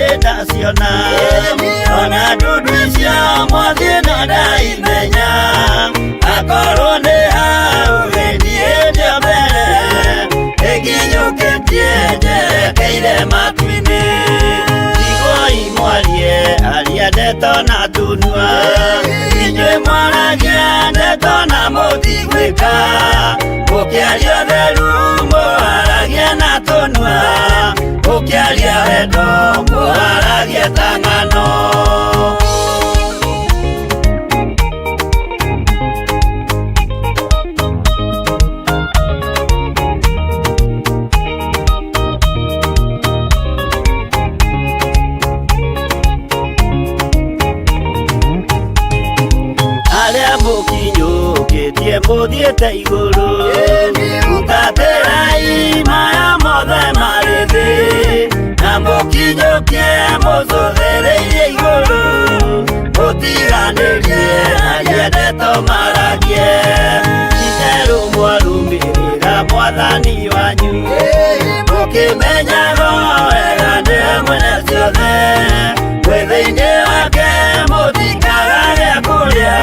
Ndirĩ ndaciona ona ndundu icio mwathiĩ no ndaimenya akorwo nĩ hau gĩthiĩ ndio mbere ĩkinyũkĩtie njerekeire matu-inĩ tigoi mwarie aria ndeto na tunua inyuĩ mwaragia ndeto na mũtigwĩka mũkĩaria ũtheru mũharagia na tũnua mũkĩaria wendo mũharagia ta ng'ano. Arĩa mũkinyũkĩtie mũthiĩte igũrũ hutatĩrai maya mothe marĩ thĩ na mũkinyũkie mũcũthĩrĩirie igũrũ mũtiganĩrie aria ndeto maragie itherũ mwarũmĩrĩra mwathani wanyu mũkĩmenyago wega nĩwe mwene ciothe mwĩ thĩinĩ wake mũtikaga gĩa kũrĩa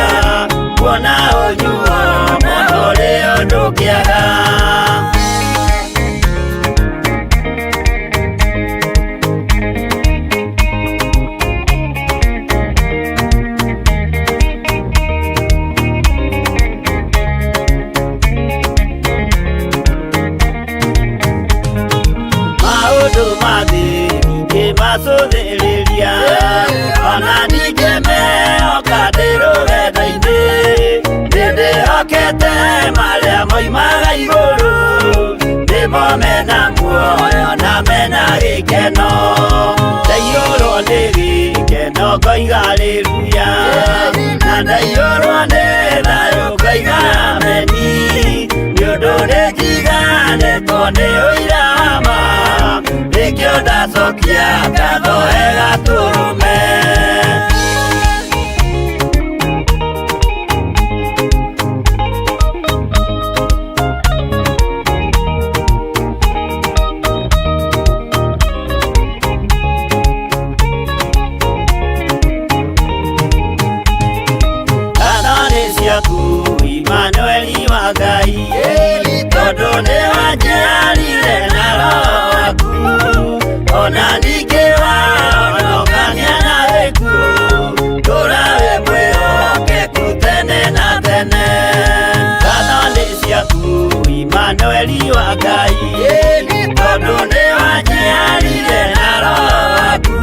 kuona ũnyuo mũno ũrĩ ũndũ kĩaga. Maũndũ ma thĩ ndingĩmacũthĩrĩria ona ndingĩmehoka ndĩ rũgendo-inĩ nĩndĩhokete marĩa moimaga igũrũ nĩmo mena muoyo na mena gĩkeno ndaiyũrwo nĩ gĩkeno ngoiga haleluya na ndaiyũrwo nĩ thayũ ngoiga ameni nĩ ũndũ nĩnjiganĩtwo nĩ ũira wa ma nĩkĩo ndacokia ngatho wega tũrũme. Ngatho nĩ ciaku Imanueli wa Ngai tondũ nĩ wanjiarire na roho waku ona ningĩ wahonokania na gĩkuũ tũra wĩ mwĩhokeku tene na tene. Ngatho nĩ ciaku Imanueli wa Ngai tondũ nĩ wanjiarire na roho waku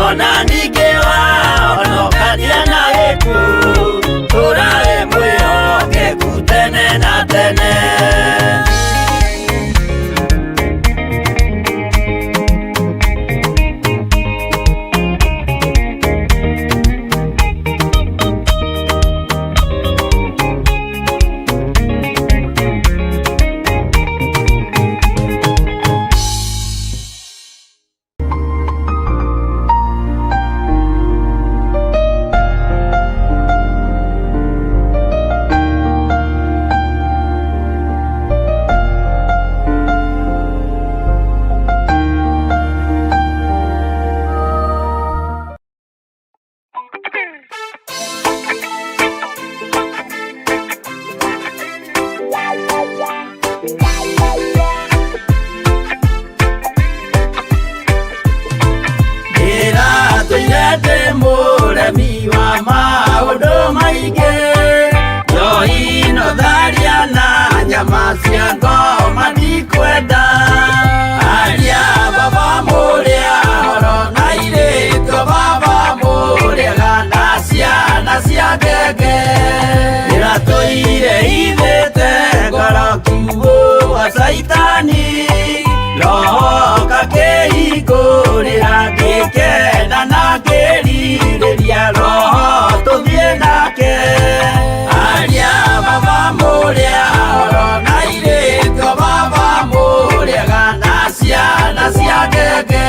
ona ningĩ wahonokania na gĩkuũ tũra wĩ mwĩhokeku tene na tene. Ndĩratũire ndĩ mũremi wa maũndũ maingĩ njohi no tharia na nyama cia ngoma ndikwenda aria baba mũrĩa horo na irĩtwo baba mũrĩaga na ciana cia ngenge ndĩratũire ithĩte ngoro kiugũ wa caitani roho kakĩhingũrĩra ngĩkena na ngĩrirĩria roho tũthiĩ nake aria baba mũrĩa horo na irĩtwo baba mũrĩaga na ciana cia ngenge.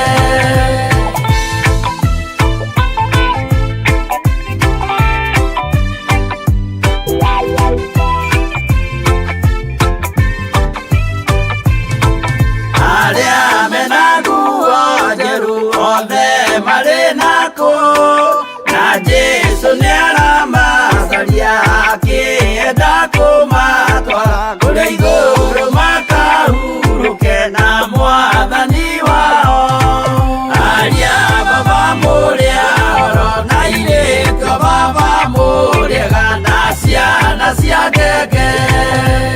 Marĩ nakũ na Jesũ nĩaramacaria akĩenda kũmatwara kũrĩa igũrũ makahurũke na mwathani wao. Aria baba mũrĩa oro na irĩtu baba mũrĩega na ciana cia ngenge.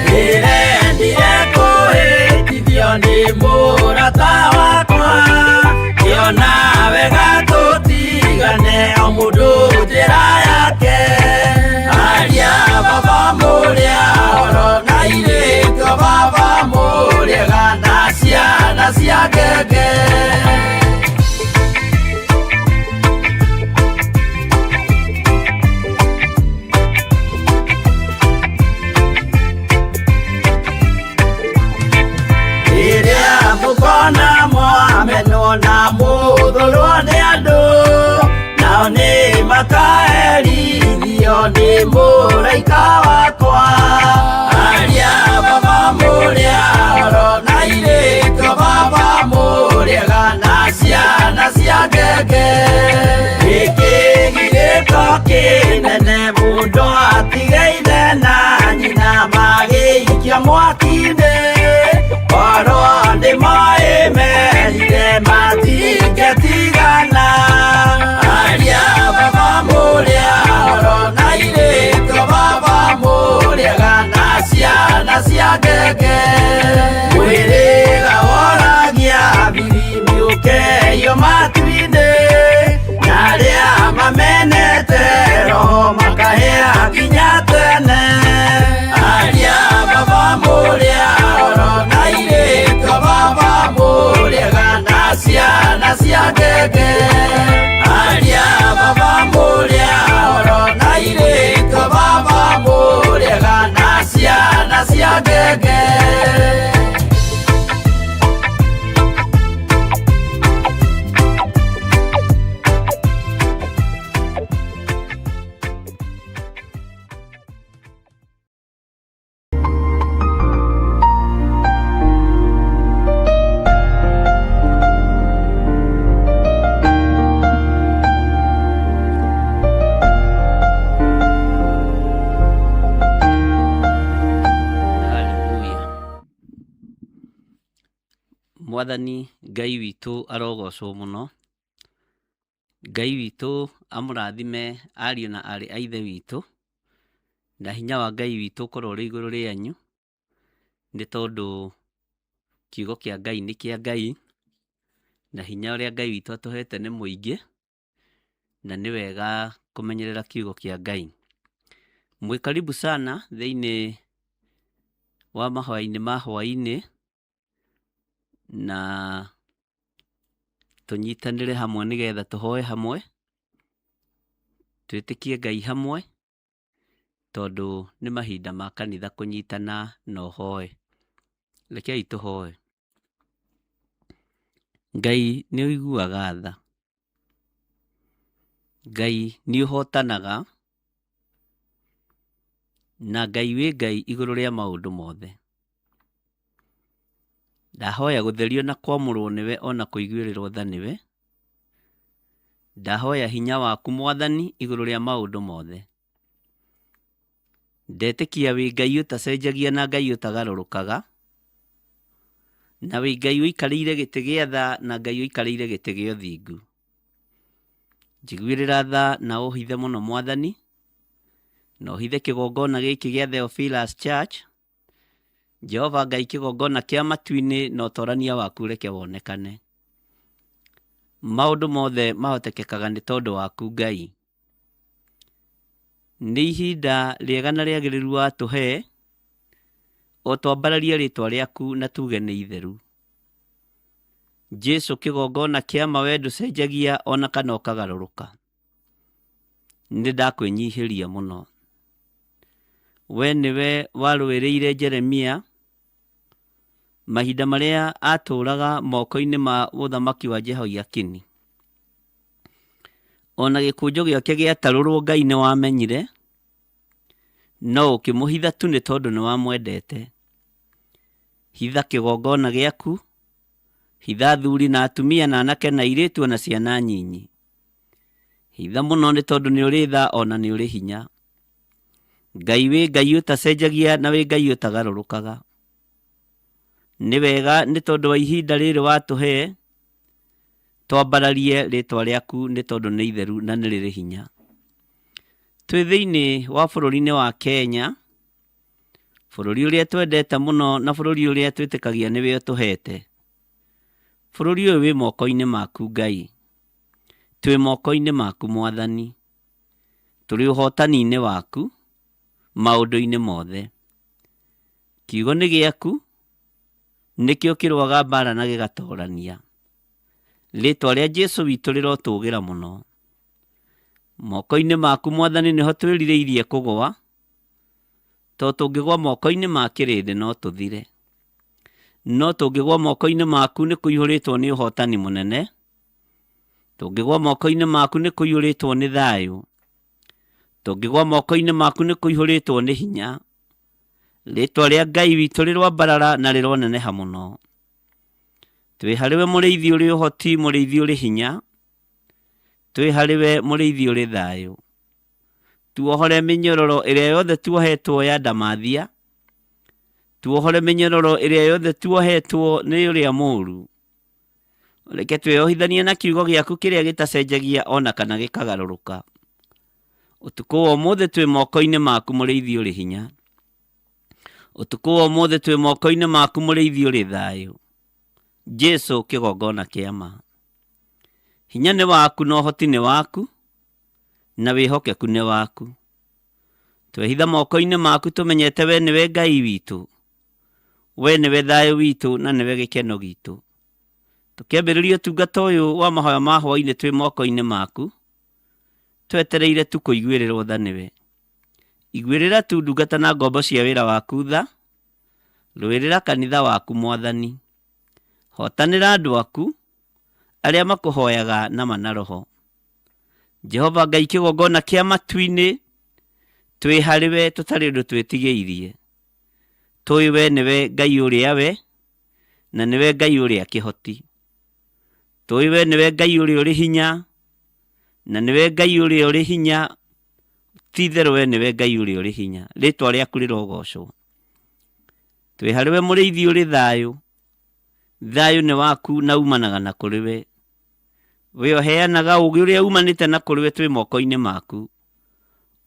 Ndĩrendire kũhĩtithio nĩ mũrata wakwa kĩona wega tũtigane o mũndũ njĩra yake. Aria baba mũrĩa oro na irĩtu baba mũrĩega na ciana cia ngenge. Rĩrĩa mũkona mwamenwo na mũthũrwo nĩ andũ nao nĩ makaherithio nĩ mũraika wakwa. Aria baba mũrĩa oro na irĩtu baba mũrĩega na ciana cia ngenge. Gĩkĩgirĩko kĩnene mũndũ atige ithe na nyina magĩikia mwaki-inĩ korwo nĩ moĩ merire matingĩtigana. Aria baba mũrĩa oro na irĩtu baba mũrĩega na ciana cia ngenge. Mwĩrĩga woragia birimi ũkeio matu-inĩ na arĩa mamenete roho makahĩa nginya tene. Aria baba mũrĩa oro na irĩtu baba mũrĩega na ciana cia ngenge. Aria baba mũrĩa oro na irĩtu baba mũrĩega na ciana cia ngenge. Haleluya. Mwathani Ngai witũ arogocwo mũno. Ngai witũ amũrathime ariũ na aarĩ a Ithe witũ, na hinya wa Ngai witũ ũkorwo ũrĩ igũrũ rĩanyu, nĩ tondũ kiugo kĩa Ngai nĩ kĩa Ngai, na hinya ũrĩa Ngai witũ atũhete nĩ mũingĩ, na nĩ wega kũmenyerera kiugo kĩa Ngai. Mwĩ karibu sana thĩinĩ wa mahoya-inĩ ma hwaĩ-inĩ, na tũnyitanĩre hamwe nĩgetha tũhoe hamwe, twĩtĩkie Ngai hamwe, tondũ nĩ mahinda ma kanitha kũnyitana na ũhoe. Rekei tũhoe. Ngai nĩ ũiguaga tha. Ngai nĩ ũhotanaga, na Ngai wĩ Ngai igũrũ rĩa maũndũ mothe. Ndahoya gũtherio na kwamũrwo nĩwe ona kũiguĩrĩrwo tha nĩwe. Ndahoya hinya waku Mwathani igũrũ rĩa maũndũ mothe. Ndetĩkia wĩ Ngai ũtacenjagia na Ngai ũtagarũrũkaga, na wĩ Ngai ũikarĩire gĩtĩ gĩa tha na Ngai ũikarĩire gĩtĩ gĩa ũthingu. Njiguĩrĩra tha na ũhithe mũno Mwathani, na ũhithe kĩgongona gĩkĩ gĩa Theophilus Church. Jehova Ngai kĩgongona kĩa matu-inĩ na ũtorania waku reke wonekane. Maũndũ mothe mahotekekaga nĩ tondũ waku Ngai. Nĩ ihinda rĩega na rĩagĩrĩru watũhe, o twambararie rĩtwa rĩaku na tuge nĩ itheru. Jesu kĩgongona kĩa ma we ndũcenjagia ona kana ũkagarũrũka. Nĩ ndakwĩnyihĩria mũno. We nĩwe warũĩrĩire Jeremia mahinda marĩa atũraga moko-inĩ ma ũthamaki wa Jehoiakini. Ona gĩkũnjo gĩake gĩatarũrwo Ngai nĩ wamenyire, no ũkĩmũhitha tu nĩ tondũ nĩ wamwendete. Hitha kĩgongona gĩaku Hitha athuri na atumia na anake na airĩtu ona ciana nyinyi. Hitha mũno nĩ tondũ nĩ ũrĩ tha ona nĩ ũrĩ hinya. Ngai wĩ Ngai ũtacenjagia na wĩ Ngai ũtagarũrũkaga. Nĩ wega nĩ tondũ wa ihinda rĩrĩ watũhe, twambararie rĩtwa rĩaku nĩ tondũ nĩ itheru na nĩ rĩrĩ hinya. Twĩ thĩinĩ wa bũrũri-inĩ wa Kenya, bũrũri ũrĩa twendete mũno na bũrũri ũrĩa twĩtĩkagia nĩwe ũtũhete. Bũrũri ũyũ wĩ moko-inĩ maku Ngai, twĩ moko-inĩ maku Mwathani, tũrĩ ũhotani-inĩ waku maũndũ-inĩ mothe. Kiugo nĩ gĩaku, nĩkĩo kĩrũaga mbara na gĩgatorania. Rĩtwa rĩa Jesu witũ rĩrotũgĩra mũno. Moko-inĩ maku Mwathani nĩho twĩrirĩirie kũgũa, tondũ tũngĩgũa moko-inĩ ma kĩrĩndĩ no tũthire. No tũngĩgũa moko-inĩ maku nĩ kũihũrĩtwo nĩ ũhotani mũnene, tũngĩgũa moko-inĩ maku nĩ kũihũrĩtwo nĩ thayũ, tũngĩgũa moko-inĩ maku nĩ kũihũrĩtwo nĩ hinya. Rĩtwa rĩa Ngai witũ rĩrwambarara na rĩroneneha mũno. Twĩ harĩ we mũrĩithi ũrĩ ũhoti, mũrĩithi ũrĩ hinya, twĩ harĩ we mũrĩithi ũrĩ thayũ. Tuohore mĩnyororo ĩrĩa yothe tuohetwo ya ndamathia, tuohore mĩnyororo ĩrĩa yothe tuohetwo nĩ ũrĩa mũũru. Reke twĩyohithanie na kiugo gĩaku kĩrĩa gĩtacenjagia ona kana gĩkagarũrũka. Ũtukũ wa ũmũthĩ twĩ moko-inĩ maku mũrĩithi ũrĩ hinya. Ũtukũ wa ũmũthĩ twĩ moko-inĩ maku mũrĩithi ũrĩ thayũ. Jesu kĩgongona kĩa ma. Hinya nĩ waku na ũhoti nĩ waku na wĩhokeku nĩ waku. Twehitha moko-inĩ maku tũmenyete we nĩwe Ngai witũ, we nĩwe thayũ witũ na nĩwe gĩkeno gitũ. Tũkĩambĩrĩria ũtungata ũyũ wa mahoya ma hwaĩ-inĩ twĩ moko-inĩ maku, twetereire tu kũiguĩrĩrwo tha nĩwe. Iguĩrĩra tu ndungata na ngombo cia wĩra waku tha, rũĩrĩra kanitha waku Mwathani. Hotanĩra andũ aku arĩa makũhoyaga na ma na roho. Jehova Ngai kĩgongona kĩa matu-inĩ, twĩ harĩ we tũtarĩ ũndũ twĩtigĩirie. Tũĩ we nĩwe Ngai ũrĩa we, na nĩwe Ngai ũrĩa kĩhoti. Tũĩ we nĩwe Ngai ũrĩa ũrĩ hinya, na nĩwe Ngai ũrĩa ũrĩ hinya, ti itherũ we nĩwe Ngai ũrĩa ũrĩ hinya. Rĩtwa rĩaku rĩrogocwo. Twĩ harĩ we mũrĩithi ũrĩ thayũ, thayũ nĩ waku na umanaga na kũrĩ we. We ũheanaga ũũgĩ ũrĩa umanĩte na kũrĩ we twĩ moko-inĩ maku.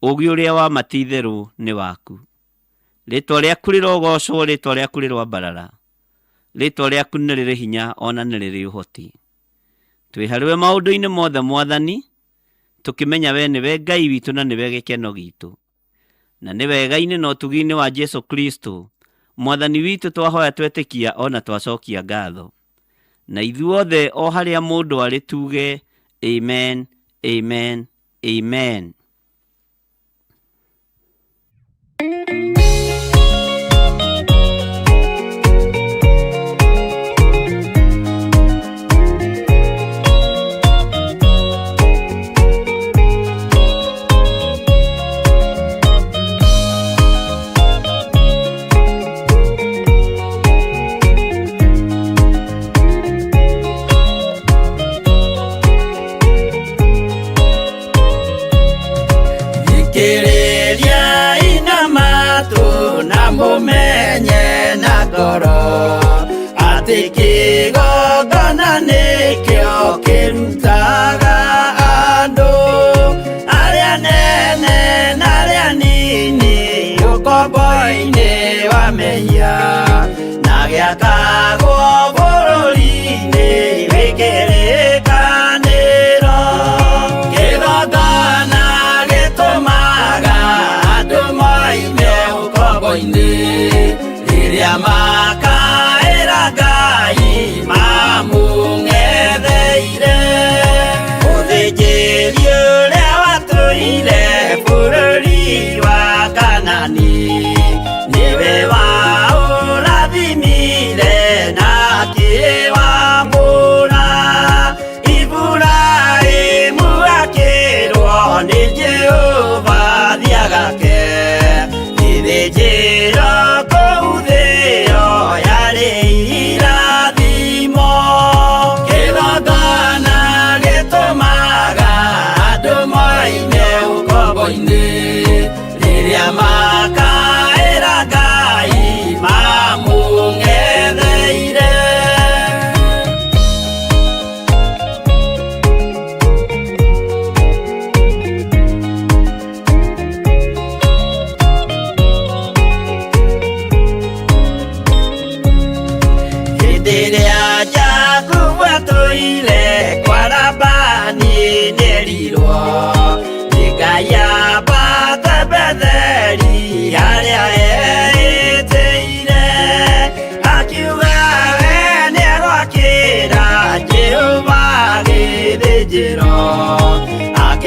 Ũũgĩ ũrĩa wa ma ti itherũ nĩ waku. Rĩtwa rĩaku rĩrogocwo, rĩtwa rĩaku rĩroambarara. Rĩtwa rĩaku nĩ rĩrĩ hinya ona nĩ rĩrĩ ũhoti. Twĩ harĩ we maũndũ-inĩ mothe Mwathani, tũkĩmenya we nĩwe Ngai witũ na nĩwe gĩkeno gitũ. Na nĩ wega-inĩ na ũtugi-inĩ wa Jesu Kristo, Mwathani witũ twahoya twetĩkia ona twacokia ngatho. Na ithuothe o harĩa mũndũ arĩ tuge amen, amen, amen. Thikĩrĩriai na matũ na mũmenye na ngoro atĩ kĩgongona nĩkĩo kĩrutaga andũ arĩa nene na arĩa nini ũkombo-inĩ wa mehia na gĩakagwo bũrũri-inĩ wĩ kĩrĩkanĩro. Kĩgongona gĩtũmaga andũ moime ũkombo-inĩ rĩrĩa makaĩra Ngai mamũng'etheire. Mũthĩnjĩri ũrĩa watũire bũrũri wa Kanani nĩwe waũrathimire na akĩwamũra. Iburahĩmu akĩrwo nĩ Jehova thiagake gĩthĩnjĩro kũu thĩo.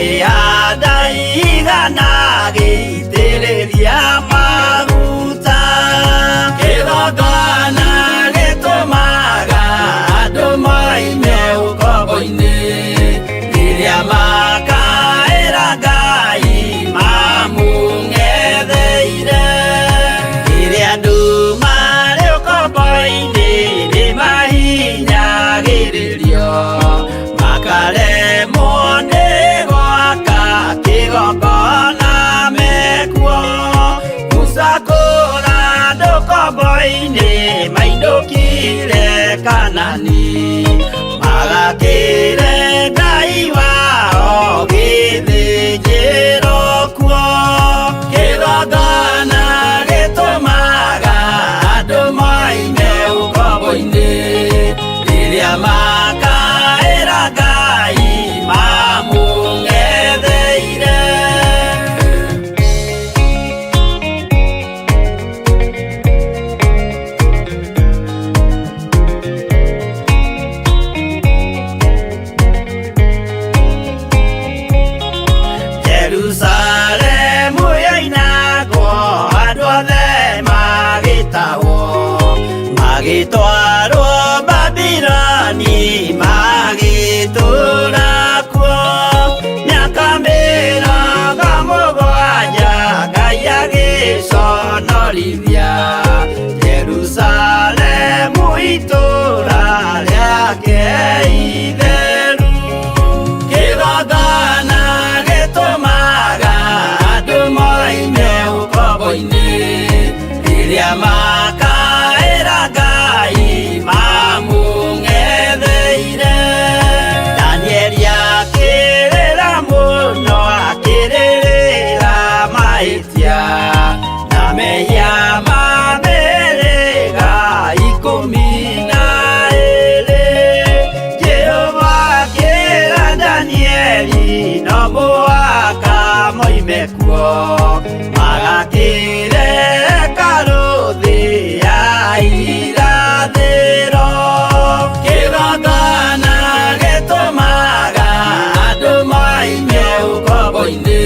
Akĩhanda igana agĩitĩrĩria maguta. Kĩgongona gĩtũmaga andũ moime ũkombo-inĩ, rĩrĩa makaĩra Ngai mamũng'etheire. Rĩrĩa andũ marĩ ũkombo-inĩ nĩmahinyagĩrĩrio, makaremwo nĩ gwaka kĩgongona mekuo. Musa kũra andũ ũkombo-inĩ mainũkire Kanani, magakĩre Ngai wao gĩthĩnjĩro kuo. Kĩgongona gĩtũmaga andũ moime ũkombo-inĩ, rĩrĩa makaĩra Ngai mamũng'etheire. Jerusalemu yoinagwo andũ othe magĩtahwo, magĩtwarwo Babiloni magĩtũũra kuo. Mĩaka 70 Ngai agĩconorithia Jerusalemu itũũra rĩake itheru. Kĩgongona gĩtũmaga andũ moime ũkombo-inĩ, rĩrĩa makaĩra Ngai mamũng'etheire. Danieli akĩrĩra mũno akĩrĩrĩra mahĩtia na mehia ma mĩhĩrĩga 12. Jehova akĩra Danieli no mũhaka moime kuo, magakĩre hekarũ thĩ ya irathĩro. Kĩgongona gĩtũmaga andũ moime ũkombo-inĩ,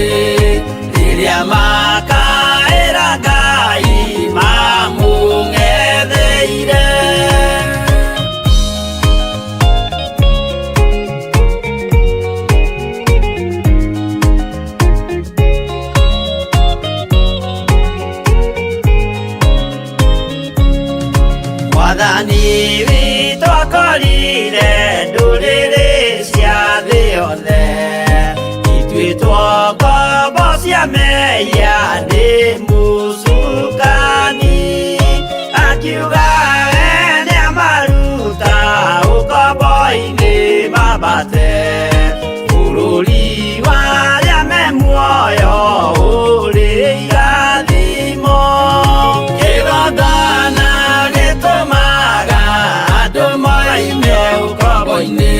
rĩrĩa makaĩra Ngai mamũng'etheire. Mwathani witũ akorire ndũrĩrĩ cia thĩ yothe, ituĩtwo ngombo cia mehia nĩ mũcukani. Akiuga we nĩamaruta ũkombo-inĩ mambate bũrũri wa arĩa me muoyo ũrĩ irathimo. Kĩgongona gĩtũmaga andũ moime ũkombo-inĩ,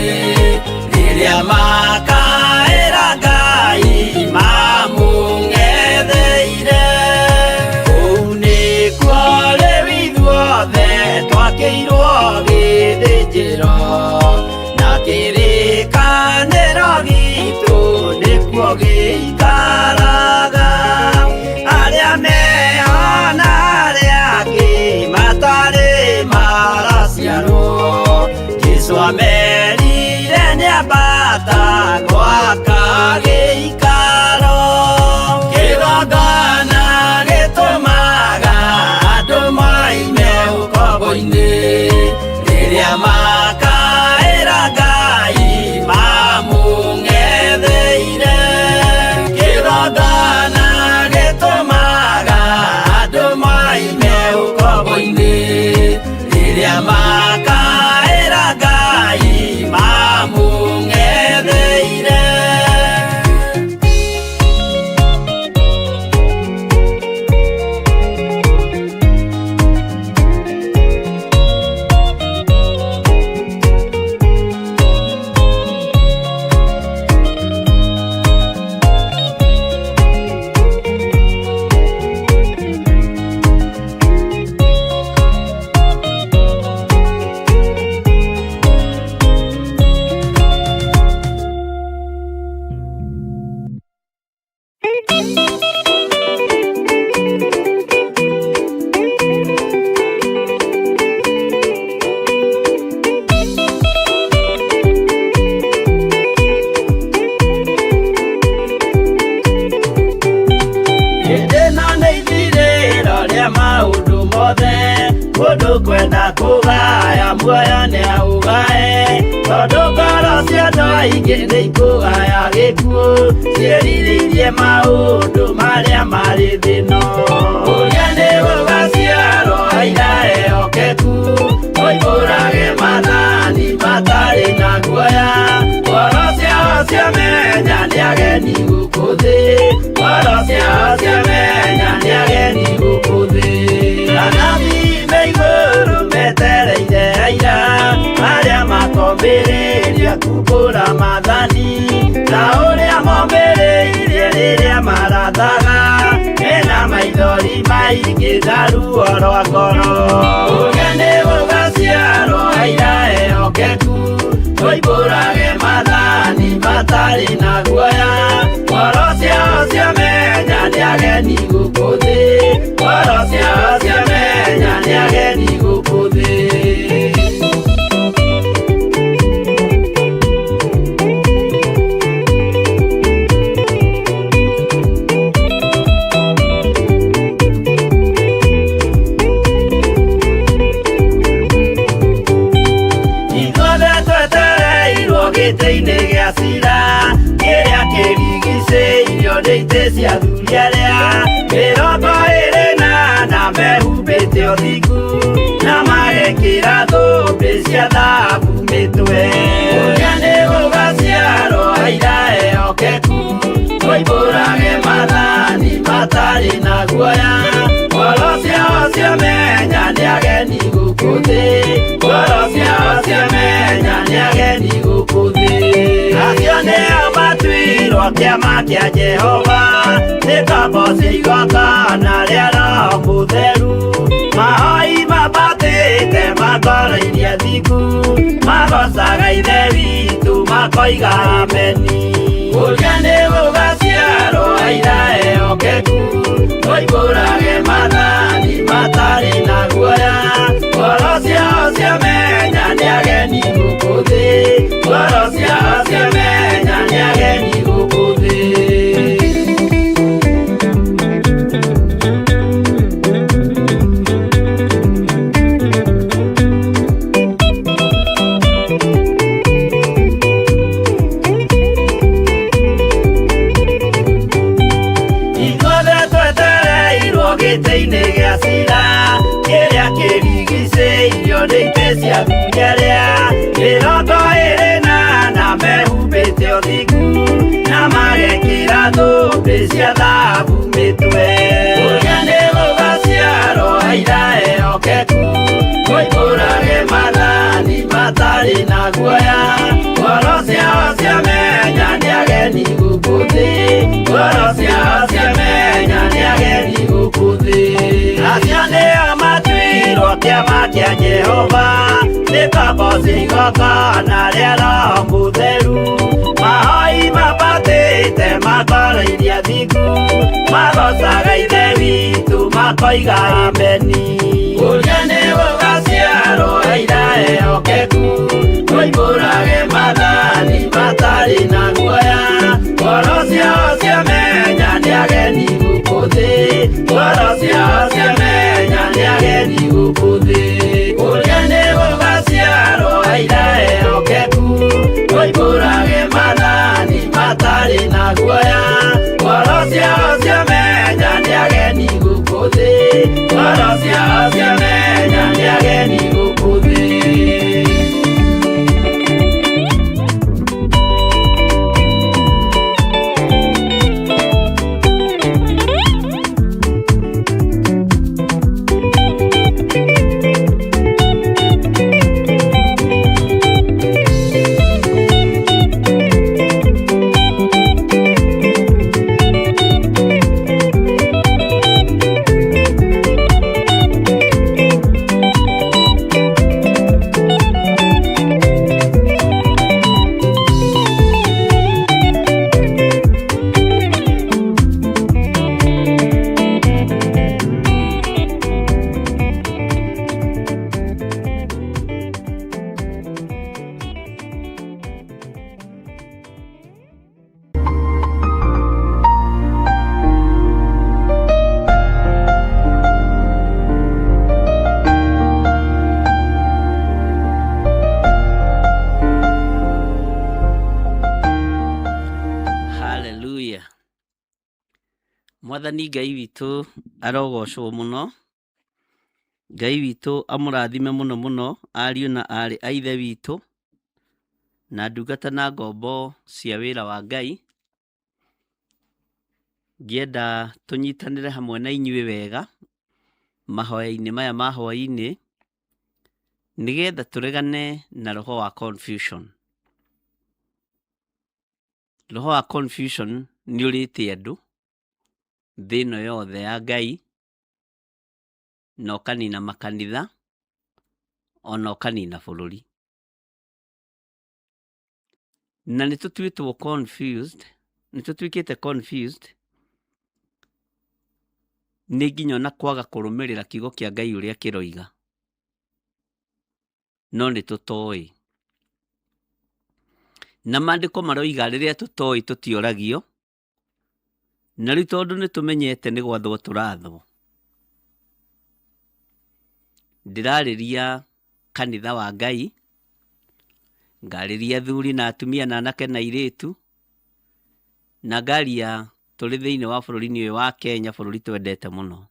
rĩrĩa makaĩra Ngai mamũng'etheire. Kũu nĩkuo rĩu ithuothe twakĩirwo gĩthĩnjĩro, na kĩrĩkanĩro gitũ nĩkuo gĩikaraga. Arĩa meho na arĩa angĩ matarĩ maraciarwo, Jesũ amerire nĩambata gwaka gĩikaro. Kĩgongona gĩtũmaga andũ moime ũkombo-inĩ, rĩrĩa makaĩra Ngai mamũng'etheire. Kĩgongona gĩtũmaga andũ moime ũkombo-inĩ, rĩrĩa makaĩra Ngai mamũng'etheire. Muoyo nĩ aũgae tondũ ngoro cia andũ aingĩ nĩ ikũgaya gĩkuũ ciĩrirĩirie maũndũ marĩa marĩ thĩno. Ũrĩa nĩ gũgaciarwo aira ehokeku oimbũrage maathani matarĩ na guoya. Ngoro ciao ciamenya nĩ ageni gũkũ thĩ, ngoro ciao ciamenya nĩ ageni gũkũ thĩ. Anabii me igũrũ metereire aira arĩa makombĩrĩria kumbũra maathani ta ũrĩa mombĩrĩirie rĩrĩa marathaga mena maithori maingĩ na ruo rwa ngoro. Ũrĩa nĩ gũgaciarwo aira ehokeku oimbũrage maathani matarĩ na guoya. Ngoro ciao ciamenya nĩ ageni gũkũ thĩ, ngoro ciao ciamenya nĩ ageni gũkũ thĩ. Ithuothe twetereirwo gĩtĩ-inĩ gĩa cira kĩrĩa kĩrigicĩirio nĩ itĩ cia athuri arĩa 24 mehumbĩte ũthingu na magekĩra thũmbĩ cia thahabu mĩtwe. Ũrĩa nĩ gũgaciarwo aira ehokeku oimbũrage maathani matarĩ na guoya. Ngoro ciao ciamenya nĩ ageni gũkũ thĩ, ngoro ciao ciamenya nĩ ageni gũkũ thĩ. Acio nĩo matuirwo kĩama kĩa Jehova nĩ ngombo cia igongona rĩa Roho Mũtheru. Mahoi mambatĩte makoroirie thingu magocaga Ithe witũ makoiga ameni. Ũrĩa nĩ gũgaciarwo aira ehokeku oimbũrage maathani matarĩ na guoya. Ngoro ciao ciamenya nĩ ageni gũkũ thĩ, ngoro ciao ciamenya nĩ ageni gũkũ thĩ. Ithuothe twetereirwo gĩtĩ-inĩ gĩa cira kĩrĩa kĩrigicĩirio nĩ itĩ cia athuri arĩa 24 mehumbĩte ũthingu na magekĩra thũmbĩ cia thahabu mĩtwe. Ũrĩa nĩ gũgaciarwo aira ehokeku oimbũrage maathani matarĩ na guoya. Ngoro ciao ciamenya nĩ ageni gũkũ thĩ, ngoro ciao ciamenya nĩ ageni gũkũ thĩ. Acio nĩo matuirwo kĩama kĩa Jehova nĩ ngombo cia igongona rĩa Roho Mũtheru. Mahoi mambatĩte makoroirie thingu magocaga Ithe witũ makoiga ameni. Ũrĩa nĩ gũgaciarwo aira ehokeku oimbũrage maathani matarĩ na guoya. Ngoro ciao ciamenya nĩ ageni gũkũ thĩ, ngoro ciao ciamenya nĩ ageni gũkũ thĩ. Ũrĩa nĩ gũgaciarwo aira ehokeku oimbũrage maathani matarĩ na guoya. Ngoro ciao ciamenya nĩ ageni gũkũ thĩ, ngoro ciao ciamenya nĩ ageni gũkũ thĩ. Mwathani Ngai witũ arogocwo mũno. Ngai witũ amũrathime mũno mũno ariũ na aarĩ a Ithe witũ, na ndungata na ngombo cia wĩra wa Ngai. Ngĩenda tũnyitanĩre hamwe na inyuĩ wega mahoya-inĩ maya ma hwaĩ-inĩ, nĩgetha tũregane na roho wa confusion. Roho wa confusion nĩ ũrĩte andũ thĩ ĩno yothe ya Ngai, na ũkanina makanitha, ona ũkanina bũrũri. Na nĩ tũtuĩtwo confused, nĩ tũtuĩkĩte confused nĩ nginya ona kwaga kũrũmĩrĩra kiugo kĩa Ngai ũrĩa kĩroiga, no nĩ tũtoĩ. Na maandĩko maroiga rĩrĩa tũtoĩ tũtioragio, na rĩu tondũ nĩ tũmenyete nĩ gwathwo tũrathwo. Ndĩrarĩria kanitha wa Ngai, ngarĩria athuri na atumia na anake na airĩtu, na ngaria tũrĩ thĩinĩ wa bũrũri-inĩ ũyũ wa Kenya, bũrũri twendete mũno.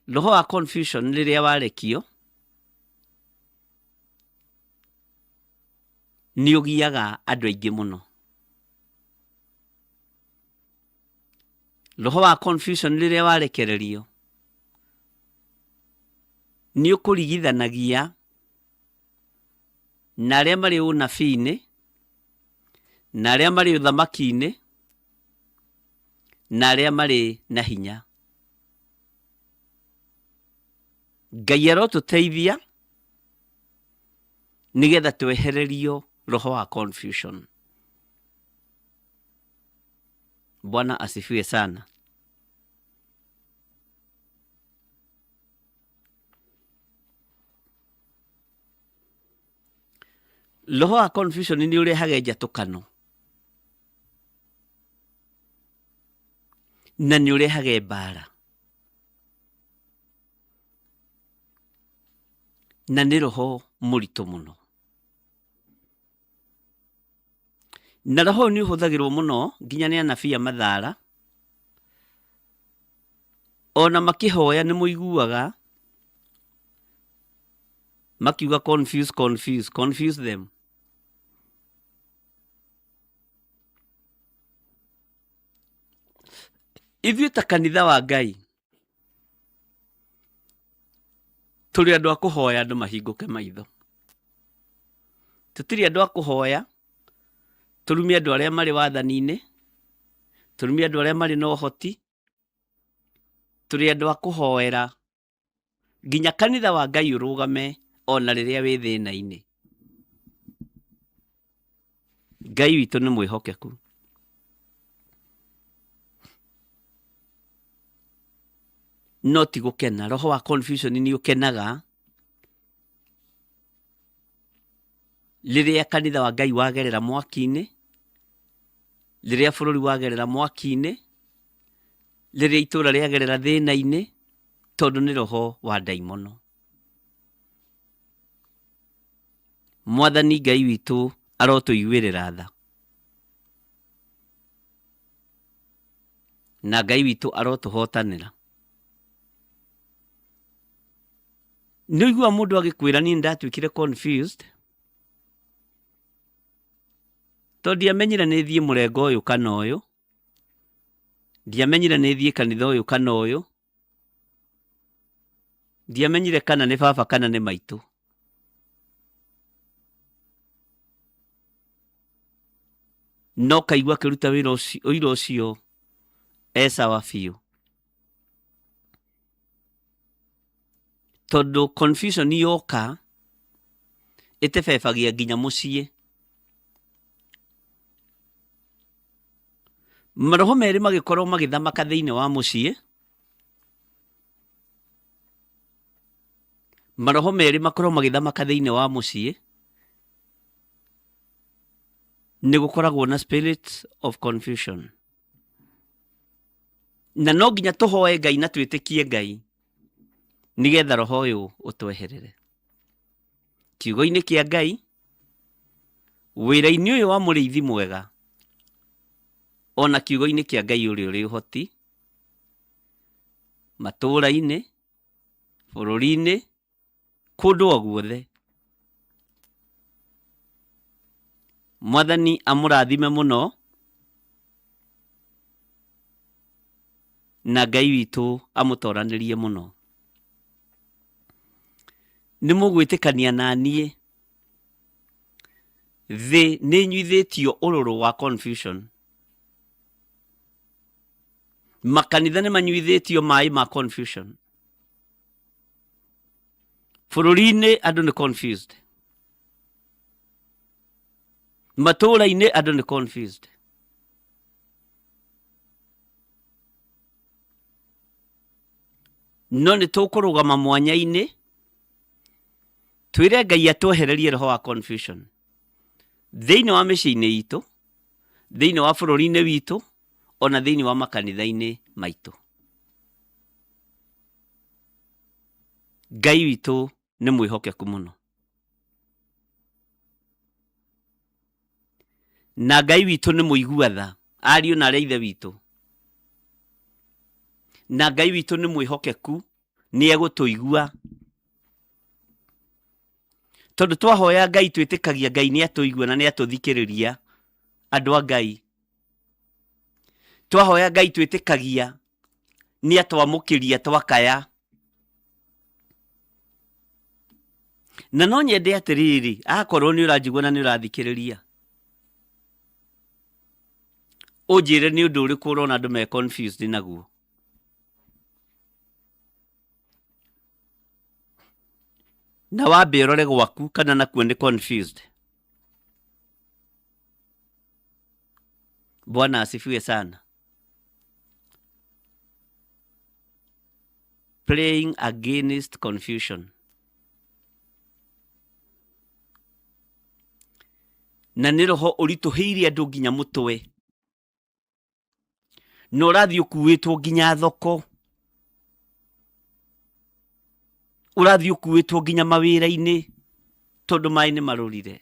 Roho wa confusion rĩrĩa warekio, nĩ ũgiaga andũ aingĩ mũno. Roho wa confusion rĩrĩa warekererio, nĩ ũkũrigithanagia na arĩa marĩ ũnabii-inĩ, na arĩa marĩ ũthamaki-inĩ, na arĩa marĩ na hinya. Ngai arotũteithia nĩgetha twehererio roho wa confusion. Bwana asifiwe sana. Roho wa confusion nĩ ũrehage njatũkano na nĩ ũrehage mbara na nĩ roho mũritũ mũno. Na roho ũyũ nĩ ũhũthagĩrwo mũno nginya nĩ anabii a mathara, ona makĩhoya nĩ mũiguaga makiuga confuse, confuse, confuse them. Ithuĩ ta kanitha wa Ngai tũrĩ andũ a kũhoya andũ mahingũke maitho. Tũtirĩ andũ a kũhoya tũrume andũ arĩa marĩ wathani-inĩ, tũrume andũ arĩa marĩ na ũhoti. Tũrĩ andũ a kũhoera nginya kanitha wa Ngai ũrũgame ona rĩrĩa wĩ thĩna-inĩ. Ngai witũ nĩ mwĩhokeku. No ti gũkena. Roho wa confusion nĩ ũkenaga rĩrĩa kanitha wa Ngai wagerera mwaki-inĩ, rĩrĩa bũrũri wagerera mwaki-inĩ, rĩrĩa itũra rĩagerera thĩna-inĩ, tondũ nĩ roho wa ndaimono. Mwathani Ngai witũ arotũiguĩrĩra tha, na Ngai witũ arotũhotanĩra. Nĩ ũiguaga mũndũ agĩkwĩra niĩ nĩndatuĩkire confused, tondũ ndiamenyire nĩ thiĩ mũrengo ũyũ kana ũyũ, ndiamenyire nĩ thiĩ kanitha ũyũ kana ũyũ, ndiamenyire kana nĩ baba kana nĩ maitũ. No kaigua akĩruta wĩra ũcio ũira ũcio e sawa biũ. Tondũ confusion yoka ĩtebebagia nginya mũciĩ. Maroho merĩ magĩkorwo magĩthamaka thĩinĩ wa mũciĩ, maroho merĩ makorwo magĩthamaka thĩinĩ wa mũciĩ, nĩ gũkoragwo na spirit of confusion. Na no nginya tũhoe Ngai na twĩtĩkie Ngai nĩgetha roho ũyũ ũtweherere. Kiugo-inĩ kĩa Ngai, wĩra-inĩ ũyũ wa mũrĩithi mwega, Ona kiugo-inĩ kĩa Ngai ũrĩa ũrĩ ũhoti, matũũra-inĩ, bũrũri-inĩ, kũndũ o guothe. Mwathani amũrathime mũno na Ngai witũ amũtoranĩrie mũno. Nĩ mũgwĩtĩkania na niĩ thĩ nĩ ĩnyuithĩtio ũrũrũ wa confusion. Makanitha nĩ manyuithĩtio maĩ ma confusion. Bũrũri-inĩ andũ nĩ confused. Matũũra-inĩ andũ nĩ confused. No nĩ tũkũrũgama mwanya-inĩ twĩre Ngai atwehererie roho wa confusion thĩinĩ wa mĩciĩ-inĩ itũ, thĩinĩ wa bũrũri-inĩ witũ, ona thĩinĩ wa makanitha-inĩ maitũ. Ngai witũ nĩ mwĩhokeku mũno. Na Ngai witũ nĩ mũigua tha, ariũ na arĩa ithe witũ. Na Ngai witũ nĩ mwĩhokeku, nĩ egũtũigua. Tondũ twahoya Ngai twĩtĩkagia Ngai nĩ atũigua na nĩ atũthikĩrĩria, andũ a Ngai. Twahoya Ngai twĩtĩkagia nĩ atwamũkĩria twakaya. Na no nyende atĩrĩrĩ, akorwo nĩ ũranjigua na nĩ ũrathikĩrĩria, ũnjĩre nĩ ũndũ ũrĩkũ ũrona andũ me confused naguo. Na wambe ũrore gwaku kana nakuo nĩ confused. Bwana asifiwe sana. Praying against confusion. Na nĩ roho ũritũhĩire andũ nginya mũtwe. Na ũrathiĩ ũkuĩtwo nginya thoko. Ũrathiĩ ũkuĩtwo nginya mawĩra-inĩ tondũ maĩ nĩ marũrire.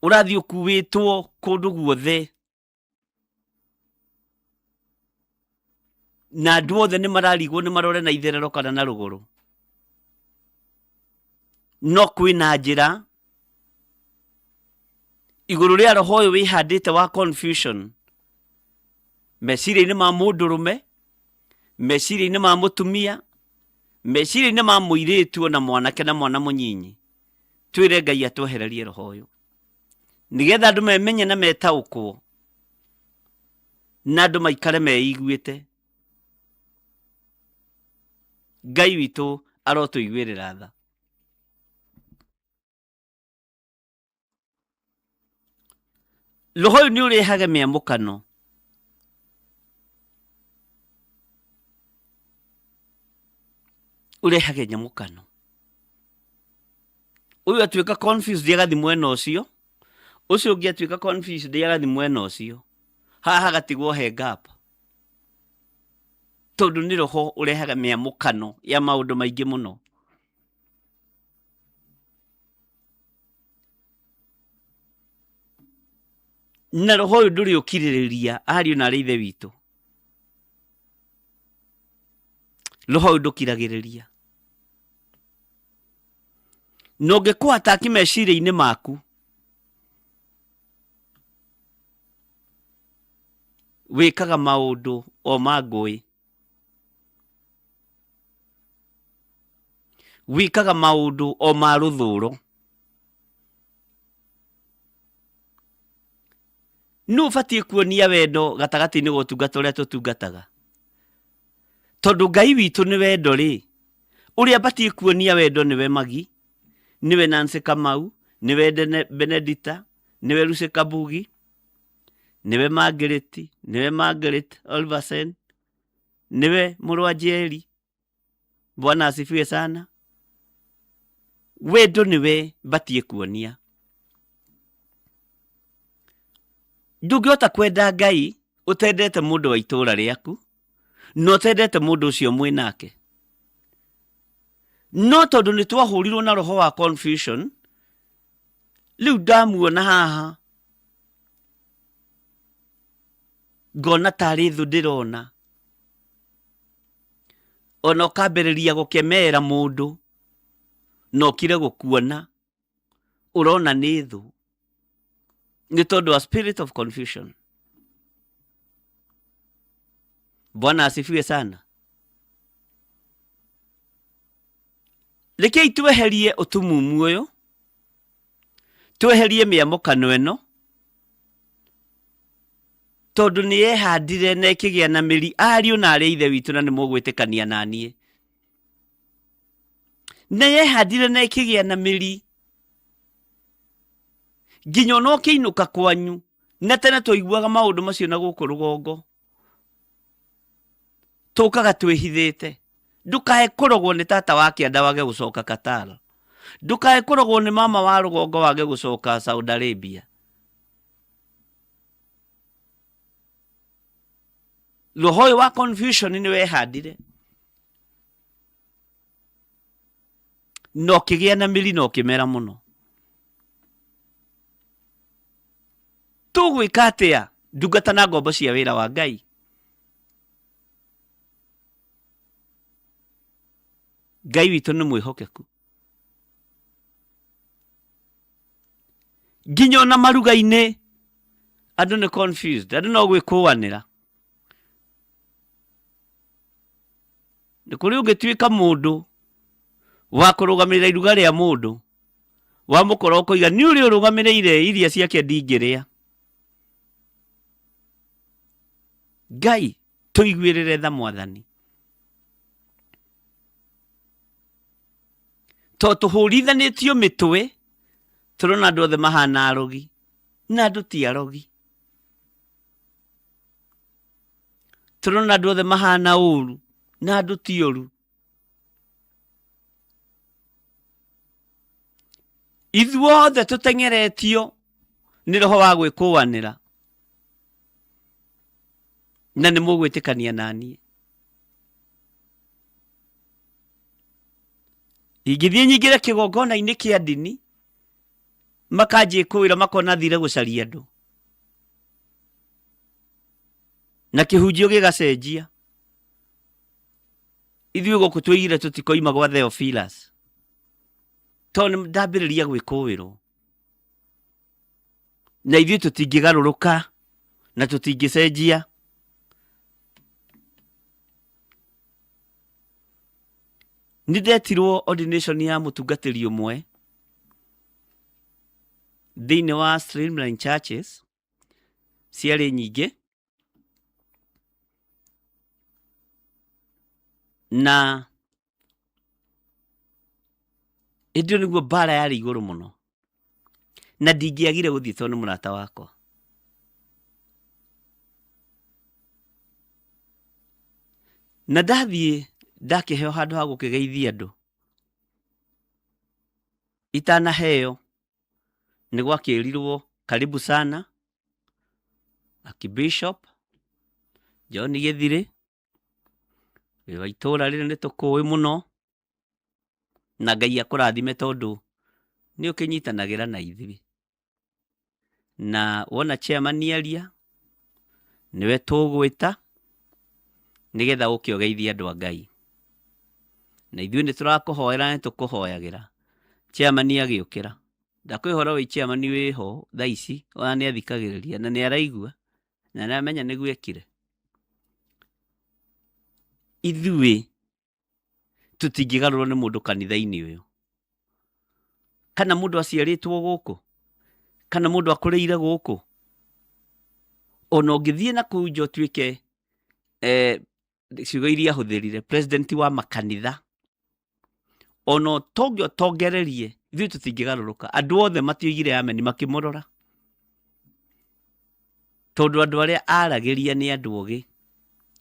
Ũrathiĩ ũkuĩtwo kũndũ guothe. Na andũ othe nĩ mararigwo nĩ marore na itherero kana na rũgũrũ. No kwĩna njĩra igũrũ rĩa roho ũyũ wĩhandĩte wa confusion meciria-inĩ ma mũndũrũme, meciria-inĩ ma mũtumia, meciria-inĩ ma mũirĩtu ona mwanake na mwana mũnyinyi. Twĩre Ngai atwehererie roho ũyũ nĩgetha andũ memenye na metaũkwo na andũ maikare meiguĩte. Ngai witũ arotũiguĩrĩra tha. Roho ũyũ nĩ ũrehaga mĩamũkano. Ũrehage nyamũkano. Ũyũ atuĩka confused agathiĩ mwena ũcio, ũcio ũngĩ atuĩka confused agathiĩ mwena ũcio. Haha hagatigwo he gap. Tondũ nĩ roho ũrehaga mĩamũkano ya maũndũ maingĩ mũno. Na roho ũyũ ndũrĩ ũkirĩrĩria ariũ na arĩ ithe witũ. Roho ũyũ ndũkiragĩrĩria. Na ũngĩkũ attack meciria-inĩ maku, wĩkaga maũndũ o ma ngũĩ. Wĩkaga maũndũ o ma rũthũro. Nũ ũbatiĩ kuonia wendo gatagatĩ-inĩ ga ũtungata ũrĩa tũtungataga? Tondũ Ngai witũ nĩ wendo rĩ, ũrĩa batiĩ kuonia wendo nĩwe Magi, nĩwe Nancy Kamau, nĩwe Benedita, nĩwe Lucy Kabugi, nĩwe Margaret, nĩwe Margaret Olversen, nĩwe mũrũ wa Njeri. Bwana asifiwe sana. Wendo nĩwe batiĩ kuonia. Ndũngĩhota kwenda Ngai ũtendete mũndũ wa itũũra rĩaku na ũtendete mũndũ ũcio mwĩ nake. No tondũ nĩ twahũrirwo na roho wa confusion, rĩu ndamuona haha Ngona tarĩ thũ ndĩrona. Ona ũkambĩrĩria gũkemera mũndũ na ũkire gũkuona, ũrona nĩ thũ, nĩ tondũ wa spirit of confusion. Bwana asifiwe sana. Rekei tweherie ũtumumu ũyũ, tweherie mĩamũkano ĩno, tondũ nĩ yehandire na ĩkĩgĩa na mĩri, ariũ na arĩ ithe witũ, na nĩ mũgwĩtĩkania na niĩ. Na yehandire na ĩkĩgĩa na mĩri nginya ona ũkĩinũka kwanyu. Na tene twaiguaga maũndũ macio na gũkũ rũgongo, tũkaga twĩhithĩte. Ndũkae kũrogwo nĩ tata wa kĩanda wage gũcoka Qatar, ndũkae kũrogwo nĩ mama wa rũgongo wage gũcoka Saudi Arabia. Roho ũyũ wa confusion nĩ wehandire na ũkĩgĩa na mĩri na ũkĩmera mũno. Tũgwĩka atĩa, ndungata na ngombo cia wĩra wa Ngai? Ngai witũ nĩ mwĩhokeku nginya ona maruga-inĩ andũ nĩ confused, andũ no gwĩkũanĩra. Nĩ kũrĩ ũngĩtuĩka mũndũ wa kũrũgamĩrĩra iruga rĩa mũndũ, wamũkora ũkoiga nĩ ũrĩa ũrũgamĩrĩire iria ciake ndingĩrĩa. Ngai tũiguĩrĩre tha Mwathani, to tũhũrithanĩtio mĩtwe, tũrona andũ othe mahana arogi, na andũ ti arogi. Tũrona andũ othe mahana ũru, na andũ ti ũru. Ithuothe tũteng'eretio nĩ roho wa gwĩkũanĩra, na nĩ mũgwĩtĩkania na niĩ. Ingĩthiĩ nyingĩre kĩgongona-inĩ kĩa ndini, makanjĩkũĩra, makona thire gũcaria andũ, na kĩhunjio gĩgacenjia. Ithuĩ gũkũ twĩigire tũtikoima gwa Theophilus, tondũ nĩ ndambĩrĩria gwĩkũĩrwo, na ithuĩ tũtingĩgarũrũka na tũtingĩcenjia. Nĩ ndetirwo ordination ya mũtungatĩri ũmwe thĩinĩ wa Streamline Churches, ciarĩ nyingĩ, na hĩndĩ ĩyo nĩguo mbara yarĩ igũrũ mũno, na ndingĩagire gũthiĩ tondũ nĩ mũrata wakwa. Na ndathiĩ ndakĩheo handũ ha gũkĩgeithia andũ, itanaheo nĩ gwakĩrirwo karibu sana Archbishop John Gĩthirĩ, wĩ wa itũũra rĩrĩ nĩ tũkũĩ mũno, na Ngai akũrathime tondũ nĩ ũkĩnyitanagĩra na ithuĩ. Na wona chairman aria, nĩwe tũgwĩta nĩgetha ũke ũgeithie andũ a Ngai. Na ithuĩ nĩ tũrakũhoera na nĩ tũkũhoyagĩra. Chairman agĩũkĩra. Ndakwĩhoya ũhoro wĩ chairman wĩho thaa ici, ona nĩ athikagĩrĩria na nĩ araigua na nĩ aramenya nĩguo ekire. Ithuĩ tũtingĩgarũrwo nĩ mũndũ kanitha-inĩ ũyũ, kana mũndũ aciarĩtwo gũkũ, kana mũndũ akũrĩire gũkũ. Ona ũngĩthiĩ na kũu nja ũtuĩke ciugo iria ahũthĩrire, president wa makanitha, ona ũtonge ũtongererie, ithuĩ tũtingĩgarũrũka. Andũ othe matioigire ameni, makĩmũrora, tondũ andũ arĩa aragĩria nĩ andũ ogĩ,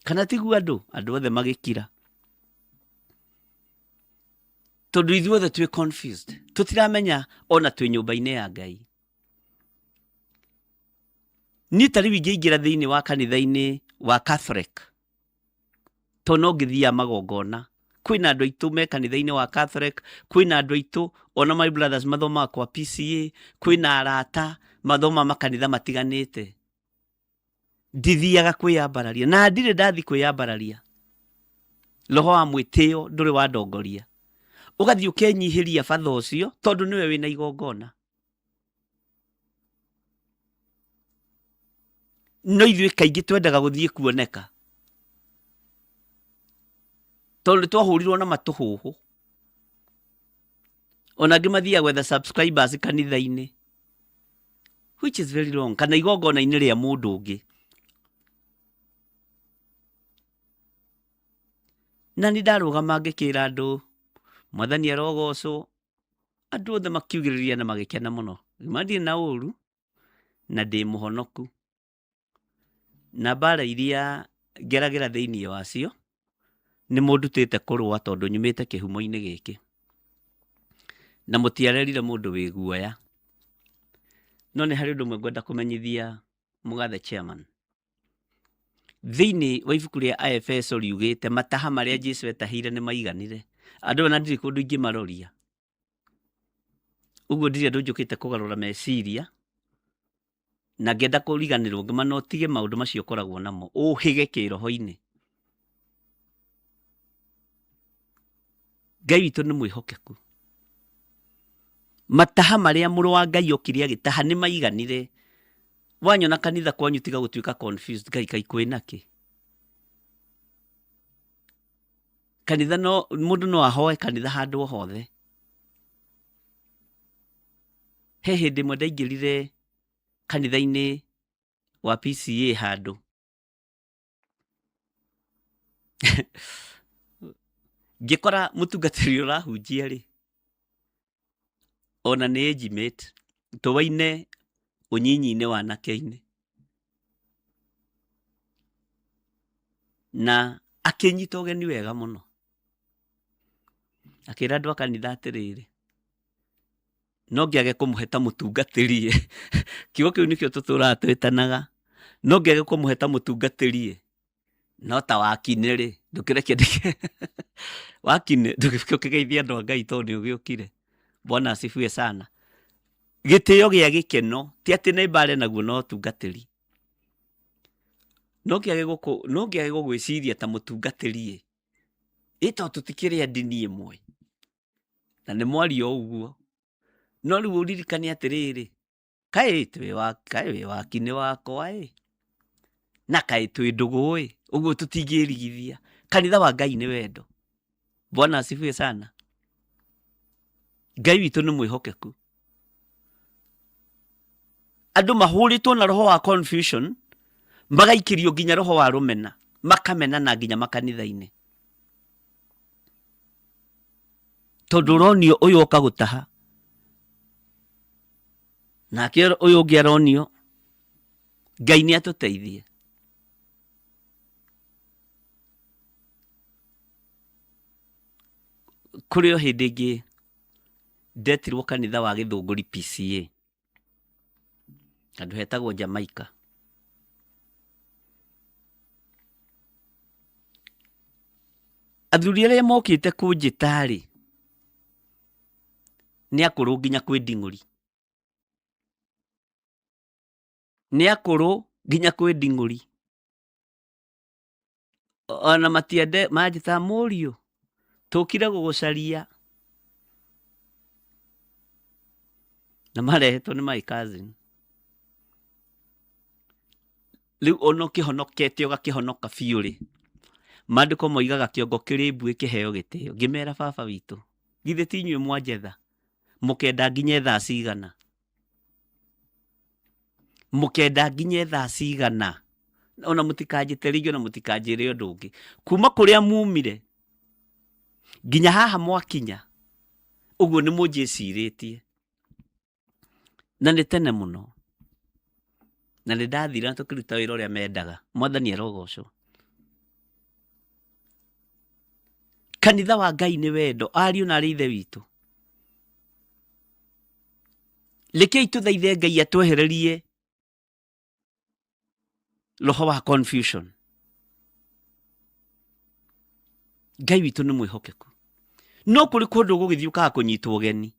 kana tiguo? Andũ othe magĩkira, tondũ ithuothe twĩ confused, tũtiramenya ona twĩ nyũmba-inĩ ya Ngai. Niĩ ta rĩu ingĩingĩra thĩinĩ wa kanitha-inĩ wa Catholic, tondũ no ngĩthiaga magongona, kwĩna andũ aitũ me kanitha-inĩ wa Catholic, kwĩna andũ aitũ ona my brothers mathomaga kwa PCA, kwĩna arata mathomaga makanitha matiganĩte. Ndithiaga kwĩyambararia na ndirĩ ndathi kwĩyambararia. Roho wa mwĩtĩo ndũrĩ wandongoria. Ũgathiĩ ũkenyihĩria batha ũcio tondũ nĩwe wĩna igongona. No ithuĩ kaingĩ twendaga gũthiĩ kuoneka tondũ nĩ twahũrirwo na matũhũhũ. Ona angĩ mathiaga gwetha subscribers kanitha-inĩ, which is very wrong, kana igongona-inĩ rĩa mũndũ ũngĩ. Na nĩ ndarũgama ngĩkĩra andũ mwathani arogocwo, andũ othe makiugĩrĩria na magĩkena mũno. Ngiuga ndirĩ na ũru na ndĩ mũhonoku, na mbara iria ngeragĩra thĩinĩ wacio nĩ mũndutĩte kũrũa tondũ nyumĩte kĩhumo-inĩ gĩkĩ, na mũtiarerire mũndũ wĩ guoya. No nĩ harĩ ũndũ ũmwe ngwenda kũmenyithia mũgathe chairman. Thĩinĩ wa ibuku rĩa Aefeso riugĩte mataha marĩa Jesu etahĩire nĩ maiganire. Andũ aya na ndirĩ kũndũ ingĩmaroria. Ũguo ndirĩ andũ njũkĩte kũgarũra meciria na ngĩenda kũriganĩrwo ngĩma no tige maũndũ macio ũkoragwo namo ũhĩge kĩroho-inĩ. Ngai witũ nĩ mwĩhokeku. Mataha marĩa mũrũ wa Ngai okire agĩtaha nĩ maiganire. Wanyona kanitha kwanyu tiga gũtuĩka confused, Ngai kai kwĩna kĩ? Kanitha no mũndũ no ahoe kanitha handũ o hothe. He hĩndĩ ĩmwe ndaingĩrire kanitha-inĩ wa PCEA handũ ngĩkora mũtungatĩri ũrahunjia rĩ, ona nĩ age mate, tũwaine ũnyinyi-inĩ wanake-inĩ. Na akĩnyita ũgeni wega mũno, akĩra andũ a kanitha atĩrĩrĩ, no ngĩage kũmũhe ta mũtungatĩri ĩ, kiugo kĩu nĩkĩo tũtũraga twĩtanaga, no ngĩage kũmũhe ta mũtungatĩri ĩ, no ta wakinĩ rĩ, ndũkĩreke ndĩke wakinĩ ndũgĩũke ũkĩgeithie andũ a Ngai tondũ nĩ ũgĩũkire. Bwana asifiwe sana. Gĩtĩo gĩa gĩkeno ti atĩ nĩ mbare naguo no ũtungatĩri. No ngĩage gũkũ no ngĩage gũgwĩciria ta mũtungatĩri ĩ, ĩ tondũ tũtikĩrĩ a ndini ĩmwe. Na nĩ mwaria o ũguo. No rĩu ũririkane atĩrĩrĩ, kaĩ twĩ wa kaĩ wĩ wakinĩ wakwa ĩ, na kaĩ twĩ ndũgũ ĩ, ũguo tũtingĩrigithia. Kanitha wa Ngai nĩ wendo. Bwana asifiwe sana. Ngai witũ nĩ mwĩhokeku. Andũ mahũrĩtwo na roho wa confusion, magaikĩrio nginya roho wa rũmena, makamenana nginya makanitha-inĩ. Tondũ ũronio ũyũ oka gũtaha, nake ũyũ ũngĩ aronio. Ngai nĩ atũteithie. Kũrĩ o hĩndĩ ĩngĩ ndetirwo kanitha wa Gĩthũngũri PCEA, handũ hetagwo Jamaica. Athuri arĩa mokĩte kũnjĩta rĩ, nĩ akũrũ nginya kwĩ nding'ũri. Nĩ akũrũ nginya kwĩ nding'ũri. Ona matiende manjĩtaga mũriũ, tũkire gũgũcaria. Na marehetwo nĩ my cousin. Rĩu ona ũkĩhonokete ũgakĩhonoka biũ rĩ, maandĩko moigaga kĩongo kĩrĩ mbuĩ kĩheo gĩtĩo. Ngĩmera baba witũ, githĩ ti inyuĩ mwanjetha, mũkenda nginye thaa cigana? Mũkenda nginye thaa cigana? Ona mũtikanjĩte rĩngĩ ona mũtikanjĩre ũndũ ũngĩ. Kuma kũrĩa mumire nginya haha mwakinya, ũguo nĩ mũnjĩcirĩtie. Na nĩ tene mũno. Na nĩ ndathire na tũkĩruta wĩra ũrĩa mendaga. Mwathani arogocwo. Kanitha wa Ngai nĩ wendo, ariũ na arĩ ithe witũ. Rekei tũthaithe Ngai atwehererie roho wa confusion. Ngai witũ nĩ mwĩhokeku. No kũrĩ kũndũ ũgũgĩthiĩ ũkaga kũnyitwo ũgeni.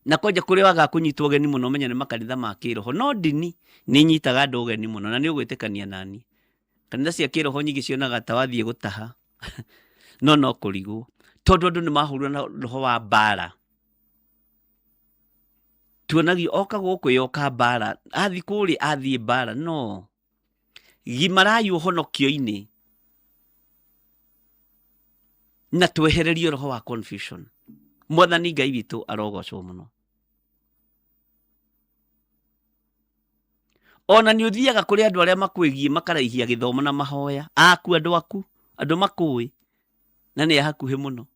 Na kwanja kũrĩa wagaga kũnyitwo ũgeni mũno ũmenye nĩ makanitha ma kĩroho, no ndini nĩ inyitaga andũ ũgeni mũno, na nĩ ũgwĩtĩkania nani. Kanitha cia kĩroho nyingĩ cionaga ta wathiĩ gũtaha, no no kũrigwo, tondũ andũ nĩ mahũrirwo na roho wa mbara. Tuonagio oka gũkũ yoka mbara, athiĩ kũrĩa athiĩ mbara, no gimarai ũhonokio-inĩ na twehererio roho wa confusion. Mwathani Ngai witũ arogocwo mũno. Ona nĩ ũthiaga kũrĩ andũ arĩa makwĩgiĩ makaraihia gĩthomo na mahoya aku, andũ aku, andũ makũĩ na nĩ a hakuhĩ mũno,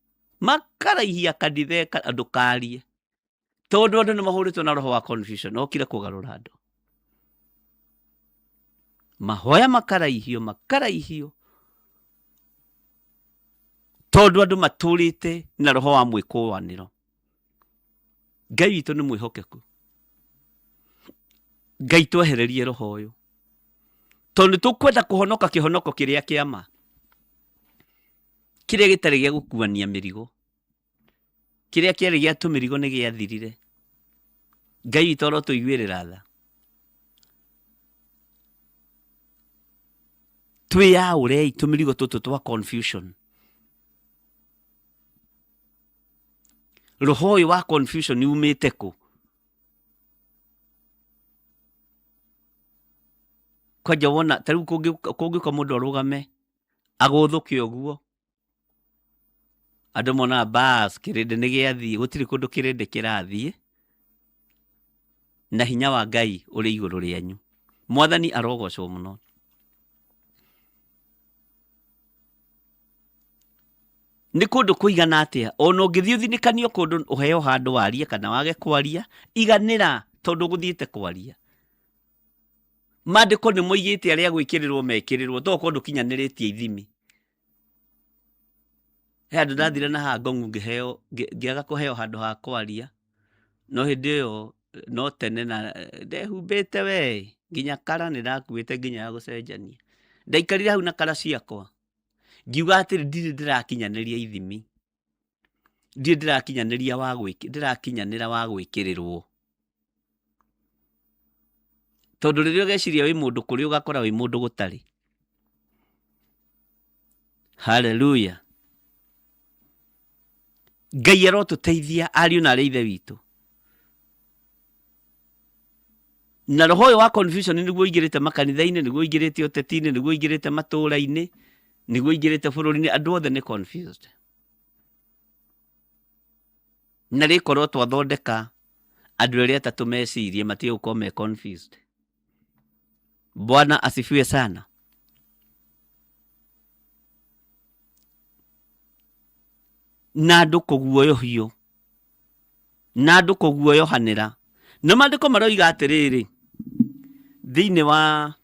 makaraihia kanitha ndũkarie, tondũ andũ nĩ mahũrĩtwo na roho wa confusion. Okire kũgarũra andũ, mahoya makaraihio, makaraihio, tondũ andũ matũrĩte na roho wa mwĩkũanĩro. Ngai witũ nĩ mwĩhokeku. Ngai twehererie roho ũyũ, tondũ nĩ tũkwenda kũhonoka kĩhonoko kĩrĩa kĩa ma, kĩrĩa gĩtarĩ gĩa gũkuania mĩrigo. Kĩrĩa kĩarĩ gĩa tũmĩrigo nĩ gĩathirire. Ngai witũ arotũiguĩrĩra tha. Twĩyaũrei tũmĩrigo tũtũ twa confusion. Roho ũyũ wa confusion umĩte kũ? Kwanja wona ta rĩu kũngĩũka mũndũ arũgame agũthũke ũguo, andũ monaga bas kĩrĩndĩ nĩ gĩathiĩ. Gũtirĩ kũndũ kĩrĩndĩ kĩrathiĩ, na hinya wa Ngai ũrĩ igũrũ rĩanyu. Mwathani arogocwo mũno. Nĩ kũndũ kũigana atĩa ona ũngĩthiĩ ũthinĩkanio kũndũ ũheo handũ warie kana wage kwaria, iganĩra tondũ ũgũthiĩte kwaria. Maandĩko nĩ moigĩte arĩa gwĩkĩrĩrwo mekĩrĩrwo, to ũkorwo ndũkinyanĩrĩtie ithimi. He handũ ndathire na haha Ngong'u ngĩheo, ngĩaga kũheo handũ ha kwaria, no hĩndĩ ĩyo no tene na ndehumbĩte we, nginya kara nĩ ndakuĩte nginya ya gũcenjania. Ndaikarire hau na kara ciakwa, ngiuga atĩrĩ ndirĩ ndĩrakinyanĩria ithimi, ndirĩ ndĩrakinyanĩria wa ndĩrakinyanĩra wa gwĩkĩrĩrwo. Tondũ rĩrĩa ũgeciria wĩ mũndũ kũrĩ ũgakora wĩ mũndũ gũtarĩ. Haleluya. Ngai arotũteithia ariũ na arĩ ithe witũ. Na roho ũyũ wa confusion nĩguo ũingĩrĩte makanitha-inĩ, nĩguo ũingĩrĩte ũteti-inĩ, nĩguo ũingĩrĩte matũũra-inĩ, nĩguo ũingĩrĩte bũrũri-inĩ, andũ othe nĩ confused. Na rĩkorwo twathondeka andũ erĩ atatũ mecirie matige gũkorwo me confused. Bwana asifiwe sana. Na andũ kũguoyohio, na andũ kũguoyohanĩra. Na maandĩko maroiga atĩrĩrĩ, thĩinĩ wa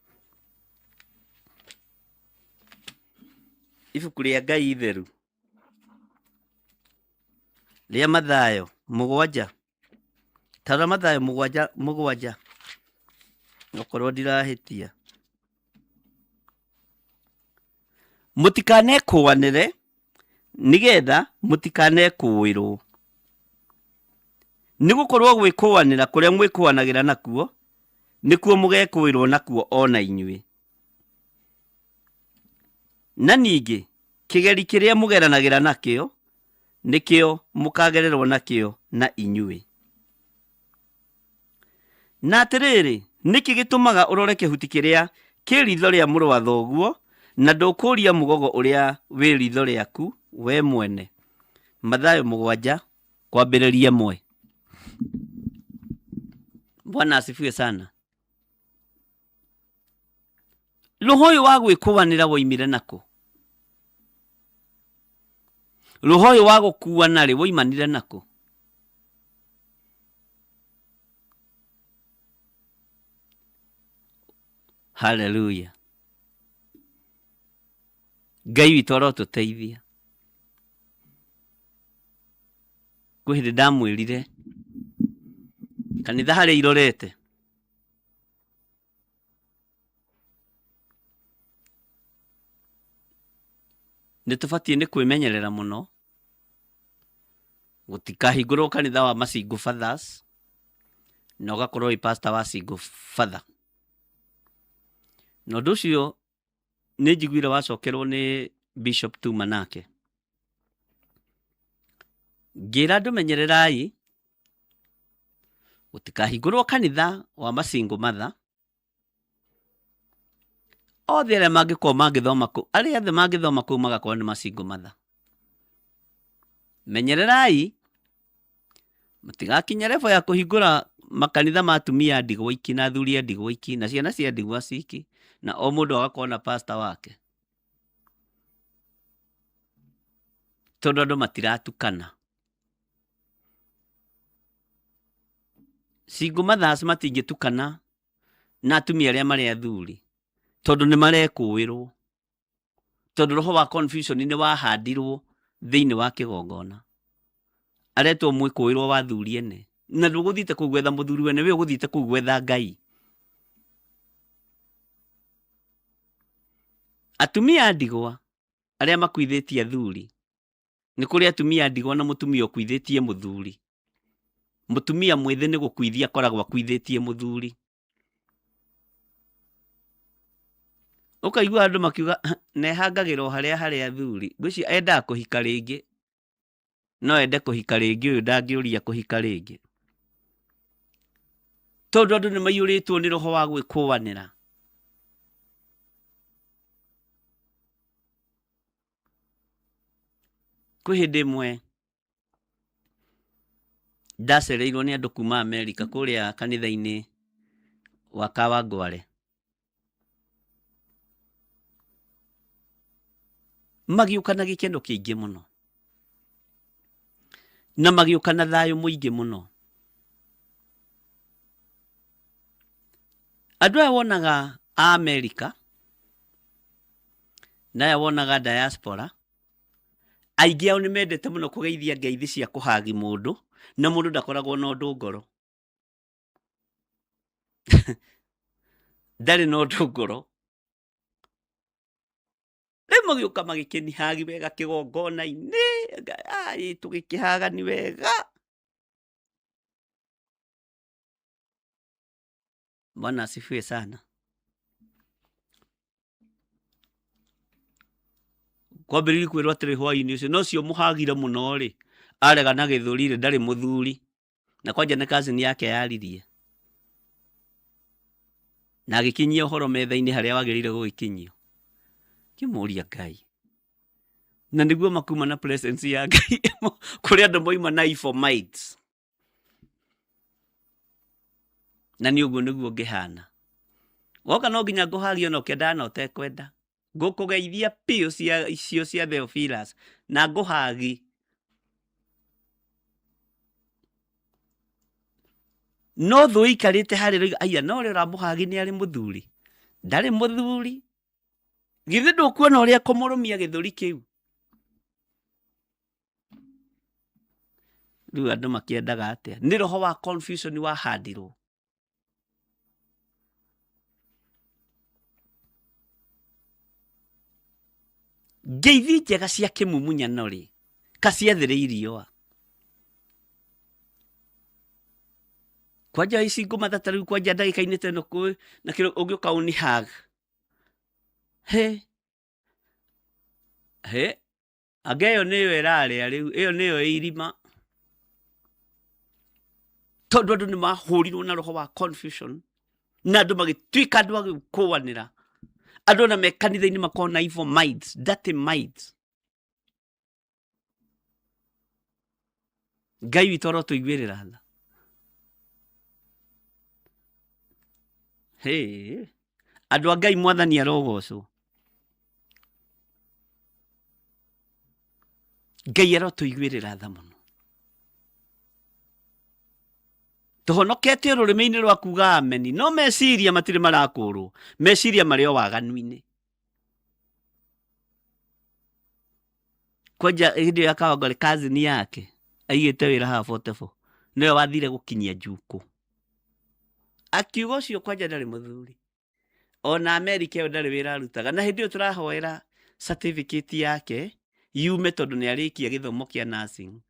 ibuku rĩa Ngai itheru rĩa Mathayo 7, tarora Mathayo 7 7, okorwo ndirahĩtia. Mũtikanekũanĩre nĩgetha mũtikanekũĩrwo, nĩ gũkorwo gwĩkũanĩra kũrĩa mwĩkũanagĩra nakuo nĩkuo mũgekũĩrwo nakuo o na inyuĩ. Na ningĩ kĩgeri kĩrĩa mũgeranagĩra nakĩo nĩkĩo mũkagererwo nakĩo na inyuĩ. Na atĩrĩrĩ, nĩkĩ gĩtũmaga ũrore kĩhuti kĩrĩa kĩ riitho rĩa mũrũ wa thoguo, na ndũkũũria mũgogo ũrĩa wĩ riitho rĩaku wee mwene? Mathayo 7 kwambĩrĩria 1. Bwana asifiwe sana. Roho ũyũ wa gwĩkũanĩra woimire nakũ? Roho ũyũ wa gũkuana rĩ woimanire nakũ? Haleluya. Ngai witũ arotũteithia. Kwĩ hĩndĩ ndamwĩrire kanitha harĩa irorete nĩ tũbatiĩ nĩ kwĩmenyerera mũno. Gũtikahingũrwo kanitha wa ma single fathers na ũgakorwo wĩ pastor wa single father. Na ũndũ ũcio nĩ njiguire wacokerwo nĩ Bishop Tuma nake. Ngĩra andũ menyererai gũtikahingũrwo kanitha wa ma single mother othe arĩa mangĩkorwo mangĩthoma kũu, arĩa othe mangĩthoma kũu magakorwo nĩ ma single mother. Menyererai matigakinye level ya kũhingũra makanitha ma atumia a ndigwa iki na athuri a ndigwa iki na ciana cia ndigwa ciki na o mũndũ agakorwo na pastor wake, tondũ andũ matiratukana. Single mothers matingĩtukana na atumia arĩa marĩ athuri tondũ nĩ marekũĩrwo, tondũ roho wa confusion nĩ wahandirwo thĩinĩ wa kĩgongona. Aretwo mwĩkũĩrwo wa athuri ene, na ndũgũthiĩte kũu gwetha mũthuri wene, we ũgũthiĩte kũu gwetha Ngai. Atumia a ndigwa arĩa makuithĩtie athuri, nĩ kũrĩ atumia a ndigwa na mũtumia ũkuithĩtie mũthuri. Mũtumia mwĩthĩ nĩ gũkuithia akoragwo akuithĩtie mũthuri. Ũkaigua andũ makiuga nehangagĩra o harĩa harĩ athuri, ngwĩciria endaga kũhika rĩngĩ, no ende kũhika rĩngĩ, ũyũ ndangĩũria kũhika rĩngĩ, tondũ andũ nĩ maiyũrĩtwo nĩ roho wa gwĩkũanĩra. Kwĩ hĩndĩ ĩmwe ndacereirwo nĩ andũ kuma Amerika kũrĩa kanitha-inĩ wa Kawangware. Magĩũka na gĩkeno kĩingĩ mũno na magĩũka na thayũ mũingĩ mũno. Andũ aya wonaga a Amerika na aya wonaga diaspora, aingĩ ao nĩ mendete mũno kũgeithia ngeithi cia kũhagi mũndũ, na mũndũ ndakoragwo na ũndũ ngoro. Ndarĩ na ũndũ ngoro. Rĩu magĩũka magĩkĩnihagi wega kĩgongona-inĩ, tũgĩkĩhagani wega. Bwana asifiwe sana. Kwambĩrĩria kwĩrwo atĩrĩ hwaĩ-inĩ ũcio, no ũcio mũhagire mũno rĩ, arega na gĩthũri rĩ, ndarĩ mũthuri. Na kwanja nĩ cousin yake yaririe. Na agĩkinyia ũhoro metha-inĩ harĩa wagĩrĩire gũgĩkinyio. Ngĩmũria Ngai. Na nĩguo makuma na presence ya Ngai kũrĩ andũ moima na evil minds. Na nĩ ũguo nĩguo ngĩhana. Woka no nginya ngũhagie ona ũkĩendaga na ũtekwenda. Ngũkũgeithia piũ cia icio cia Theophilus na ngũhagi. No thũ ĩikarĩte harĩa ĩroiga aya no ũrĩa ũramũhagi nĩ arĩ mũthuri. Ndarĩ mũthuri. Githĩ ndũkuona ũrĩa kũmũrũmia gĩthũri kĩu? Rĩu andũ makĩendaga atĩa? Nĩ roho wa confusion wahandirwo. Ngeithi njega cia kĩmumunyano rĩ, kaciathĩrĩirio a? Kwanja ici ngũmatha ta rĩu kwanja ndagĩka-inĩ ta ĩno kwĩ na kĩrĩa ũngĩũka ũni hug. He he anga ĩyo nĩyo ĩrarĩa rĩu, ĩyo nĩyo ĩ irima. Tondũ andũ nĩ mahũrirwo na roho wa confusion na andũ magĩtuĩka andũ a gũkũanĩra. Andũ ona me kanitha-inĩ makoragwo na evil minds, dirty minds. Ngai witũ arotũiguĩrĩra tha. Hey. Andũ a Ngai mwathani arogocwo. Ngai arotũiguĩrĩra tha mũno. Tũhonokete rũrĩmĩ-inĩ rwa kuga ameni, no meciria matirĩ marakũrwo, meciria marĩ o waganu-inĩ. Kwanja hĩndĩ ĩyo ya Kawangware cousin yake aigĩte wĩra haha 44 nĩwe wathire gũkinyia njukũ, akiuga ũcio kwanja ndarĩ mũthuri ona Amerika ĩyo ndarĩ wĩra arutaga, na hĩndĩ ĩyo tũrahoera certificate yake yume tondũ nĩ arĩkia gĩthomo kĩa nursing.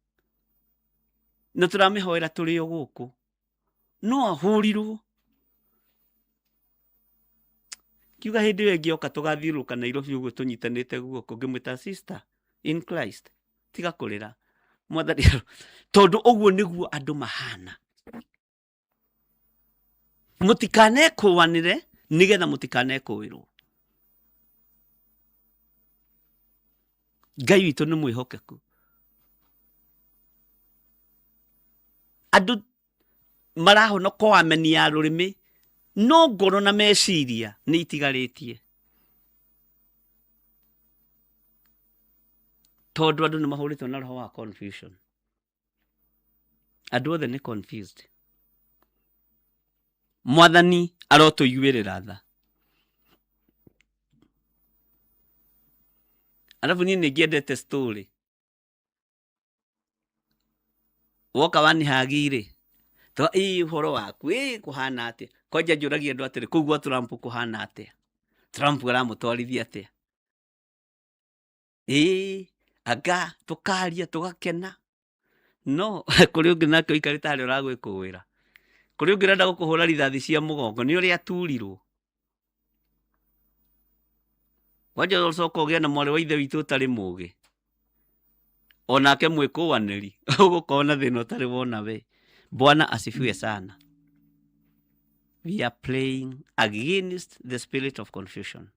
Na tũramĩhoera tũrĩ o gũkũ. No ahũrirwo. Kiuga hĩndĩ ĩyo ĩngĩ oka tũgathiũrũrũka Nairobi ũguo tũnyitanĩte guoko ngĩmwĩta sister in Christ tiga kũrĩra mwathani tondũ ũguo nĩguo andũ mahana. Mũtikanekũanĩre nĩgetha mũtikanekũĩrwo. Ngai witũ nĩ mwĩhokeku. Andũ marahonoka o ameni ya rũrĩmĩ no ngoro na meciria nĩ itigarĩtie tondũ andũ nĩ mahũrĩtwo na roho wa confusion. Andũ othe nĩ confused. Mwathani arotũiguĩrĩra tha. Arabu niĩ nĩ ngĩendete story. Woka wanihagi-rĩ, ĩ ũhoro waku, ĩ kũhana atĩa? Kwanja njũragia andũ atĩrĩ, kũu gwa Trump kũhana atĩa? Trump aramũtwarithia atĩa? Ĩ anga tũkaria tũgakena. No kũrĩ ũngĩ nake ũikarĩte harĩa ũragwĩkũĩra. Kũrĩ ũngĩ ũrenda gũkũhũra rithathi cia mũgongo nĩ ũrĩa aturirwo. Kwanja ũcoka ũgĩe na mwarĩ wa ithe witũ ũtarĩ mũgĩ. Onake mwĩkũanĩri ũgũkorwo na thĩna ũtarĩ wona we. Bwana asifiwe sana. We are playing against the spirit of confusion.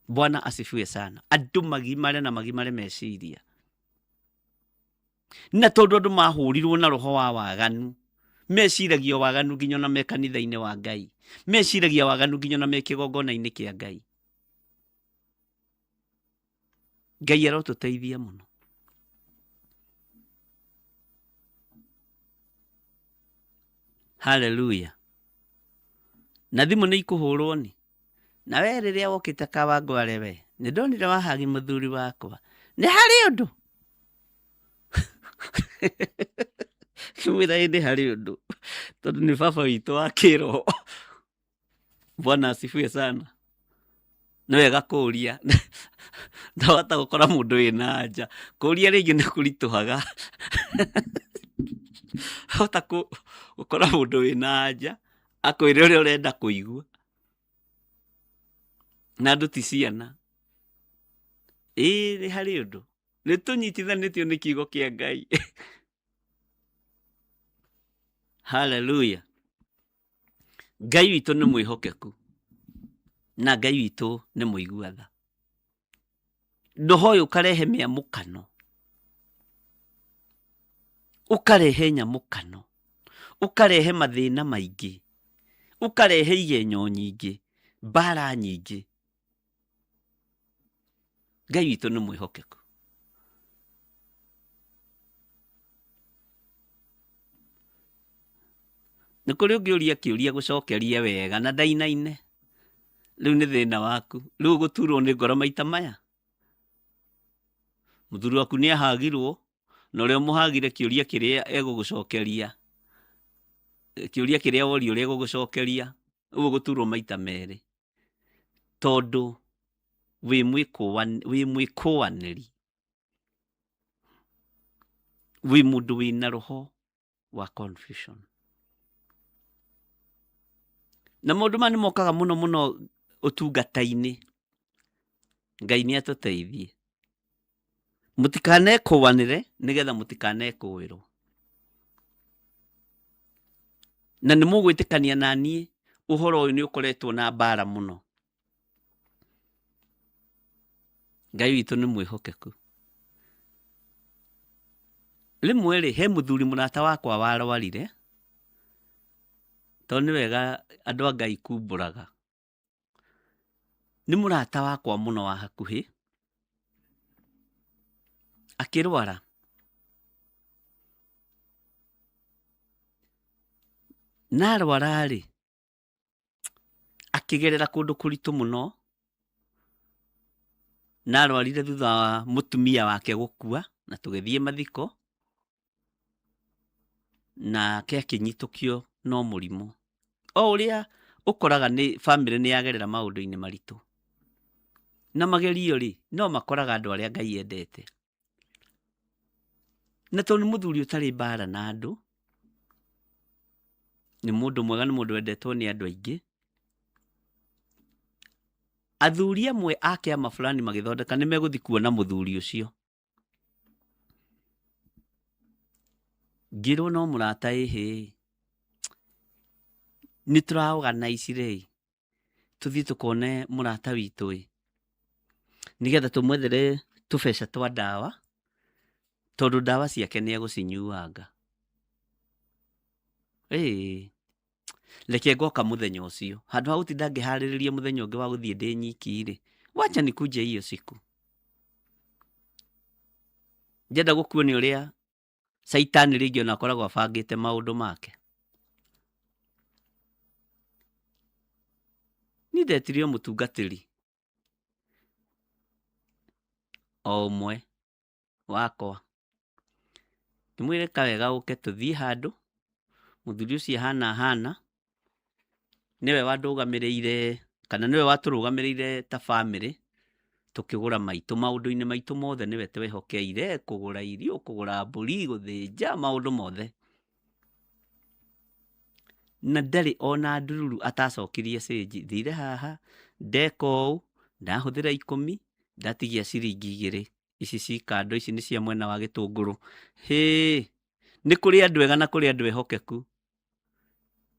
Bwana asifiwe sana. Andũ magimare na magimare meciria. Na tondũ andũ mahũrirwo na roho wa waganu, meciragia waganu nginya ona me kanitha-inĩ wa Ngai, meciragia waganu nginya ona me kĩgongona-inĩ kĩa Ngai. Ngai arotũteithia mũno. Haleluya. Na thimũ nĩ ikũhũrwo ni. Na we rĩrĩa wokĩte Kawangware we, nĩ ndonire wahagi mũthuri wakwa. Nĩ harĩ ũndũ? Ngĩmwĩra ĩ nĩ harĩ ũndũ, tondũ nĩ baba witũ wa kĩroho. Bwana asifiwe sana. Nĩ wega kũria, ndahota gũkora mũndũ wĩna anja. Kũria rĩngĩ nĩ kũritũhaga. Wahota gũkora mũndũ wĩna anja, akwĩre ũrĩa ũrenda kũigua. Na andũ ti ciana. Ĩĩ nĩ harĩ ũndũ. Nĩ tũnyitithanĩtio nĩ kiugo kĩa Ngai. Haleluya. Ngai witũ nĩ mwĩhokeku na Ngai witũ nĩ mũigua tha. Roho ũyũ ũkarehe mĩamũkano, ũkarehe nyamũkano, ũkarehe mathĩna maingĩ, ũkarehe igenyo nyingĩ, mbara nyingĩ. Ngai witũ nĩ mwĩhokeku. Nĩ kũrĩ ũngĩũria kĩũria gũcokerie wega na ndainaine. Rĩu nĩ thĩna waku. Rĩu ũgũturwo nĩ ngoro maita maya. Mũthuri waku nĩ ahagirwo, na ũrĩa ũmũhagire kĩũria kĩrĩa egũgũcokeria, kĩũria kĩrĩa woria ũrĩa egũgũcokeria, rĩu ũgũturwo maita merĩ. Tondũ wĩ mwĩkũanĩri, wĩ mũndũ wĩna roho wa confusion. Na maũndũ maya nĩ mokaga mũno mũno ũtungata-inĩ. Ngai nĩ atũteithie. Mũtikanekũanĩre nĩgetha mũtikanekũĩrwo. Na nĩ mũgwĩtĩkania na niĩ ũhoro ũyũ nĩ ũkoretwo na mbara mũno. Ngai witũ nĩ mwĩhokeku. Rĩmwe rĩ, he mũthuri mũrata wakwa warwarire, tondũ nĩ wega andũ a Ngai kumbũraga. Nĩ mũrata wakwa mũno wa hakuhĩ, akĩrwara. Na arwara rĩ, akĩgerera kũndũ kũritũ mũno, na arwarire thutha wa mũtumia wake gũkua, na tũgĩthiĩ mathiko, nake akĩnyitũkio no mũrimũ. O ũrĩa ũkoraga nĩ bamĩrĩ nĩ yagerera maũndũ-inĩ maritũ, na magerio rĩ, no makoraga andũ arĩa Ngai endete. Na tondũ nĩ mũthuri ũtarĩ mbara na andũ, nĩ mũndũ mwega, nĩ mũndũ wendetwo nĩ andũ aingĩ. Athuri amwe a kĩama fulani magĩthondeka nĩ megũthiĩ kuona mũthuri ũcio. Ngĩrwo no mũrata ĩhĩ, nĩ tũra organize rĩ, tũthiĩ tũkone mũrata witũ ĩ, nĩgetha tũmwethere tũbeca twa ndawa, tondũ ndawa ciake nĩ egũcinyuanga. Ĩĩ, reke ngoka mũthenya ũcio. Handũ ha gũtinda ngĩharĩrĩria mũthenya ũngĩ wa gũthiĩ ndĩ nyiki rĩ, wacha nikuje hiyo siku. Ndĩrenda gũkuonia ũrĩa caitani rĩngĩ ona akoragwo abangĩte maũndũ make. Niĩ ndetire o mũtungatĩri o ũmwe wakwa, ngĩmwĩra ĩka wega ũke tũthiĩ handũ, mũthuri ũcio ahana ahana, nĩwe wandũgamĩrĩire kana nĩwe watũrũgamĩrĩire ta bamĩrĩ tũkĩgũra maitũ, maũndũ-inĩ maitũ mothe nĩwe twehokeire, kũgũra irio, kũgũra mbũri, gũthĩnja, maũndũ mothe. Na ndarĩ ona ndururu atacokirie cĩnji, thire haha, ndeka ũũ, ndahũthĩra ikũmi, ndatigia ciringi igĩrĩ, ici ci kando, ici nĩ cia mwena wa gĩtũngũrũ. Hĩ, nĩ kũrĩ andũ ega na kũrĩ andũ ehokeku.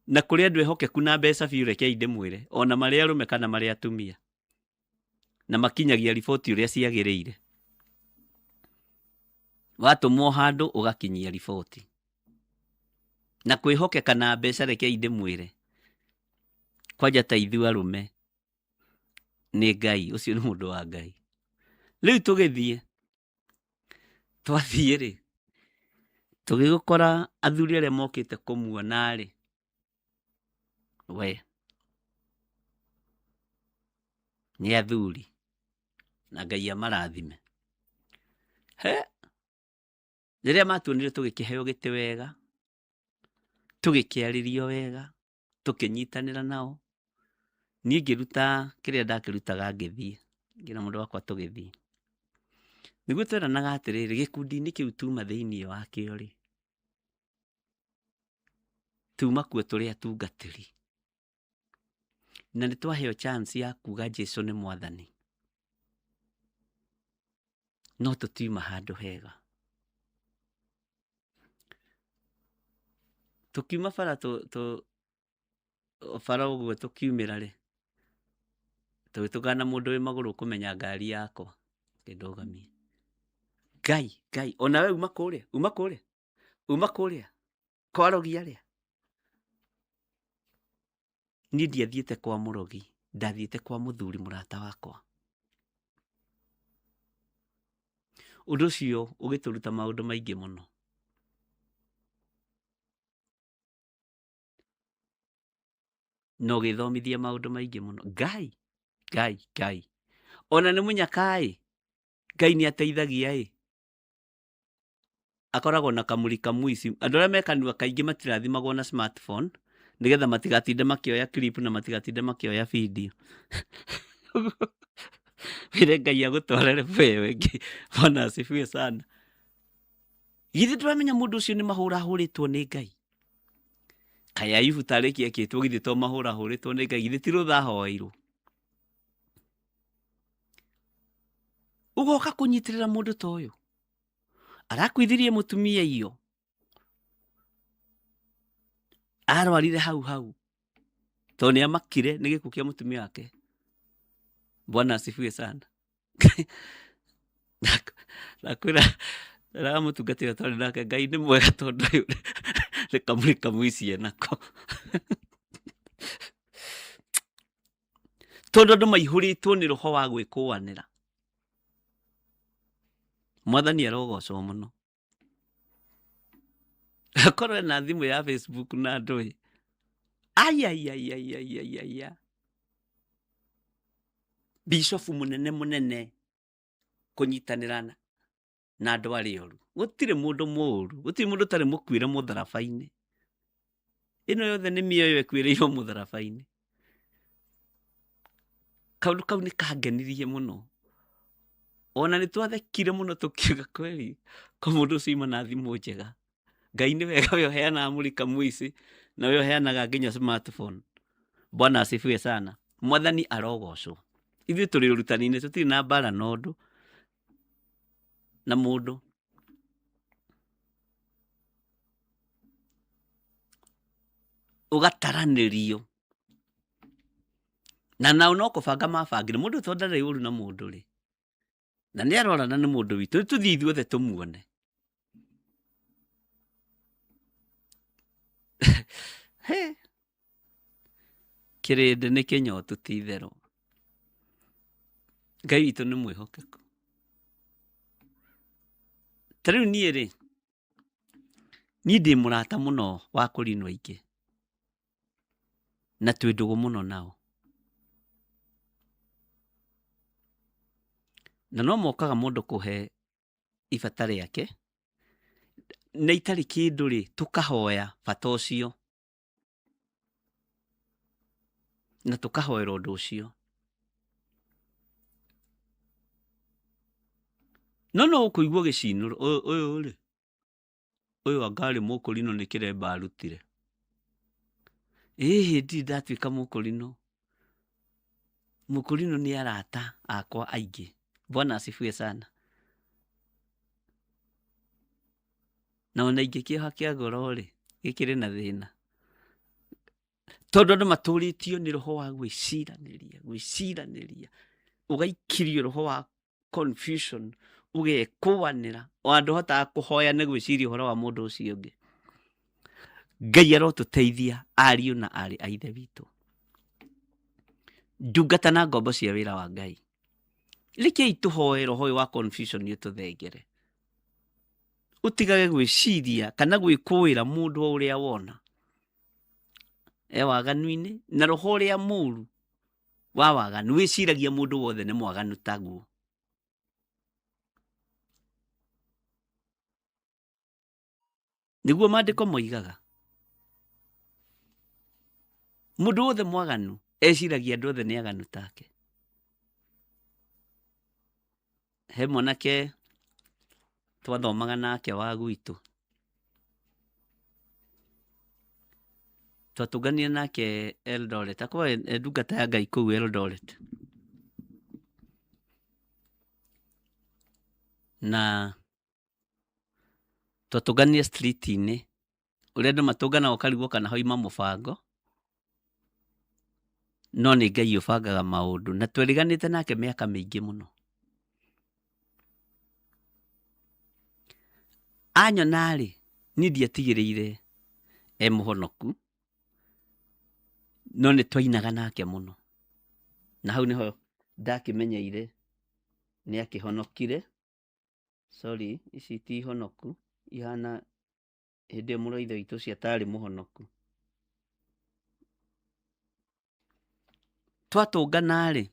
Na kũrĩ andũ ehokeku na mbeca biũ, rekei ndĩmwĩre, ona marĩ arũme kana marĩ atumia. Na makinyagia riboti ũrĩa ciagĩrĩire. Watũmwo handũ ũgakinyia riboti. Na kwĩhokeka na mbeca rekei ndĩmwĩre, kwanja ta ithuĩ arũme, nĩ Ngai, ũcio nĩ mũndũ wa Ngai. Rĩu tũgĩthiĩ, twathiĩ rĩ, tũgĩgĩkora athuri arĩa mokĩte kũmuona rĩ, we nĩ athuri na Ngai amarathime. He, rĩrĩa matuonire tũgĩkĩheo gĩtĩ wega, tũgĩkĩarĩrio wega, tũkĩnyitanĩra nao, niĩ ngĩruta kĩrĩa ndakĩrutaga ngĩthiĩ, ngĩra mũndũ wakwa tũgĩthiĩ. Nĩguo tweranaga atĩrĩrĩ, gĩkundi-inĩ kĩu tuma thĩiniĩ wakĩo rĩ, tuma kuo tũrĩ atungatĩri. Na nĩ twaheo chance ya kuga Jesu nĩ mwathani. No tũtiuma handũ hega. Tũkiuma bara bara ũguo tũkiumĩra rĩ, tũgĩtũngana na mũndũ wĩ magũrũ ũkũmenya ngari yakwa, akĩndũgamia. Ngai, Ngai, ona we uma kũrĩa, uma kũrĩa, uma kũrĩa, kwa arogi arĩa. Niĩ ndiathiĩte kwa mũrogi, ndathiĩte kwa mũthuri mũrata wakwa. Ũndũ ũcio ũgĩtũruta maũndũ maingĩ mũno. Na ũgĩthomithia maũndũ maingĩ mũno. Ngai, Ngai, Ngai. Ona nĩ mũnyaka-ĩ, Ngai nĩ ateithagia-ĩ. Akoragwo na kamũri kamũici. Andũ arĩa me kanua kaingĩ matirathimagwo na smartphone, nĩgetha matigatinde makĩoya clip na matigatinde makĩoya video. Wĩre Ngai agũtware level ĩyo ĩngĩ. Bwana asifiwe sana. Githĩ ndũramenya mũndũ ũcio nĩ mahũra ahũrĩtwo nĩ Ngai? Kaĩ Ayubu tarĩ kĩ ekĩtwo githĩ to mahũra ahũrĩtwo nĩ Ngai? Githĩ ti rũtha ahoeirwo? Ũgoka kũnyitĩrĩra mũndũ ta ũyũ arakuithirie mũtumia iyo arwarire hau hau tondũ nĩ amakire nĩ gĩkuũ kĩa mũtumia wake. Bwana asifiwe sana. Ndakwĩra ndĩramũtungatĩra twarĩ nake Ngai nĩ mwega tondũ ũyũ nĩ kamũrĩ kamũici enako. Tondũ andũ maihũrĩtwo nĩ roho wa gwĩkũanĩra. Mwathani arogocwo mũno. Akorwo ena thimũ ya Facebook na andũ ĩ. Aiaiaiaiaiaia. Bishofu mũnene mũnene kũnyitanĩra na andũ arĩa oru. Gũtirĩ mũndũ mũru, gũtirĩ mũndũ ũtarĩ mũkuĩre mũtharaba-inĩ. Ĩno yothe nĩ mĩoyo ĩkuĩrĩirwo 穆 mũtharaba-inĩ. Kaũndũ kau nĩ kangenirie mũno. Ona nĩ twathekire mũno tũkiuga kweli ko mũndũ ũcio auma na thimũ njega. Ngai nĩ wega we ũheanaga mũrika mũici na we ũheanaga nginya smartphone. Bwana asifiwe sana. Mwathani arogocwo. Ithuĩ tũrĩ ũrutani-inĩ tũtirĩ na mbara na ũndũ na mũndũ. Ũgataranĩrio na nao no kũbanga mabangire mũndũ to ndarĩ ũru na mũndũ rĩ na nĩ arorana nĩ mũndũ witũ tũthiĩ ithuothe tũmuone. He kĩrĩndĩ nĩ kĩnyotu ti itherũ. Ngai witũ nĩ mwĩhokeku. Ta rĩu niĩ rĩ, niĩ ndĩ mũrata mũno wa kũrinwo aingĩ na twĩ ndũgũ mũno nao. Na no mokaga mũndũ kũhe ibata rĩake na itarĩ kĩndũ rĩ, tũkahoya bata ũcio na tũkahoera ũndũ ũcio. No no ũkũigua ũgĩcinũrwo ũyũ rĩ, ũyũ anga arĩ mũkũrinũ nĩ kĩremba arutire. Ĩhĩ ndirĩ ndatuĩka mũkũrinũ. Mũkũrinũ nĩ arata akwa aingĩ. Bwana asifiwe sana. Na ona ingĩkĩoha kĩa goro rĩ, gĩkĩrĩ na thĩna. Tondũ andũ matũrĩtio nĩ roho wa gwĩciranĩria, gwĩciranĩria, ũgaikirio roho wa confusion, ũgekũanĩra, ona ndũhotaga kũhoya nĩ gwĩciria ũhoro wa mũndũ ũcio ũngĩ. Ngai arotũteithia ariũ na aarĩ a Ithe witũ, ndungata na ngombo cia wĩra wa Ngai. Rekei tũhoe roho ũyũ wa confusion ũtũthengere, ũtigage gwĩciria kana gwĩkũĩra mũndũ o ũrĩa wona e waganu-inĩ, na roho ũrĩa mũru wa waganu wĩciragia mũndũ wothe nĩ mwaganu taguo. Nĩguo maandĩko moigaga. Mũndũ wothe mwaganu eciragia andũ othe nĩ aganu take. He mwanake twathomaga nake wa gwitũ, twatũnganire nake Eldoret, akoragwo e ndungata ya Ngai kũu Eldoret. Na twatũnganire street-inĩ, ũrĩa andũ matũnganaga ũkarigwo kana hauma mũbango, no nĩ Ngai ũbangaga maũndũ, na tweriganĩte nake mĩaka mĩingĩ mũno. Anyona rĩ, niĩ ndiatigĩrĩire e mũhonoku, no nĩ twainaga nake mũno, na hau nĩho ndakĩmenyeire nĩ akĩhonokire. Sorry, ici ti honoku, ihana hĩndĩ ĩyo mũrũ wa ithe witũ ũcio atarĩ mũhonoku. Twatũngana rĩ,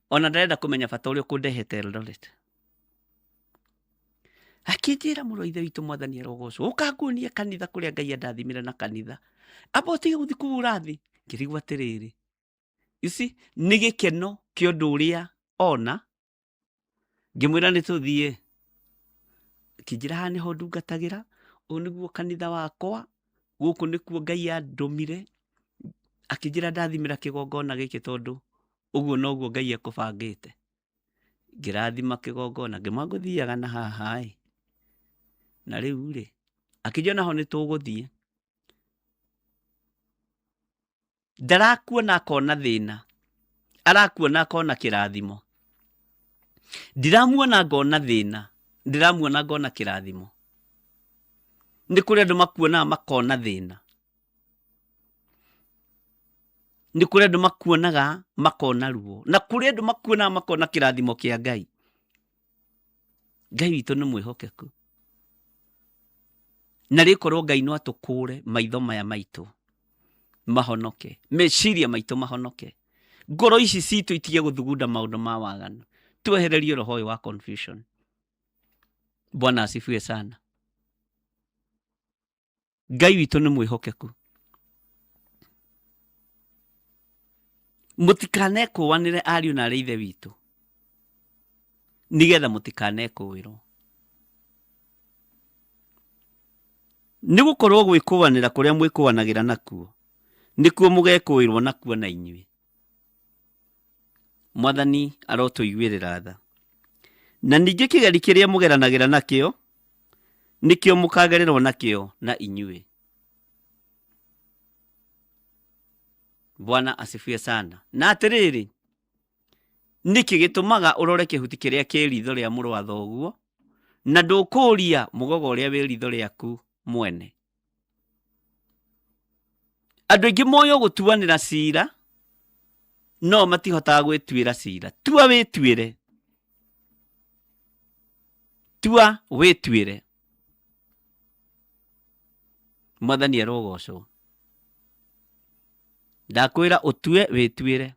ona ndarenda kũmenya bata ũrĩa ũkũndehete Eldoret. Akĩnjĩra mũrũ wa ithe witũ mwathani arogocwo, ũka nguonie kanitha kũrĩa Ngai andathimire na kanitha. Amba ũtige gũthiĩ kũu ũrathiĩ. Ngĩrigwo atĩrĩrĩ, you see, nĩ gĩkeno kĩa ũndũ ũrĩa ona. Ngĩmwĩra nĩ tũthiĩ, akĩnjĩra haha nĩho ndungatagĩra, ũyũ nĩguo kanitha wakwa, gũkũ nĩkuo Ngai andũmire, akĩnjĩra ndathimĩra kĩgongona gĩkĩ tondũ ũguo noguo Ngai ekũbangĩte. Ngĩrathima kĩgongona, ngĩmwĩra ngũthiaga na haha ĩ, na rĩu rĩ, akĩnjĩra onaho nĩ tũgũthiĩ. Ndarakuona akona thĩna, arakuona akona kĩrathimo. Ndiramuona ngona thĩna, ndĩramuona ngona kĩrathimo. Nĩ kũrĩ andũ makuonaga makona thĩna. Nĩ kũrĩ andũ makuonaga makona ruo. Na kũrĩ andũ makuonaga makona kĩrathimo kĩa Ngai. Ngai witũ nĩ mwĩhokeku. Na rĩkorwo Ngai no atũkũre maitho maya maitũ mahonoke, meciria maitũ mahonoke, ngoro ici citũ itige gũthugunda maũndũ ma waganu, twehererie roho ũyũ wa confusion. Bwana asifiwe sana. Ngai witũ nĩ mwĩhokeku. Mũtikanekũanĩre ariũ na arĩ ithe witũ. Nĩgetha mũtikanekũĩrwo. Nĩ gũkorwo gwĩkũanĩra kũrĩa mwĩkũanagĩra nakuo, nĩkuo mũgekũĩrwo nakuo na inyuĩ. Mwathani arotũiguĩrĩra tha. Na ningĩ kĩgeri kĩrĩa mũgeranagĩra nakĩo, nĩkĩo mũkagererwo nakĩo na inyuĩ. Bwana asifiwe sana. Na atĩrĩrĩ, nĩkĩ gĩtũmaga ũrore kĩhuti kĩrĩa kĩ ritho rĩa mũrũ wa thoguo, na ndũkũũria mũgogo ũrĩa wĩ ritho rĩaku mwene? Andũ aingĩ moĩ o gũtuanĩra cira, no matihotaga gwĩtuĩra cira. Tua wĩtuĩre, tua wĩtuĩre. Mwathani arogocwo. Ndakwĩra ũtue wĩtuĩre.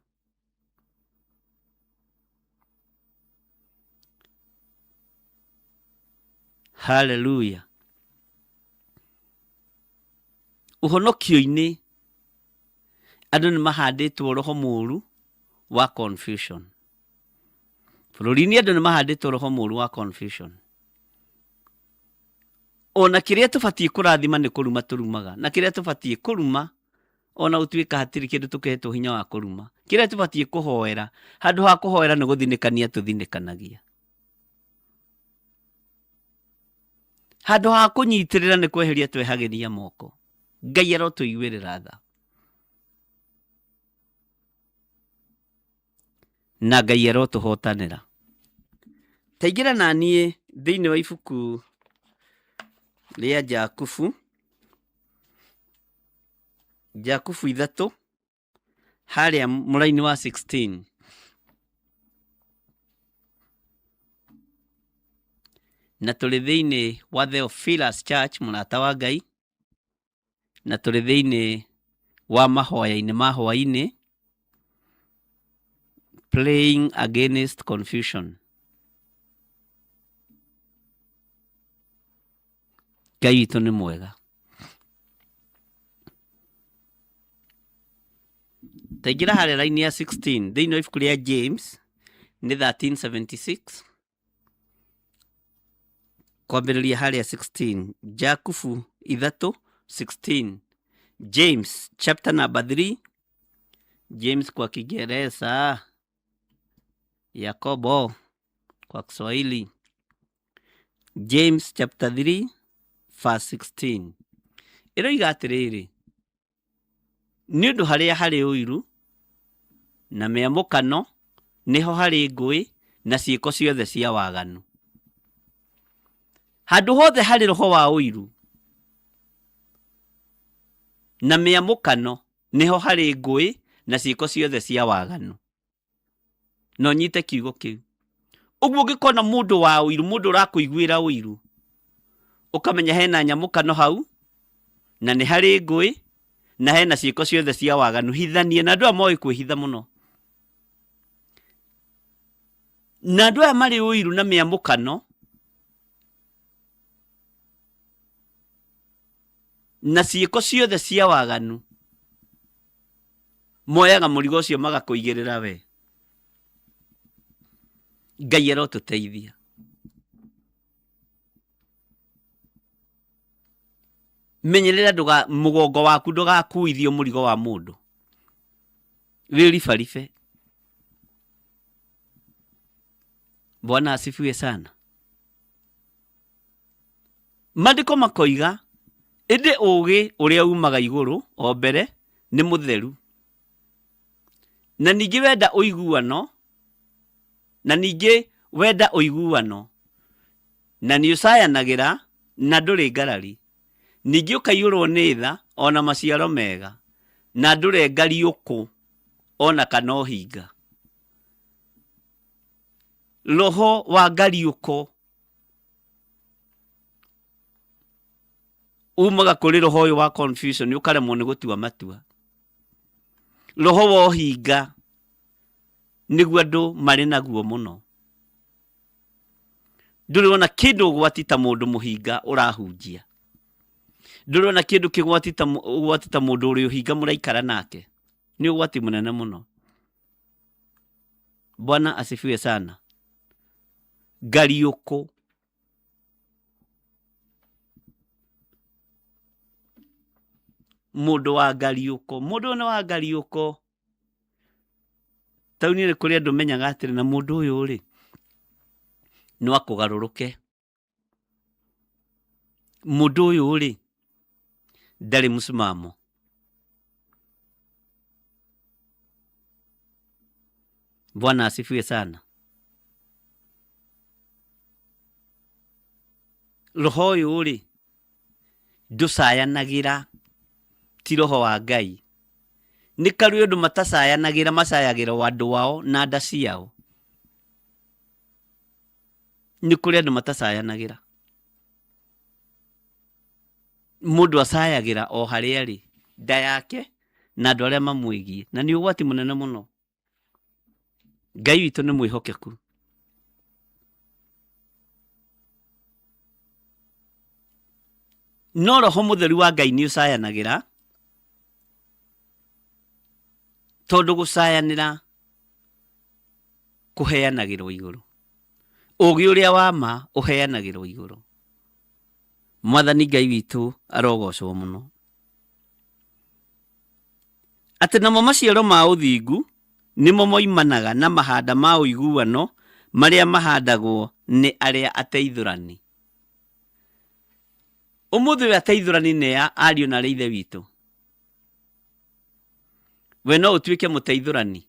Haleluya. Ũhonokio-inĩ andũ nĩ mahandĩtwo roho mũru wa confusion. Bũrũri-inĩ andũ nĩ mahandĩtwo roho mũru wa confusion. Ona kĩrĩa tũbatiĩ kũrathima nĩ kũruma tũrumaga, na kĩrĩa tũbatiĩ kũruma ona gũtuĩka hatirĩ kĩndũ tũkehetwo hinya wa kũruma. Kĩrĩa tũbatiĩ kũhoera, handũ ha kũhoera nĩ gũthinĩkania tũthinĩkanagia. Handũ ha kũnyitĩrĩra nĩ kweheria twehagĩria moko. Ngai arotũiguĩrĩra tha. Na Ngai arotũhotanĩra. Taingĩra na niĩ thĩinĩ wa ibuku rĩa Jakubu, Jakubu 3 harĩa mũraini wa 16. Na tũrĩ thĩinĩ wa Theophilus Church, mũrata wa Ngai, na tũrĩ thĩinĩ wa mahoya-inĩ ma hwaĩ-inĩ, praying against confusion. Ngai witũ nĩ mwega. Taingĩra harĩa raini ya 16 thĩinĩ wa ibuku rĩa James nĩ 1376 kwambĩrĩria harĩa 16 Jakubu 3 16 James chapter number 3 James kwa Kiingereza Yakobo kwa Kiswahili James chapter 3 verse 16 ĩroiga atĩrĩrĩ, nĩ ũndũ harĩa harĩ ũiru na mĩamũkano nĩho harĩ ngũĩ na ciĩko ciothe cia waganu. Handũ hothe harĩ roho wa ũiru na mĩamũkano nĩho harĩ ngũĩ na ciĩko ciothe cia waganu. Na ũnyite kiugo kĩu. Ũguo ũngĩkona mũndũ wa ũiru, mũndũ ũrakũiguĩra ũiru, ũkamenya hena nyamũkano hau, na nĩ harĩ ngũĩ, na hena ciĩko ciothe cia waganu. Hithanie na andũ aya moĩ kwĩhitha mũno. Na andũ aya marĩ ũiru na mĩamũkano, na ciĩko ciothe cia waganu, moyaga mũrigo ũcio magakũigĩrĩra we. Ngai arotũteithia. Menyerera ndũga mũgongo waku ndũgakuithio mũrigo wa mũndũ. Wĩribaribe. Bwana asifiwe sana. Maandĩko makoiga, ĩndĩ ũũgĩ ũrĩa uumaga igũrũ o mbere nĩ mũtheru, na ningĩ wenda ũiguano, na ningĩ wenda ũiguano, na nĩũcayanagĩra na ndũrĩ ngarari, ningĩ ũkaiyũrwo nĩ tha o na maciaro mega, na ndũrĩ ngariũkũ o na kana ũhinga. Roho wa ngariũko umaga kũrĩ roho ũyũ wa confusion ũkaremwo nĩ gũtua matua. Roho wa ũhinga nĩguo andũ marĩ naguo mũno. Ndũrĩ wona kĩndũ ũgwati ta mũndũ mũhinga ũrahunjia. Ndũrĩ wona kĩndũ kĩgwati ta ũgwati ta mũndũ ũrĩ ũhinga mũraikara nake. Nĩ ũgwati mũnene mũno. Bwana asifiwe sana. Ngariũkũ. Mũndũ wa ngariũko, mũndũ ũyũ nĩ wa ngariũko. Taũni-inĩ nĩ kũrĩ andũ menyaga atĩrĩ, na mũndũ ũyũ rĩ, no akũgarũrũke. Mũndũ ũyũ rĩ, ndarĩ msimamo. Bwana asifiwe sana. Roho ũyũ rĩ, ndũcayanagĩra, ti roho wa Ngai. Nĩ karĩ ũndũ matacayanagĩra, macayagĩra o andũ ao na nda ciao. Nĩ kũrĩ andũ matacayanagĩra. Mũndũ acayagĩra o harĩa arĩ, nda yake na andũ arĩa mamwĩgiĩ, na nĩ ũgwati mũnene mũno. Ngai witũ nĩ mwĩhokeku. No roho mũtheru wa Ngai nĩ ũcayanagĩra, tondũ gũcayanĩra kũheanagĩrwo igũrũ. Ũgĩ ũrĩa wa ma ũheanagĩrwo igũrũ. Mwathani Ngai witũ arogocwo mũno. Atĩ namo maciaro ma ũthingu nĩmo moimanaga na mahanda ma ũiguano marĩa mahandagwo nĩ arĩa ateithũrani. Ũmũthĩ ũyũ ateithũrani nĩ a ariũ na arĩ ithe witũ? We no ũtuĩke mũteithũrani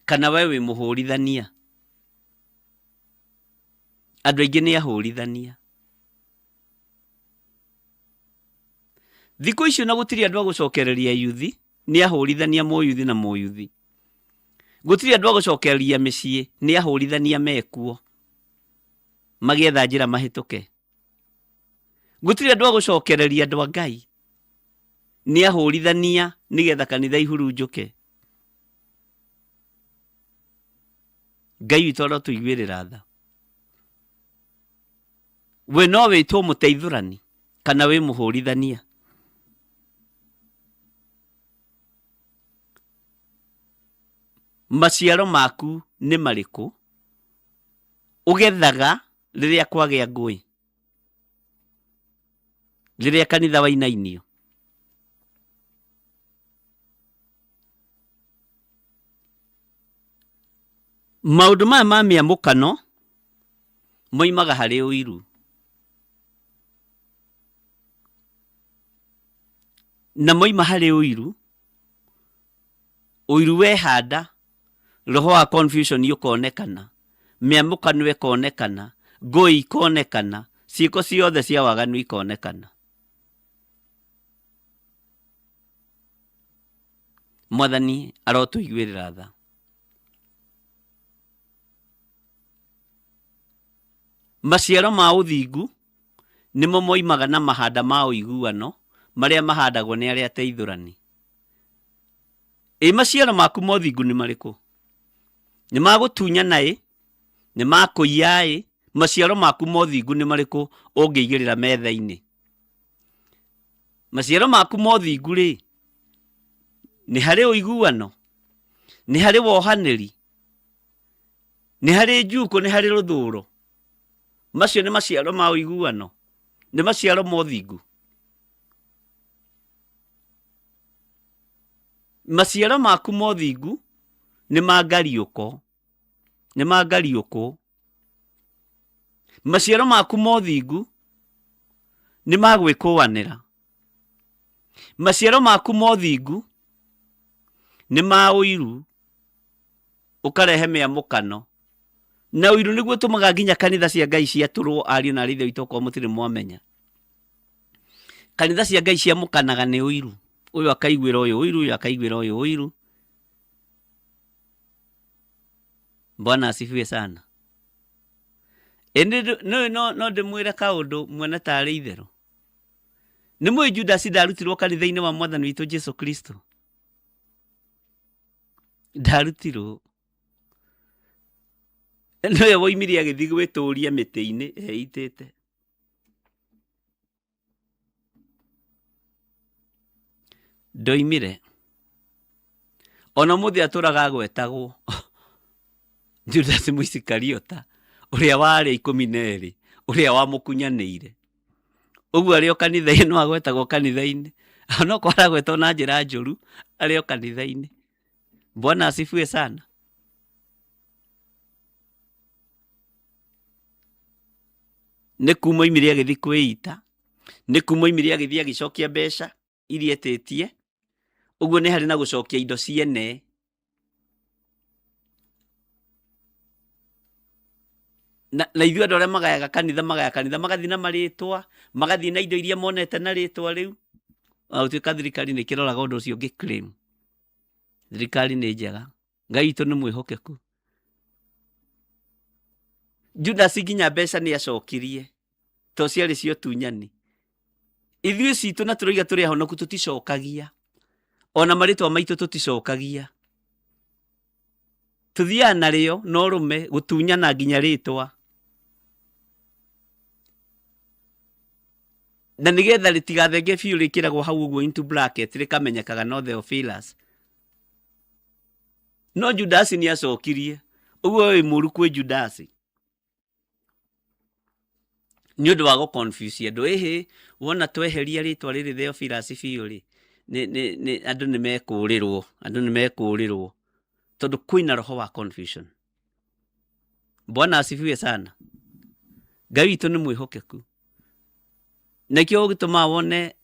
kana we wĩ mũhũrithania? Andũ aingĩ nĩ ahũrithania. Thikũ icio na gũtirĩ andũ a gũcokereria yuthi, nĩ ahũrithania mũyuthi na mũyuthi. Gũtirĩ andũ a gũcokereria mĩciĩ, nĩ ahũrithania mekuo magĩetha njĩra mahĩtũke. Gũtirĩ andũ a gũcokereria andũ a Ngai, nĩ ahũrithania nĩgetha kanitha ihurunjũke. Ngai witũ arotũiguĩrĩra tha. We no wĩtwo mũteithũrani kana wĩ mũhũrithania? Maciaro maku nĩ marĩkũ ũgethaga rĩrĩa kwagĩa ngũĩ, rĩrĩa kanitha wainainio? Maũndũ maya ma mĩamũkano moimaga harĩ ũiru. Na moima harĩ ũiru, ũiru wehanda, roho wa confusion ũkonekana, mĩamũkano ĩkonekana, ngũĩ ikonekana, ciĩko ciothe cia waganu ikonekana. Mwathani arotũiguĩrĩra tha. Maciaro ma ũthingu nĩmo moimaga na mahanda ma ũiguano marĩa mahandagwo nĩ arĩa ateithũrani. Ĩ maciaro maku ma ũthingu nĩ marĩkũ? Nĩ ma gũtunyana ĩ? Nĩ ma kũiya ĩ? Maciaro maku ma ũthingu nĩ marĩkũ ũngĩigĩrĩra metha-inĩ? Maciaro maku ma ũthingu rĩ, nĩ harĩ ũiguano? Nĩ harĩ wohanĩri? Nĩ harĩ njukũ? Nĩ harĩ rũthũro? Macio nĩ maciaro ma ũiguano? Nĩ maciaro ma ũthingu? Maciaro maku ma ũthingu nĩ ma ngariũko, nĩ ma ngariũkũ. Maciaro maku ma ũthingu nĩ ma gwĩkũanĩra. Maciaro maku ma ũthingu nĩ ma ũiru, ũkarehe mĩamũkano. Na ũiru nĩguo ũtũmaga nginya kanitha cia Ngai ciatũrwo, ariũ na arĩ ithe witũ, okorwo mũtirĩ mwamenya. Kanitha cia Ngai ciamũkanaga nĩ ũiru. Ũyũ akaiguĩra ũyũ ũiru, ũyũ akaiguĩra ũyũ ũiru. Bwana asifiwe sana. Ĩndĩ no, no, no ndĩmwĩre kaũndũ muone tarĩ itherũ. Nĩ mũĩ Judasi ndarutirwo kanitha-inĩ wa Mwathani witũ Jesu Kristo? Ndarutirwo. Nĩwe woimire agĩthiĩ gwĩtũria mĩtĩ-inĩ eitĩte. Ndoimire. Ona ũmũthĩ atũraga agwetagwo Judasi Mũisikariota. Ũrĩa wa arĩa 12, ũrĩa wamũkunyanĩire. Ũguo arĩ o kanitha-inĩ, no agwetagwo kanitha-inĩ. Onokorwo aragwetwo na njĩra njũru, arĩ o kanitha-inĩ. Bwana asifiwe sana. Nĩ kuma oimire agĩthiĩ kwĩita, nĩ kuma oimire agĩthiĩ agĩcokia mbeca iria etĩtie, ũguo nĩ harĩ na gũcokia indo ciene. Na ithuĩ andũ arĩa magayaga kanitha, magaya kanitha, magathiĩ na marĩtwa, magathiĩ na indo iria monete na rĩtwa rĩu. Ona gũtuĩka thirikari nĩ ĩkĩroraga ũndũ ũcio ũngĩ claim. Thirikari nĩ njega, Ngai witũ nĩ mwĩhokeku. Judas nginya mbeca nĩ acokirie, to ciarĩ cia ũtunyani. Ithuĩ citũ na tũroiga tũrĩ ahonoku tũticokagia, ona marĩtwa maitũ tũticokagia. Tũthiaga narĩo na ũrũme gũtunyana nginya rĩtwa. Na nĩgetha rĩtigathenge biũ rĩkĩragwo hau ũguo into bracket rĩkamenyekaga no Theophilus. No Judasi nĩ acokirie, ũguo wĩ mũru kwĩ Judasi. Nĩ ũndũ wa gũ confuse andũ, ĩhĩ wona tweheria rĩtwa rĩrĩ Theophilus biũ rĩ, nĩ andũ nĩ mekũrĩrwo, andũ nĩ mekũrĩrwo, tondũ kwĩna roho wa confusion. Bwana asifiwe sana. Ngai witũ nĩ mwĩhokeku. Nĩkĩo gĩtũmaga wone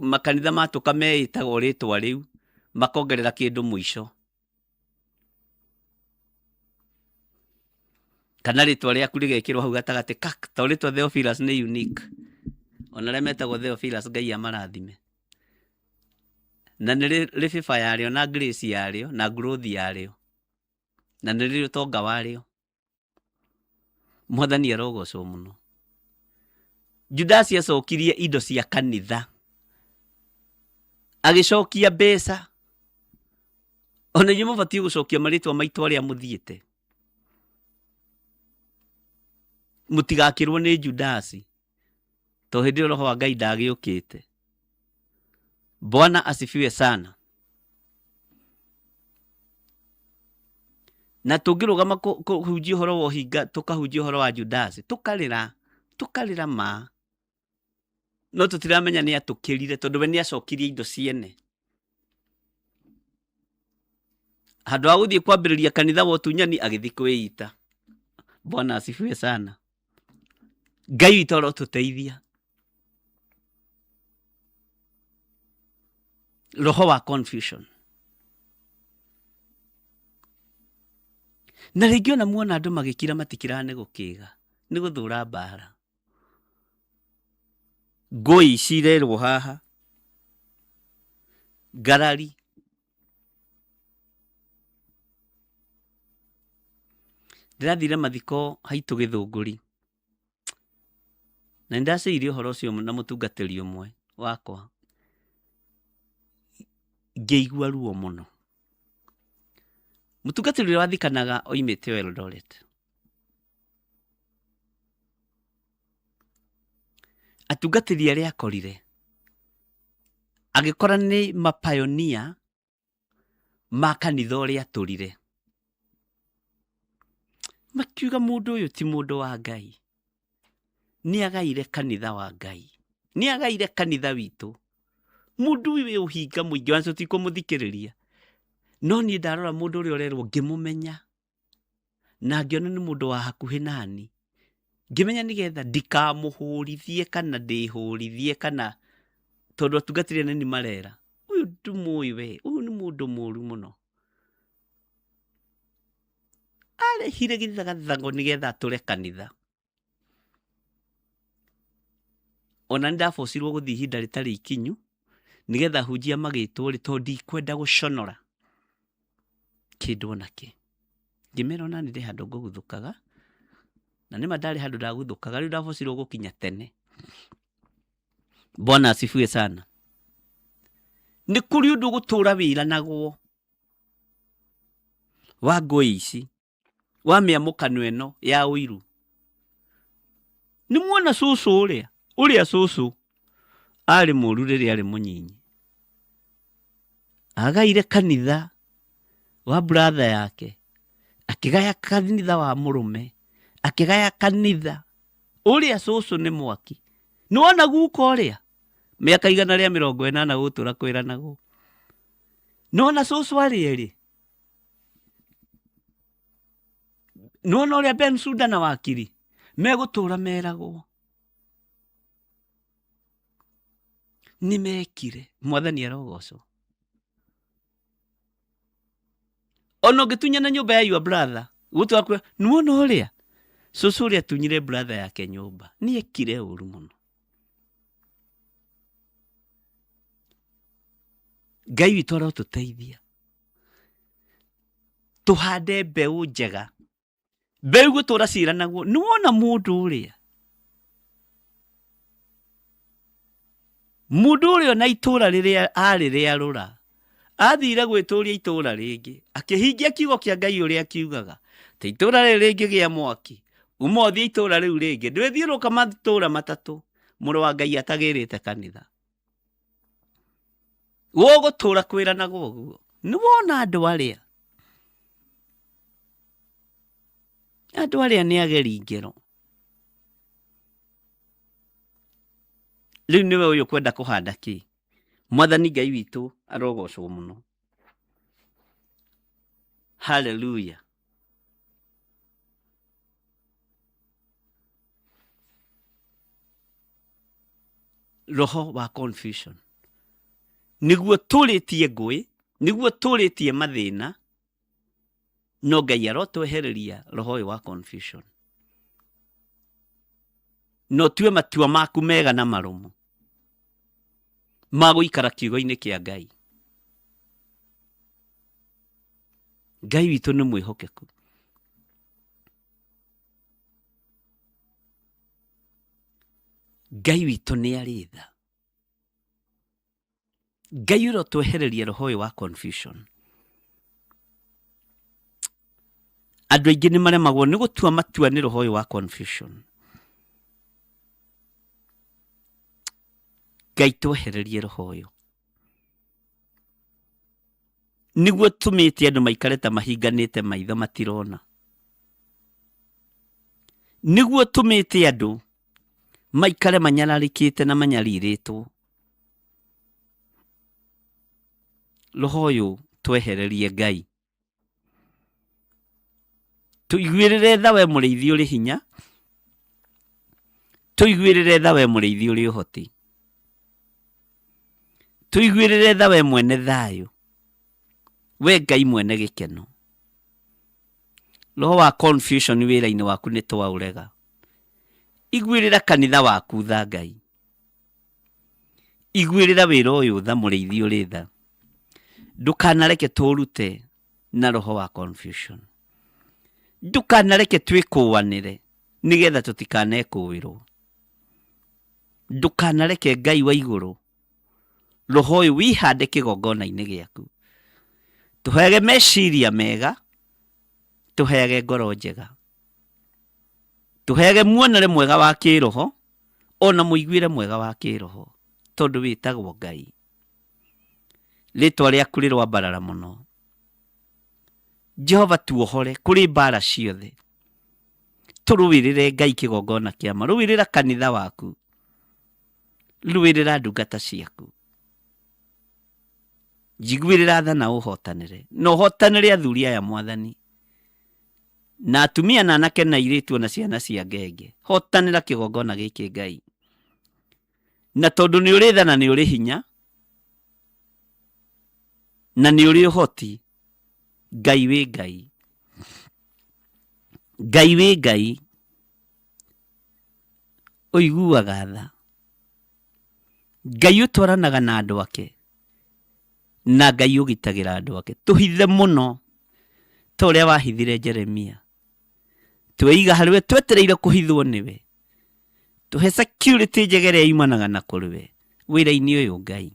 makanitha matũka meĩtaga o rĩtwa rĩu, makongerera kĩndũ mũico. Kana rĩtwa rĩaku rĩgekĩrwo hau gatagatĩ kak, tondũ rĩtwa Theophilus nĩ unique. Ona arĩa metagwo Theophilus Ngai amarathime. Na nĩ rĩ favor yarĩo na grace yarĩo na growth yarĩo. Na nĩ rĩrĩ ũtonga warĩo. Mwathani arogocwo mũno. Judasi acokirie indo cia kanitha, agĩcokia mbeca. Ona inyuĩ mũbatiĩ gũcokia marĩtwa maitũ arĩa mũthiĩte. Mũtigakĩrwo nĩ Judasi, tondũ hĩndĩ ĩyo roho wa Ngai ndagĩũkĩte. Bwana asifiwe sana. Na tũngĩrũgama kũhunjia ũhoro wa ũhinga, tũkahunjia ũhoro wa Judasi, tũkarĩra, tũkarĩra ma. No tũtiramenya nĩ atũkĩrire, tondũ we nĩ acokirie indo ciene. Handũ ha gũthiĩ kwambĩrĩria kanitha wa ũtunyani, agĩthiĩ kwĩita. Bwana asifiwe sana. Ngai witũ arotũteithia. Roho wa confusion. Na rĩngĩ ona muona andũ magĩkira matikiraga nĩ gũkĩga, nĩ gũthũra mbara. Ngũi ici irerwo haha, ngarari. Ndĩrathire mathiko haitũ Gĩthũngũri, na nĩ ndacĩire ũhoro ũcio na mũtungatĩri ũmwe wakwa, ngĩigua ruo mũno. Mũtungatĩri ũrĩa wathikanaga oimĩte o Eldoret. Atungatĩri arĩa akorire, agĩkora nĩ mapioneer ma kanitha ũrĩa atũrire. Makiuga mũndũ ũyũ ti mũndũ wa Ngai, nĩ agaire kanitha wa Ngai, nĩ agaire kanitha witũ. Mũndũ ũyũ wĩ ũhinga mũingĩ, ona tũtikũmũthikĩrĩria. No niĩ ndarora mũndũ ũrĩa ũrerwo ngĩmũmenya, na ngĩona nĩ mũndũ wa hakuhĩ nani, ngĩmenya nĩgetha ndikamũhũrithie kana ndĩhũrithie kana tondũ atungatĩri anene marera, ũyũ ndũmũĩ we, ũyũ nĩ mũndũ mũru mũno. Arehire gĩthagathago nĩgetha atũre kanitha. Ona nĩ ndabocirwo gũthiĩ ihinda rĩtarĩ ikinyu nĩgetha hunjia magĩtwo rĩ, tondũ ndikwenda gũconora kĩndũ ona kĩ. Ngĩmera ona niĩ ndĩ handũ ngũguthũkaga, na nĩma ndarĩ handũ ndaguthũkaga, rĩu ndabocirwo gũkinya tene. Bwana asifiwe sana. Nĩ kũrĩ ũndũ ũgũtũra wĩranagwo wa ngũĩ ici. Wa mĩamũkano ĩno ya ũiru. Nĩ muona cũcũ ũrĩa, ũrĩa cũcũ arĩ mũru rĩrĩa arĩ mũnyinyi. Agaire kanitha wa brother yake, akĩgaya kanitha wa mũrũme, Akĩgaya kanitha ũrĩa cũcũ nĩ mwaki. Nĩwona guka ũrĩa mĩaka 180 gũtũra kwĩranagwo. Nĩwona cũcũ arĩ erĩ. Nĩwona ũrĩa Bensouda na wakiri megũtũra meragwo. Nĩmekire. Mwathani arogocwo. Ona ũngĩtunyana nyũmba ya your brother, gũtũra kwĩra, nĩwona ũrĩa cũcũ ũrĩa atunyire brother yake nyũmba, nĩekire ũru mũno. Ngai witũ arotũteithia tũhande mbeũ njega, mbeũ igũtũra ciĩranagwo. Nĩwona mũndũ ũrĩa, mũndũ ũrĩa ona itũra rĩrĩa arĩ rĩarũra, athire gwĩtũria itũra rĩngĩ, akĩhingia kiugo kĩa Ngai ũrĩa kiugaga, atĩ itũra rĩrĩ rĩngĩgĩa mwaki, uma ũthiĩ itũra rĩu rĩngĩ, ndwĩthiũrũrũka matũra matatũ, mũrũ wa Ngai atagĩrĩte kanitha. Gũgũtũra kwĩranagwo ũguo. Nĩwona andũ arĩa, andũ arĩa nĩ ageri ngero. Rĩu nĩwe ũyũ ũkwenda kũhanda kĩ? Mwathani Ngai witũ arogocwo mũno. Hallelujah. Roho wa confusion nĩguo tũrĩtie ngũĩ, nĩguo tũrĩtie mathĩna, no Ngai arotwehereria roho ũyũ wa confusion, na ũtue matua maku mega na marũmu ma gũikara kiugo-inĩ kĩa Ngai. Ngai witũ nĩ mwĩhokeku. Ngai witũ nĩ arĩ tha. Ngai ũrotwehereria roho ũyũ wa confusion. Andũ aingĩ nĩ maremagwo nĩ gũtua matua nĩ roho ũyũ wa confusion. Ngai twehererie roho ũyũ nĩguo tũmĩte andũ maikare ta mahinganĩte maitho matirona, nĩguo tũmĩte andũ maikare manyararĩkĩte na manyarirĩtwo. Roho ũyũ twehererie Ngai. Tũiguĩrĩre tha we mũrĩithi ũrĩ hinya, tũiguĩrĩre tha we mũrĩithi ũrĩ ũhoti, tũiguĩrĩre tha we mwene thayũ, we Ngai mwene gĩkeno. Roho wa confusion wĩra-inĩ waku nĩ twaũrega. Iguĩrĩra kanitha waku tha Ngai. Iguĩrĩra wĩra ũyũ tha mũrĩithi ũrĩ tha. Ndũkanareke tũrute na roho wa confusion. Ndũkanareke twĩkũanĩre nĩgetha tũtikanekũĩrwo. Ndũkanareke Ngai wa igũrũ roho ũyũ wĩhande kĩgongona-inĩ gĩaku. Tũheage meciria mega, tũheage ngoro njega. Tũheage muonere mwega wa kĩroho ona mũiguĩre mwega wa kĩroho, tondũ wĩtagwo Ngai. Rĩtwa rĩaku rĩroambarara mũno. Jehova tuohore kũrĩ mbara ciothe. Tũrũĩrĩre Ngai kĩgongona kĩa ma. Rũĩrĩra kanitha waku. Rũĩrĩra ndungata ciaku. Njiguĩrĩra tha na ũhotanĩre. Na ũhotanĩre athuri aya Mwathani. Na atumia na anake na airĩtu ona ciana cia ngenge. Hotanĩra kĩgongona gĩkĩ Ngai. Na tondũ nĩ ũrĩ tha na nĩ ũrĩ hinya na nĩ ũrĩ ũhoti, Ngai wĩ Ngai. Ngai wĩ Ngai ũiguaga tha. Ngai ũtwaranaga na andũ ake na Ngai ũgitagĩra andũ ake. Tũhithe mũno ta ũrĩa wahithire Jeremia. Tweiga harĩ we twetereire kũhithwo nĩwe. Tũhe security njega ĩrĩa yumanaga na kũrĩ we wĩra-inĩ ũyũ Ngai.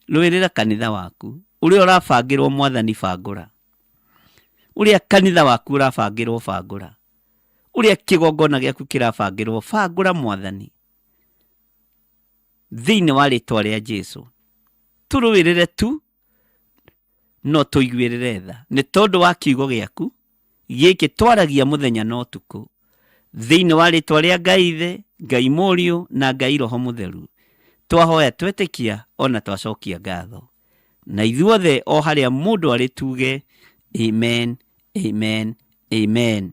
Rũĩrĩra kanitha waku ũrĩa ũrabangĩrwo Mwathani bangũra. Ũrĩa kanitha waku ũrabangĩrwo bangũra. Ũrĩa kĩgongona gĩaku kĩrabangĩrwo bangũra Mwathani. Thĩinĩ wa rĩtwa rĩa Jesu. Tũrũĩrĩre tu no tũiguĩrĩre tha nĩ tondũ wa kiugo gĩaku gĩkĩ twaragia mũthenya na ũtukũ. Thĩinĩ wa rĩtwa rĩa Ngai Ithe, Ngai Mũriũ na Ngai Roho Mũtheru, twahoya twetĩkia ona twacokia ngatho. Na ithuothe o harĩa mũndũ arĩ tuge amen, amen, amen.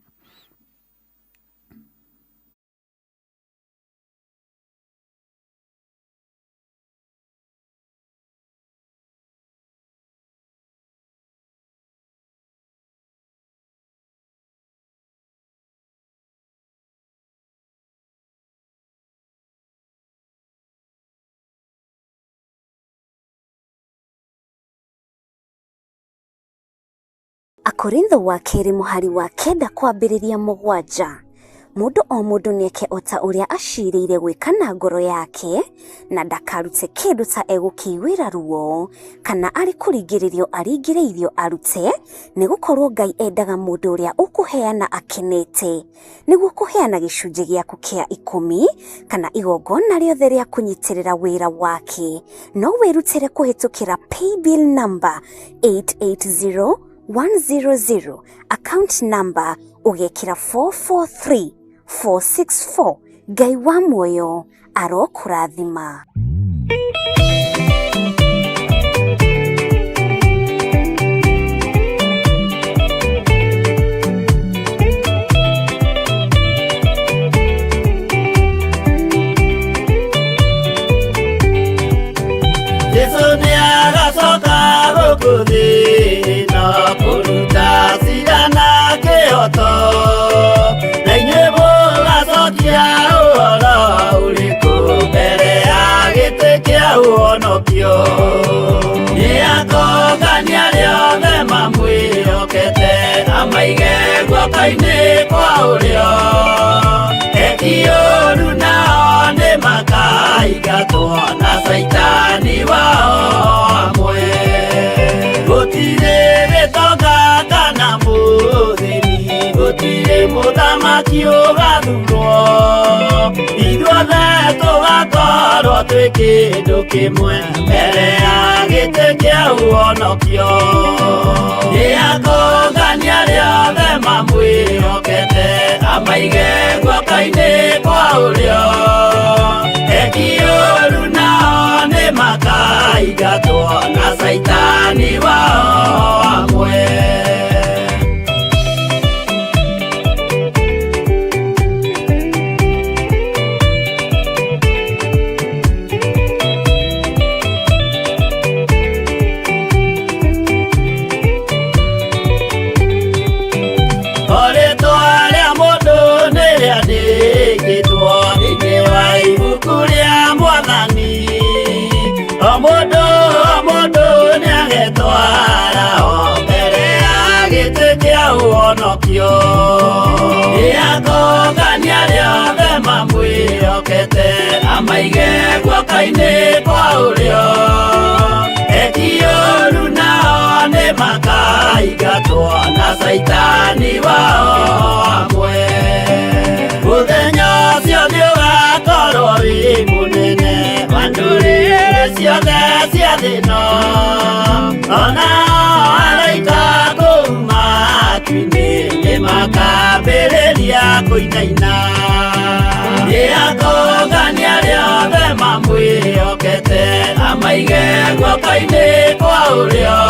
Akorintho wa kerĩ mũhari wa kenda kwambĩrĩria mũgwanja. Mũndũ o mũndũ nĩeke o ta ũrĩa acirĩire gwĩka na ngoro yake, na ndakarute kĩndũ ta egũkĩiguĩra ruo, kana arĩ kũringĩrĩrio aringĩrĩirio arute, nĩ gũkorwo Ngai endaga mũndũ ũrĩa ũkũheana akenete. Nĩguo kũheana gĩcunjĩ gĩaku kĩa ikũmi, kana igongona rĩothe rĩa kũnyitĩrĩra wĩra wake, no wĩrutĩre kũhĩtũkĩra paybill number 880100, account number ũgekĩra 443464. Ngai wa muoyo arokũrathima. Jesu nĩ agacoka gũkũ thĩ ĩno kũruta cira na kĩhoto, na inyuĩ mũgacokia ũhoro ũrĩkũ mbere ya gĩtĩ kĩa ũhonokio. Nĩ akongania arĩa othe mamwĩhokete, amaige guoko-inĩ kwa ũrĩo. Eki ũũru nao nĩ makaingatwo na caitani wao amwe. Gũtirĩ gĩtonga kana mũthĩni, gũtirĩ mũthamaki ũgathurwo. Ithuothe tũgakorwo twĩ kĩndũ kĩmwe mbere ya gĩtĩ kĩa ũhonokio. Nĩ akongania arĩa othe mamwĩhokete, amaige guoko-inĩ kwa ũrĩo. Eki ũũru nao nĩ makaingatwo na caitani wao amwe. O rĩtwa rĩa mũndũ nĩ rĩandĩkĩtwo thĩinĩ wa ibuku rĩa Mwathani. O mũndũ o mũndũ nĩagetwara o mbere ya gĩtĩ kĩa ũhonokio. Nĩ akongania arĩa othe mamwĩhokete, amaige guoko-inĩ kwa ũrĩo. Eki ũũru nao nĩ makaingatwo na caitani wao amwe. Mũthenya ũcio nĩ ũgakorwo wĩ mũnene wa ndũrĩrĩ ciothe cia thĩ ĩno. Ona araika kũu matu-inĩ nĩ makambĩrĩria kũinaina. Nĩ akongania arĩa othe mamwĩhokete, amaige guoko-inĩ kwa ũrĩo.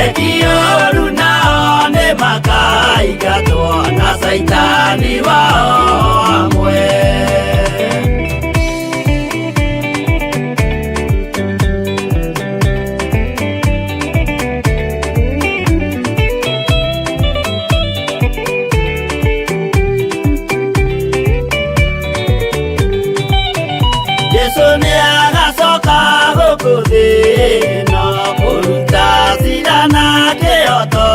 Eki ũũru nao nĩ makaingatwo na caitani wao amwe. Jesu nĩ agacoka gũkũ thĩ ĩno kũruta cira na kĩhoto,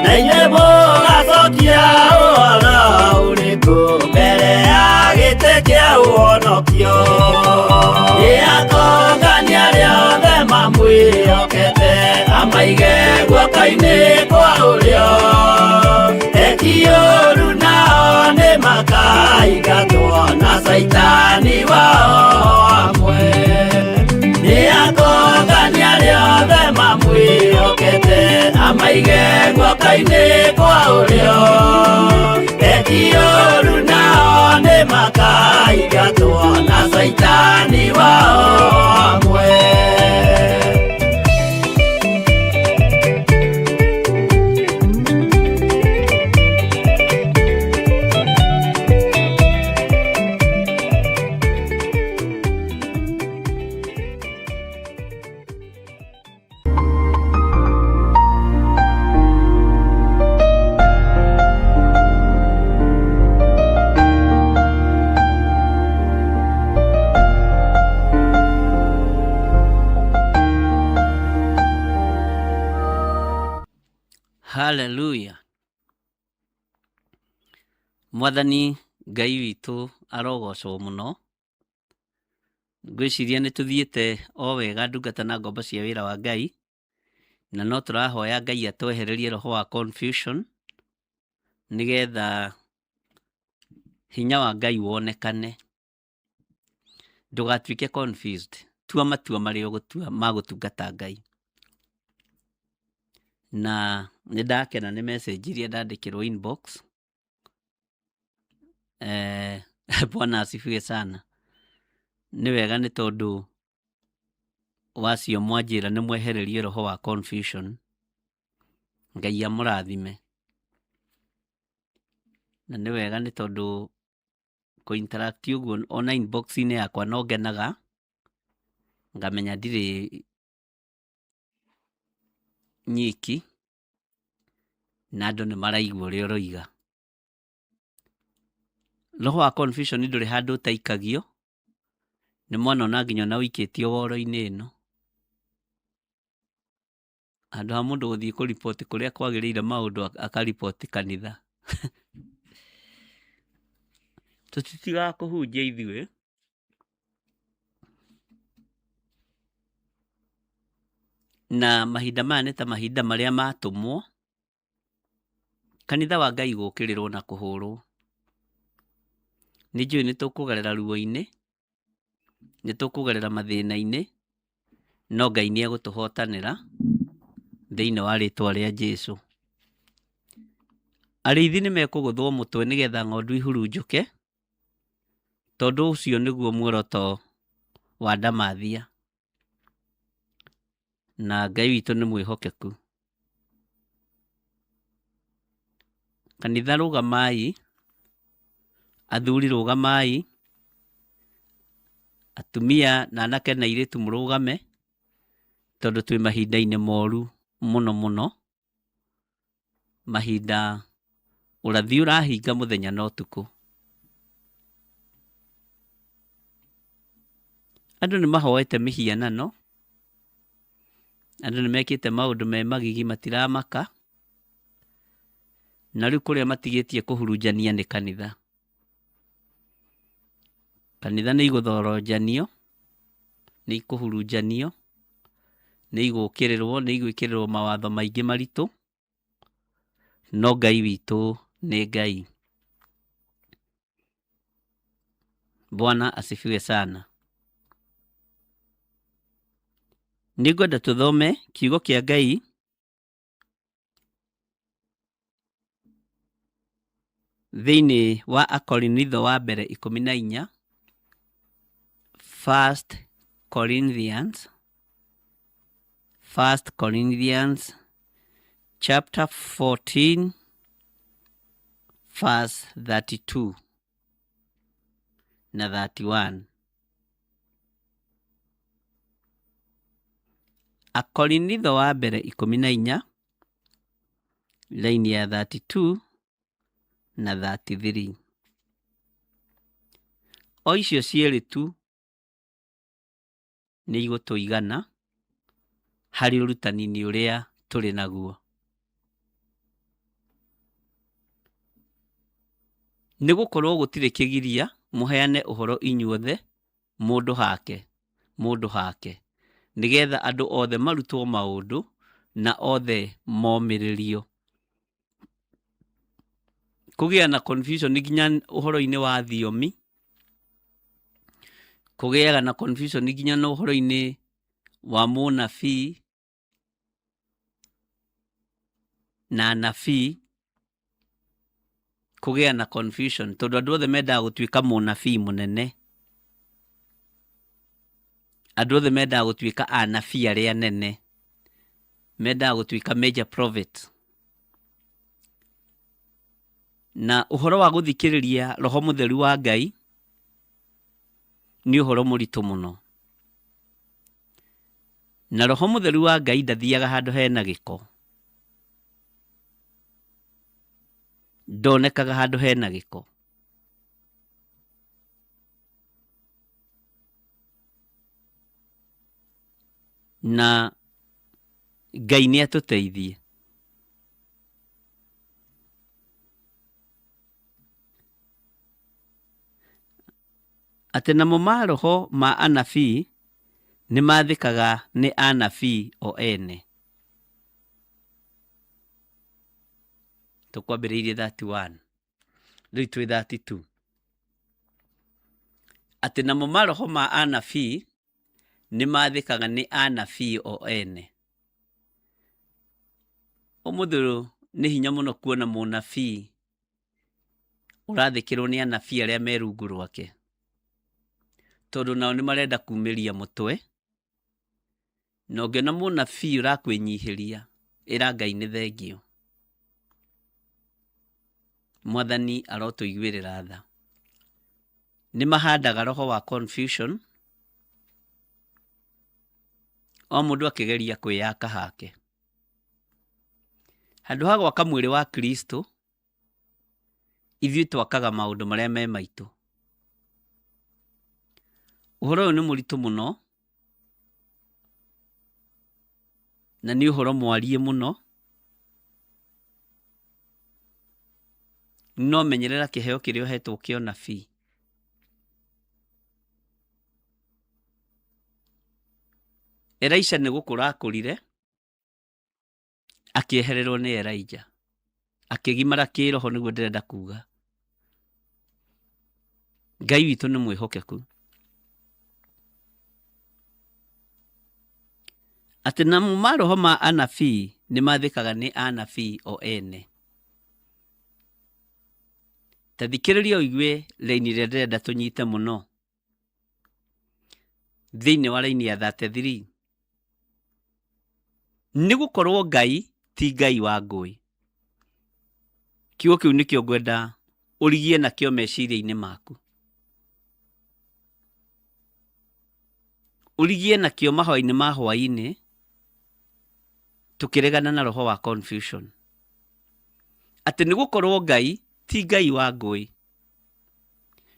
na inyuĩ mũgacokia ũhoro ũrĩkũ mbere ya gĩtĩ kĩa ũhonokio. Nĩ akongania arĩa othe mamwĩhokete, amaige guoko-inĩ kwa ũrĩo. Eki ũũru nao nĩ makaingatwo na caitani wao amwe. Nĩ akongania arĩa othe mamwĩhokete, amaige guoko-inĩ kwa ũrĩo. Eki Eki ũru nao nĩ makaingatwo na caitani wao hamwe. Haleluya. Mwathani Ngai witũ arogocwo mũno. Ngwĩciria nĩ tũthiĩte o wega ndungata na ngombo cia wĩra wa Ngai, na no tũrahoya Ngai atwehererie roho wa confusion nĩgetha hinya wa Ngai wonekane. Ndũgatuĩke confused, tua matua marĩa ũgũtua ma gũtungata Ngai. Na nĩ ndakena nĩ message iria ndandĩkĩrwo inbox. Bwana asifiwe sana. Nĩ wega nĩ tondũ wacio mwanjĩra nĩ mwehererie roho wa confusion. Ngai amũrathime. Na nĩ wega nĩ tondũ kũ interact ũguo ona inbox-inĩ yakwa no ngenaga, ngamenya ndirĩ nyiki, na andũ nĩ maraigua ũrĩa ũroiga. Roho wa confusion ndũrĩ handũ ũtaikagio, nĩ mwana ona nginya ona ũikĩtio woro-inĩ ĩno. Handũ ha mũndũ gũthiĩ kũriboti kũrĩa kwagĩrĩire maũndũ akariboti kanitha. Tũtitigaga kũhunjia ithuĩ, na mahinda maya nĩ ta mahinda marĩa matũmwo kanitha wa Ngai gũkĩrĩrwo na kũhũrwo. Nĩ njũĩ nĩ tũkũgerera ruo-inĩ, nĩ tũkũgerera mathĩna-inĩ, no Ngai nĩ egũtũhotanĩra thĩinĩ wa rĩtwa rĩa Jesũ. Arĩithi nĩ mekũgũthwo mũtwe nĩgetha ng'ondu ihurunjũke, tondũ ũcio nĩguo muoroto wa ndamathia. Na Ngai witũ nĩ mwĩhokeku. Kanitha rũgamai, athuri rũgamai, atumia na anake na airĩtu mũrũgame, tondũ twĩ mahinda-inĩ moru mũno mũno, mahinda ũrathi ũrahinga mũthenya na ũtukũ. Andũ nĩ mahoete mĩhianano, andũ nĩ mekĩte maũndũ me magigi matiramaka, na rĩu kũrĩa matigĩtie kũhurunjania nĩ kanitha. Kanitha nĩ igũthoronjanio, nĩ ikũhurunjanio, nĩ igũkĩrĩrwo, nĩ igwĩkĩrĩrwo mawatho maingĩ maritũ, no Ngai witũ nĩ Ngai. Bwana asifiwe sana. Nĩngwenda tũthome kiugo kĩa Ngai thĩinĩ wa Akorinitho wa mbere 14, First Corinthians, First Corinthians chapter 14 verse 32 na 31. Akorinitho wa mbere 14 raini ya 32 na 33. O icio cierĩ tu nĩ igũtũigana harĩ ũrutani-inĩ ũrĩa tũrĩ naguo. Nĩ gũkorwo gũtirĩ kĩgiria mũheane ũhoro inyuothe mũndũ hake, mũndũ hake, nĩgetha andũ othe marutwo maũndũ na othe momĩrĩrio. Kũgĩa na confusion nginya ũhoro-inĩ wa thiomi, kũgĩaga na confusion nginya na ũhoro-inĩ wa mũnabii na anabii, Kũgĩa na confusion tondũ andũ othe mendaga gũtuĩka mũnabii mũnene. Andũ othe mendaga gũtuĩka anabii arĩa anene. Mendaga gũtuĩka major prophet. Na ũhoro wa gũthikĩrĩria roho mũtheru wa Ngai nĩ ũhoro mũritũ mũno. Na roho mũtheru wa Ngai ndathiaga handũ hena gĩko. Ndonekaga handũ hena gĩko. Na Ngai nĩ atũteithie. Atĩ namo maroho ma anabii nĩ mathĩkaga nĩ anabii o ene. Tũkwambĩrĩirie 31 rĩu twĩ 32. Atĩ namo maroho ma anabii nĩ mathĩkaga nĩ anabii o ene. Ũmũthĩ ũyũ nĩ hinya mũno kuona mũnabii ũrathĩkĩrwo nĩ anabii arĩa me rungu rwake, tondũ nao nĩ marenda kumĩria mũtwe. Na ũngĩona mũnabii ũrakwĩnyihĩria, ĩra Ngai nĩ thengio. Mwathani arotũiguĩrĩra tha. Nĩ mahandaga roho wa confusion, o mũndũ akĩgeria kwĩyaka hake. Handũ ha gwaka mwĩrĩ wa Kristo, ithuĩ twakaga maũndũ marĩa me maitũ. Ũhoro ũyũ nĩ mũritũ mũno, na nĩ ũhoro mwariĩ mũno, no menyerera kĩheo kĩrĩa ũhetwo kĩa ũnabii. Elisha nĩ gũkũra akũrire, akĩehererwo nĩ Elijah, akĩgimara kĩroho nĩguo ndĩrenda kuga. Ngai witũ nĩ mwĩhokeku. Atĩ namo maroho ma anabii nĩ mathĩkaga nĩ anabii o ene. Ta thikĩrĩria ũigue raini ĩrĩa ndĩrenda tũnyite mũno. Thĩinĩ wa raini ya 33. Nĩ gũkorwo Ngai ti Ngai wa ngũĩ. Kiugo kĩu nĩkĩo ngwenda ũrigie nakĩo meciria-inĩ maku. Ũrigie nakĩo mahoya-inĩ ma hwaĩ-inĩ tũkĩregana na roho wa confusion. Atĩ nĩ gũkorwo Ngai ti Ngai wa ngũĩ,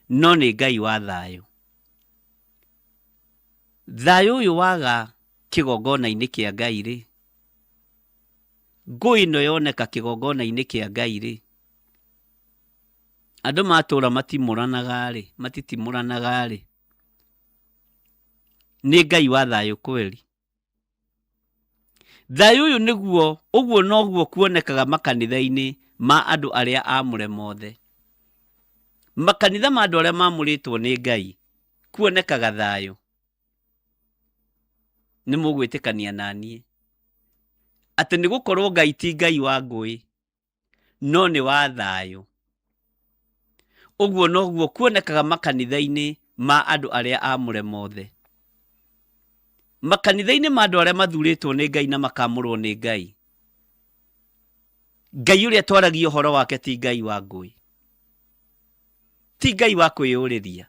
no nĩ Ngai wa thayũ. Thayũ ũyũ waga kĩgongona-inĩ kĩa Ngai rĩ, ngũĩ ĩno yoneka kĩgongona-inĩ kĩa Ngai rĩ, andũ matũra matimũranaga rĩ, matitimũranaga rĩ, nĩ Ngai wa thayũ kweli? Thayũ ũyũ nĩguo, ũguo noguo kuonekaga makanitha-inĩ ma andũ arĩa aamũre mothe. Makanitha ma andũ arĩa maamũrĩtwo nĩ Ngai, kuonekaga thayũ. Nĩ mũgwĩtĩkania na niĩ atĩ nĩ gũkorwo Ngai ti Ngai wa ngũĩ, no nĩ wa thayũ. Ũguo noguo kuonekaga makanitha-inĩ ma andũ arĩa aamũre mothe. Makanitha-inĩ ma andũ arĩa mathurĩtwo nĩ Ngai na makamũrwo nĩ Ngai. Ngai ũrĩa twaragia ũhoro wake ti Ngai wa ngũĩ, ti Ngai wa kwĩyũrĩria.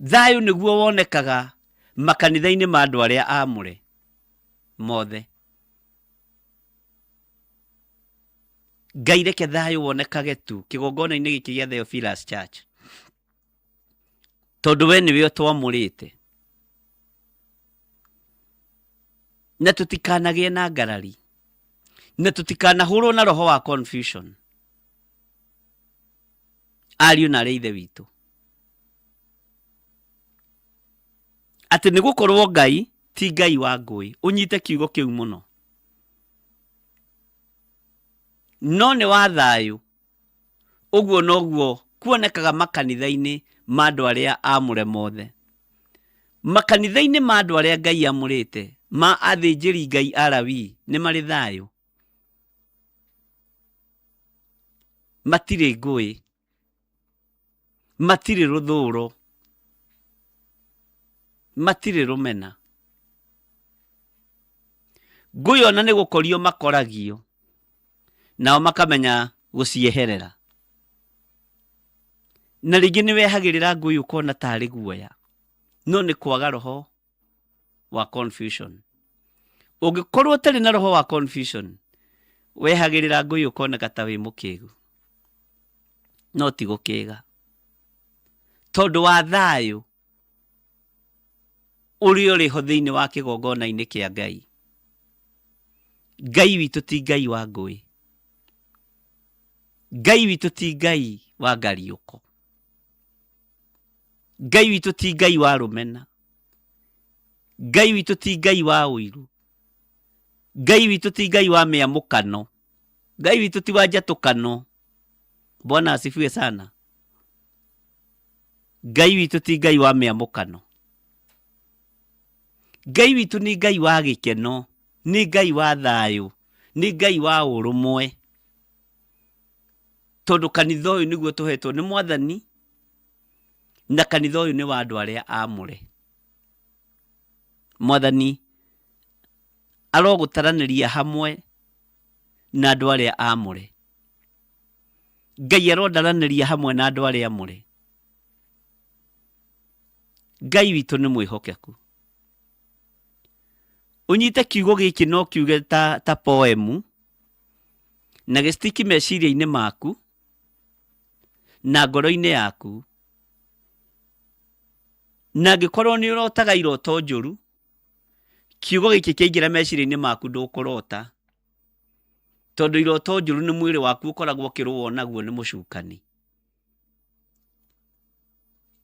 Thayũ nĩguo wonekaga makanitha-inĩ ma andũ arĩa aamũre mothe. Ngai reke thayũ wonekage tu kĩgongona-inĩ gĩkĩ gĩa Theophilus Church, tondũ we nĩwe ũtwamũrĩte, na tũtikanagĩe na ngarari, na tũtikanahũrwo na roho wa confusion. Ariũ na arĩa ithe witũ, atĩ nĩ gũkorwo Ngai ti Ngai wa ngũĩ, ũnyite kiugo kĩu mũno, no nĩ wa thayũ. Ũguo noguo kuonekaga makanitha-inĩ ma andũ arĩa aamũre mothe. Makanitha-inĩ ma andũ arĩa Ngai amũrĩte, ma athĩnjĩri Ngai Alawii, nĩ marĩ thayũ. Matirĩ ngũĩ, matirĩ rũthũro, matirĩ rũmena. Ngũĩ ona nĩ gũkorio makoragio, nao makamenya gũcieherera. Na rĩngĩ nĩ wehagĩrĩra ngũĩ ũkona tarĩ guoya, no nĩ kwaga roho wa confusion. Ũngĩkorwo ũtarĩ na roho wa confusion, wehagĩrĩra ngũi ũkoneka ta wĩ mũkĩgu, no ti gũkĩga, tondũ wa thayũ ũrĩa ũrĩ ho thĩinĩ wa kĩgongona-inĩ kĩa Ngai. Ngai witũ ti Ngai wa ngũĩ. Ngai witũ ti Ngai wa ngariũko. Ngai witũ ti Ngai wa rũmena. Ngai witũ ti Ngai wa ũiru. Ngai witũ ti Ngai wa mĩamũkano. Ngai witũ ti wa njatũkano. Bwana asifiwe sana. Ngai witũ ti Ngai wa mĩamũkano. Ngai witũ nĩ Ngai wa gĩkeno, nĩ Ngai wa thayũ, nĩ Ngai wa ũrũmwe. Tondũ kanitha ũyũ nĩguo tũhetwo nĩ Mwathani, na kanitha ũyũ nĩ wa andũ arĩa aamũre. Mwathani arogũtaranĩria hamwe na andũ arĩa aamũre. Ngai arondaranĩria hamwe na andũ arĩa aamũre. Ngai witũ nĩ mwĩhokeku. Ũnyite kiugo gĩkĩ no kiuge ta, ta poemu na gĩstiki meciria-inĩ maku na ngoro-inĩ yaku. Na angĩkorwo nĩ ũrotaga iroto njũru, kiugo gĩkĩ kĩaingĩra meciria-inĩ maku ndũkũrota, tondũ iroto njũru nĩ mwĩrĩ waku ũkoragwo ũkĩrũo naguo nĩ mũcukani.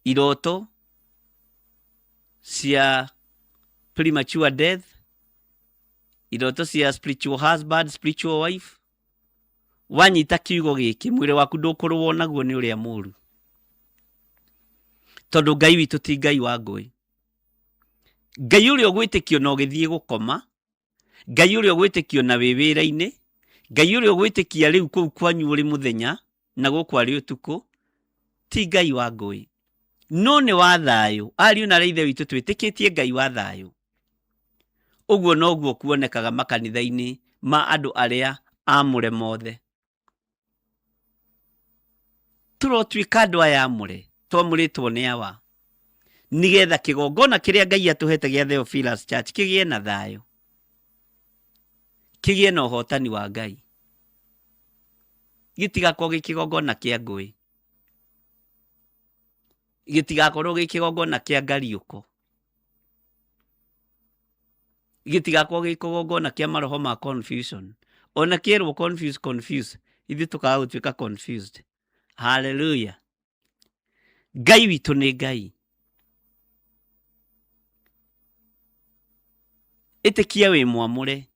Iroto cia premature death, iroto cia spiritual husband, spiritual wife, wanyita kiugo gĩkĩ mwĩrĩ waku ndũkũrũo naguo nĩ ũrĩa mũru, tondũ Ngai witũ ti Ngai wa ngũĩ. Ngai ũrĩa ũgwĩtĩkio na ũgĩthiĩ gũkoma, Ngai ũrĩa ũgwĩtĩkio na wĩ wĩra-inĩ, Ngai ũrĩa ũgwĩtĩkia rĩu kũu kwanyu ũrĩ mũthenya na gũkũ arĩ ũtukũ, ti Ngai wa ngũĩ, no nĩ wa thayũ. Ariũ na aarĩ a Ithe witũ, twĩtĩkĩtie Ngai wa thayũ. Ũguo noguo kuonekaga makanitha-inĩ ma andũ arĩa aamũre mothe. Tũrotuĩka andũ aya aamũre, twamũrĩtwo nĩ Awa, nĩgetha kĩgongona kĩrĩa Ngai atũhete gĩa Theophilus Church kĩgĩe na thayũ, kĩgĩe na ũhotani wa Ngai, gĩtigakorwo gĩ kĩgongona kĩa ngũĩ, gĩtigakorwo gĩ kĩgongona kĩa ngariũko. Gĩtigakorwo gĩ kĩgongona kĩa maroho ma confusion. Ona kĩerwo confuse confuse, ithuĩ tũkaga gũtuĩka confused. Hallelujah. Ngai witũ nĩ Ngai. Ĩtĩkia wĩ mwamũre.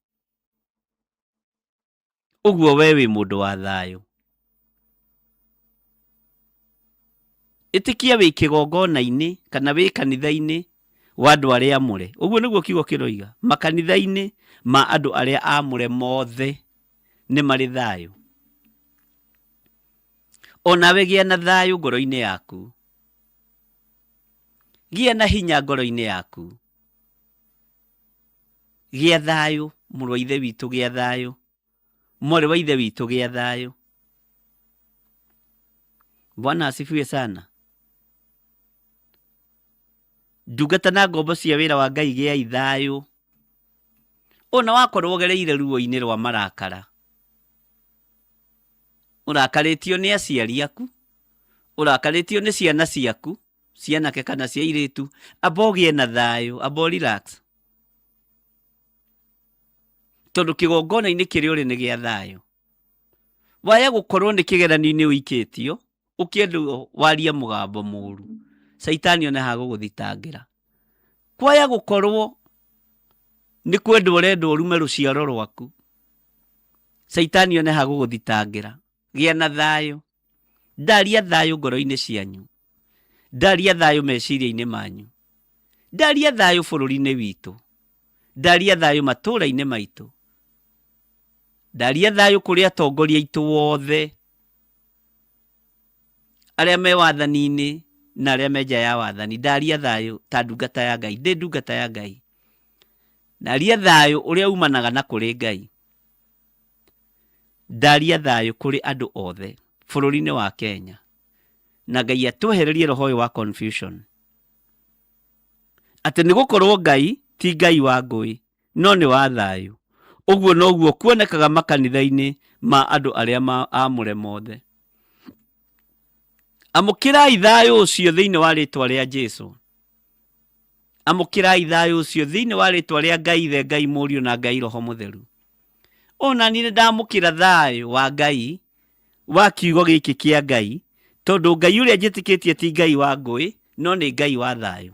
Ũguo we wĩ mũndũ wa thayũ. Ĩtĩkia wĩ kĩgongona-inĩ kana wĩ kanitha-inĩ wa andũ arĩa amũre. Ũguo nĩguo kiugo kĩroiga. Makanitha-inĩ ma andũ arĩa amũre mothe nĩ marĩ thayũ. O nawe gĩa na thayũ ngoro-inĩ yaku. Gĩa na hinya ngoro-inĩ yaku. Gĩa thayũ, mũrũ wa Ithe witũ, gĩa thayũ. Mwarĩ wa Ithe witũ, gĩa thayũ. Bwana asifiwe sana. Ndungata na ngombo cia wĩra wa Ngai, gĩai thayũ. Ona wakorwo ũgereire ruo-inĩ rwa marakara, ũrakarĩtio nĩ aciari aku, ũrakarĩtio nĩ ciana ciaku, cia anake kana cia airĩtu, amba ũgĩe na thayũ, amba ũ relax. Tondũ kĩgongona-inĩ kĩrĩa ũrĩ nĩ gĩa thayũ. Waya gũkorwo nĩ kĩgeranio-inĩ ũikĩtio, ũkĩendwo warie mũgambo mũru, caitani one ha gũgũthitangĩra. Kwaya gũkorwo nĩ kwendwo ũrendwo ũrume rũciaro rwaku, caitani one ha gũgũthitangĩra. Gĩa na thayũ. Ndaria thayũ ngoro-inĩ cianyu. Ndaria thayũ meciria-inĩ manyu. Ndaria thayũ bũrũri-inĩ witũ. Ndaria thayũ matũũra-inĩ maitũ. Ndaria thayũ kũrĩ atongoria aitũ othe. Arĩa me wathani-inĩ na arĩa me nja ya wathani, ndaria thayũ ta ndungata ya Ngai, ndĩ ndungata ya Ngai. Ndaria thayũ ũrĩa umanaga na kũrĩ Ngai. Ndaria thayũ kũrĩ andũ othe bũrũri-inĩ wa Kenya. Na Ngai atwehererie roho ũyũ wa confusion. Atĩ nĩ gũkorwo Ngai ti Ngai wa ngũĩ, no nĩ wa thayũ. Ũguo noguo kuonekaga makanitha-inĩ ma andũ arĩa aamũre mothe. Amũkĩrai thayũ ũcio thĩinĩ wa rĩtwa rĩa Jesu. Amũkĩrai thayũ ũcio thĩinĩ wa rĩtwa rĩa Ngai Ithe, Ngai Mũriũ na Ngai Roho Mũtheru. Ona niĩ nĩ ndamũkĩra thayũ wa Ngai wa kiugo gĩkĩ kĩa Ngai, tondũ Ngai ũrĩa njĩtĩkĩtie ti Ngai wa ngũĩ, no nĩ Ngai wa thayũ.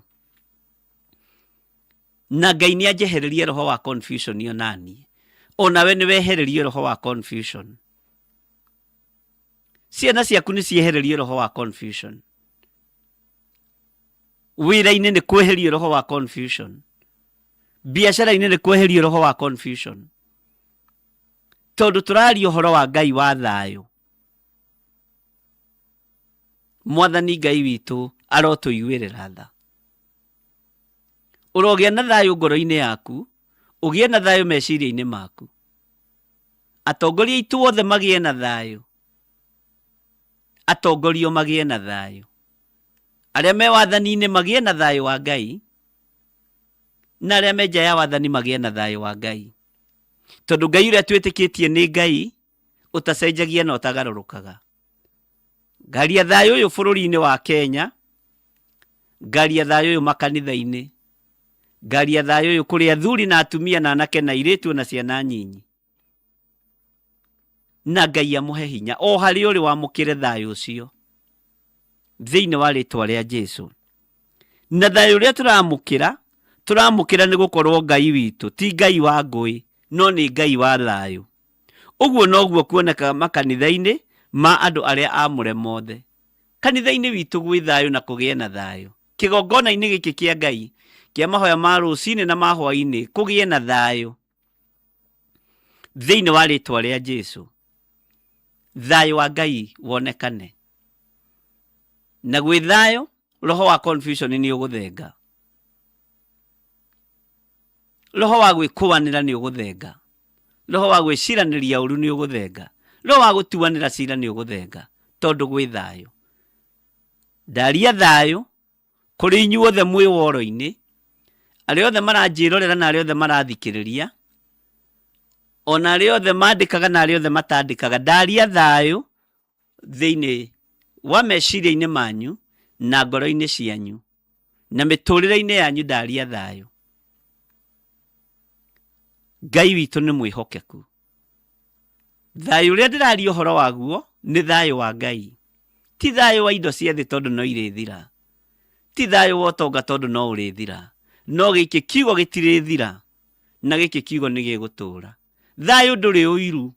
Na Ngai nĩ anjehererie roho wa confusion ona niĩ. Onawe nĩ wehererio roho wa confusion. Ciana ciaku nĩ ciehererio roho wa confusion. Wĩra-inĩ nĩ kweherio roho wa confusion. Biacara-inĩ nĩ kweherio roho wa confusion. Tondũ tũraria ũhoro wa Ngai wa thayũ. Mwathani Ngai witũ arotũiguĩrĩra tha. Ũrogĩa na thayũ ngoro-inĩ yaku, ũgĩe na thayũ meciria-inĩ maku. Atongoria aitũ othe magĩe na thayũ. Atongorio magĩe na thayũ. Arĩa me wathani-inĩ magĩe na thayũ wa Ngai, na arĩa me nja ya wathani magĩe na thayũ wa Ngai. Tondũ Ngai ũrĩa twĩtĩkĩtie nĩ Ngai ũtacenjagia na ũtagarũrũkaga. Ngaria thayũ ũyũ bũrũri-inĩ wa Kenya, ngaria thayũ ũyũ makanitha-inĩ, ngaria thayũ ũyũ kũrĩ athuri na atumia na anake na airĩtu na ciana nyinyi. Na Ngai amũhe hinya o harĩa ũrĩ wamũkĩre thayũ ũcio thĩinĩ wa rĩtwa rĩa Jesu. Na thayũ ũrĩa tũramũkĩra, tũramũkĩra nĩ gũkorwo Ngai witũ ti Ngai wa ngũĩ, no nĩ Ngai wa thayũ. Ũguo noguo kuonekaga makanitha-inĩ ma andũ arĩa aamũre mothe. Kanitha-inĩ witũ gwĩ thayũ na kũgĩe na thayũ. Kĩgongona-inĩ gĩkĩ kĩa Ngai kĩa mahoya ma rũcinĩ na ma hwaĩ-inĩ kũgĩe na thayũ. Thĩinĩ wa rĩtwa rĩa Jesu, thayũ wa Ngai wonekane. Na gwĩ thayũ, roho wa confusion nĩ ũgũthenga. Roho wa gwĩkũanĩra nĩ ũgũthenga. Roho wa gwĩciranĩria ũru nĩ ũgũthenga. Roho wa gũtuanĩra cira nĩ ũgũthenga, tondũ gwĩ thayũ. Ndaria thayũ kũrĩ inyuothe mwĩ woro-inĩ, arĩa othe maranjĩrorera na arĩa othe marathikĩrĩria, ona arĩa othe mandĩkaga na arĩa othe matandĩkaga, ndaria thayũ thĩinĩ wa meciria-inĩ manyu na ngoro-inĩ cianyu na mĩtũrĩre-inĩ yanyu, ndaria thayũ. Ngai witũ nĩ mwĩhokeku. Thayũ ũrĩa ndĩraria ũhoro waguo nĩ thayũ wa Ngai, ti thayũ wa indo cia thĩ tondũ no irĩthira, ti thayũ wa ũtonga tondũ no ũrĩthira, no gĩkĩ kiugo gĩtirĩthira na gĩkĩ kiugo nĩ gĩgũtũũra. Thayũ ndũrĩ ũiru,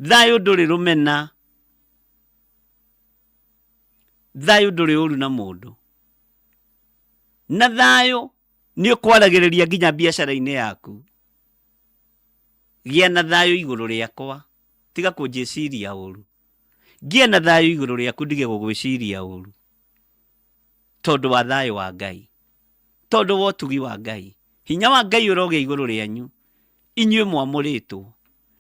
thayũ ndũrĩ rũmena, thayũ ndũrĩ ũru na mũndũ, na thayũ nĩ ũkwaragĩrĩria nginya biacara-inĩ yaku. Gĩa na thayũ igũrũ rĩakwa, tiga kũnjĩciria ũru. Ngĩe na thayũ igũrũ rĩaku ndige gũgwĩciria ũru, tondũ wa thayũ wa Ngai, tondũ wa ũtugi wa Ngai. Hinya wa Ngai ũrogĩa igũrũ rĩanyu, inyuĩ mwamũrĩtwo,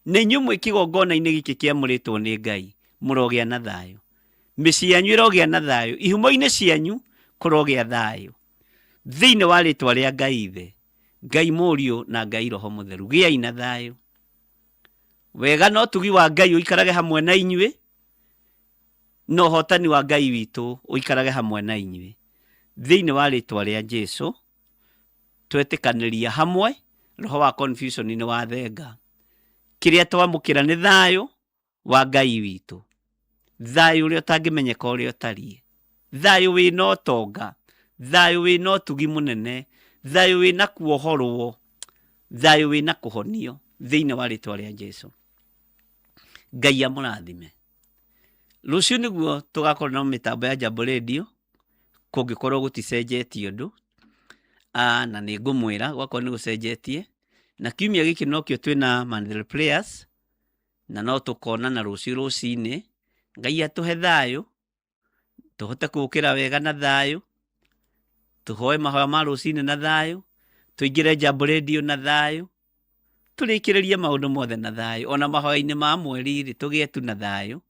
na inyuĩ mwĩ kĩgongona-inĩ gĩkĩ kĩamũrĩtwo nĩ Ngai, mũrogĩa na thayũ. Mĩciĩ yanyu ĩrogĩa na thayũ, ihumo-inĩ cianyu kũrogĩa thayũ. Thĩinĩ wa rĩtwa rĩa Ngai Ithe, Ngai Mũriũ na Ngai Roho Mũtheru, gĩai na thayũ. Wega na ũtugi wa Ngai ũikarage hamwe na inyuĩ, na ũhotani wa Ngai witũ ũikarage hamwe na inyuĩ. Thĩinĩ wa rĩtwa rĩa Jesu, twetĩkanĩria hamwe, roho wa confusion nĩ wathenga. Kĩrĩa twamũkĩra nĩ thayũ wa Ngai witũ, thayũ ũrĩa ũtangĩmenyeka ũrĩa ũtariĩ, thayũ wĩna ũtonga, thayũ wĩna ũtugi mũnene, thayũ wĩna kuohorwo, thayũ wĩna kũhonio thĩinĩ wa rĩtwa rĩa Jesu. Ngai amũrathime. Rũciũ nĩguo tũgakorwo na mĩtambo ya Jambo Radio kũngĩkorwo gũticenjetie ũndũ, na nĩ ngũmwĩra gwakorwo nĩ gũcenjetie. Na kiumia gĩkĩ nokĩo twĩna Monthly Prayers, na no tũkonana rũciũ rũcinĩ. Ngai atũhe thayũ. Tũhote gũũkĩra wega na thayũ, tũhoe mahoya ma rũcinĩ na thayũ, tũingĩre Jambo Radio na thayũ, tũrĩkĩrĩrie maũndũ mothe na thayũ. Ona mahoya-inĩ ma mweri-rĩ, tũgĩe tu na thayũ,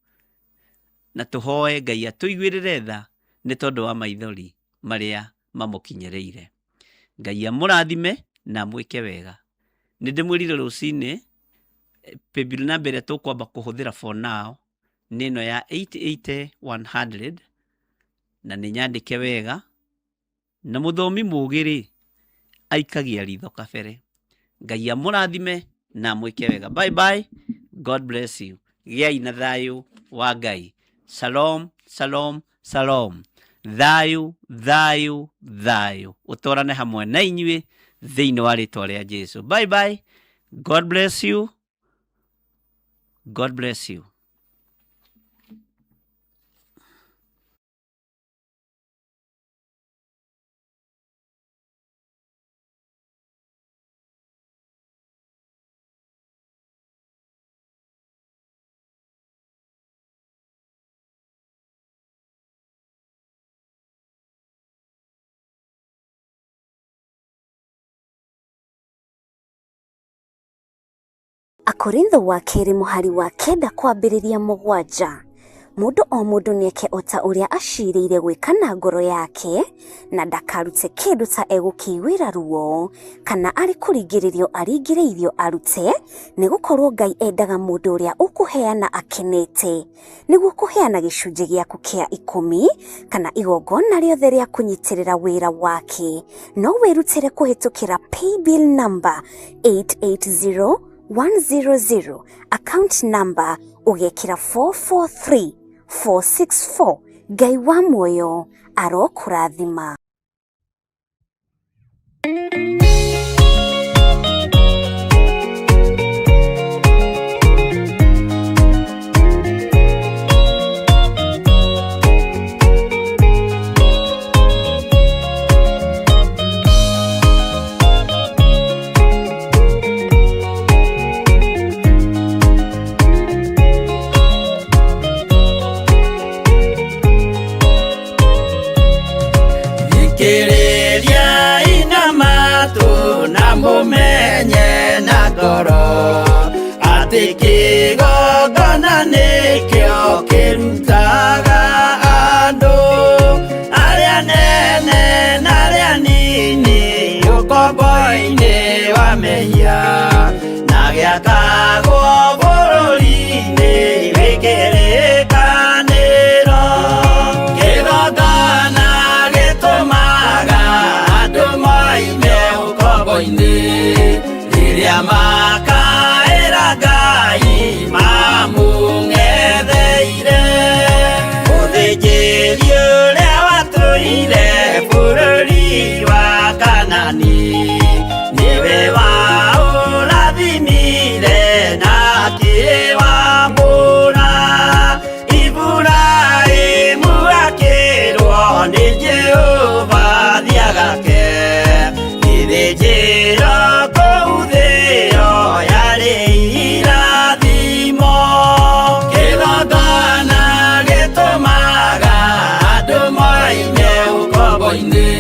na tũhoe Ngai atũiguĩrĩre tha nĩ tondũ wa maithori marĩa mamũkinyĩrĩire. Ngai amũrathime na amwĩke wega. Nĩ ndĩmwĩrire rũcinĩ, paybill number ĩrĩa tũkwamba kũhũthĩra for now nĩ ĩno ya 88100, na nĩ nyandĩke wega, na mũthomi mũgĩ-rĩ, aikagia ritho kabere. Ngai amũrathime na amwĩke wega. Bye bye. God bless you. Gĩai na thayũ wa Ngai. Shalom, shalom, shalom. Thayũ, thayũ, thayũ. Ũtwarane hamwe na inyuĩ thĩinĩ wa rĩtwa rĩa Jesu. Bye bye. God bless you. God bless you. Akorintho wa kerĩ mũhari wa kenda kwambĩrĩria mũgwanja. Mũndũ o mũndũ nĩeke o ta ũrĩa acirĩire gwĩka na ngoro yake, na ndakarute kĩndũ ta egũkĩiguĩra ruo, kana arĩ kũringĩrĩrio aringĩrĩirio arute, nĩ gũkorwo Ngai endaga mũndũ ũrĩa ũkũheana akenete. Nĩguo kũheana gĩcunjĩ gĩaku kĩa ikũmi kana igongona rĩothe rĩa kũnyitĩrĩra wĩra wake, no wĩrutĩre kũhĩtũkĩra paybill number 880100, account number ũgekĩra 443464. Ngai wa muoyo arokũrathima. Thikĩrĩriai na matũ na mũmenye na ngoro atĩ kĩgongona nĩkĩo kĩrutaga andũ arĩa nene na arĩa nini ũkombo-inĩ wa mehia na gĩakagwo bũrũri-inĩ wĩ kĩrĩkanĩro. Kĩgongona gĩtũmaga andũ moime ũkombo-inĩ rĩrĩa makaĩra Ngai mamũng'etheire. Mũthĩnjĩri ũrĩa watũire bũrũri wa Kanani nĩwe waũrathimire na akĩwamũra. Iburahĩmu akĩrwo nĩ Jehova thiagake gĩthĩnjĩro kũu thĩo yarĩ irathimo. Kĩgongona gĩtũmaga andũ moime ũkombo-inĩ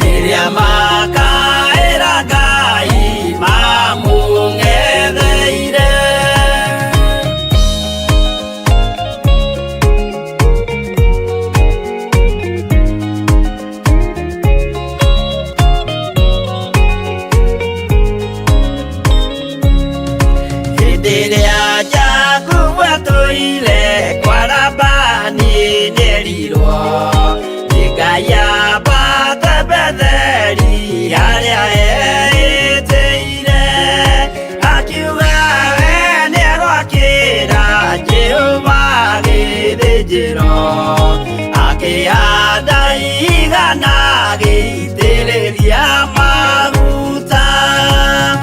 rĩrĩa makaĩra Ngai mamũng'etheire. Hĩndĩ ĩrĩa Jakubu atũire kwa Labani nĩerirwo nĩ Ngai ambate Betheli harĩa eĩtĩire, akiuga we nĩegwakĩra Jehova gĩthĩnjĩro, akĩhanda igana agĩitĩrĩria maguta.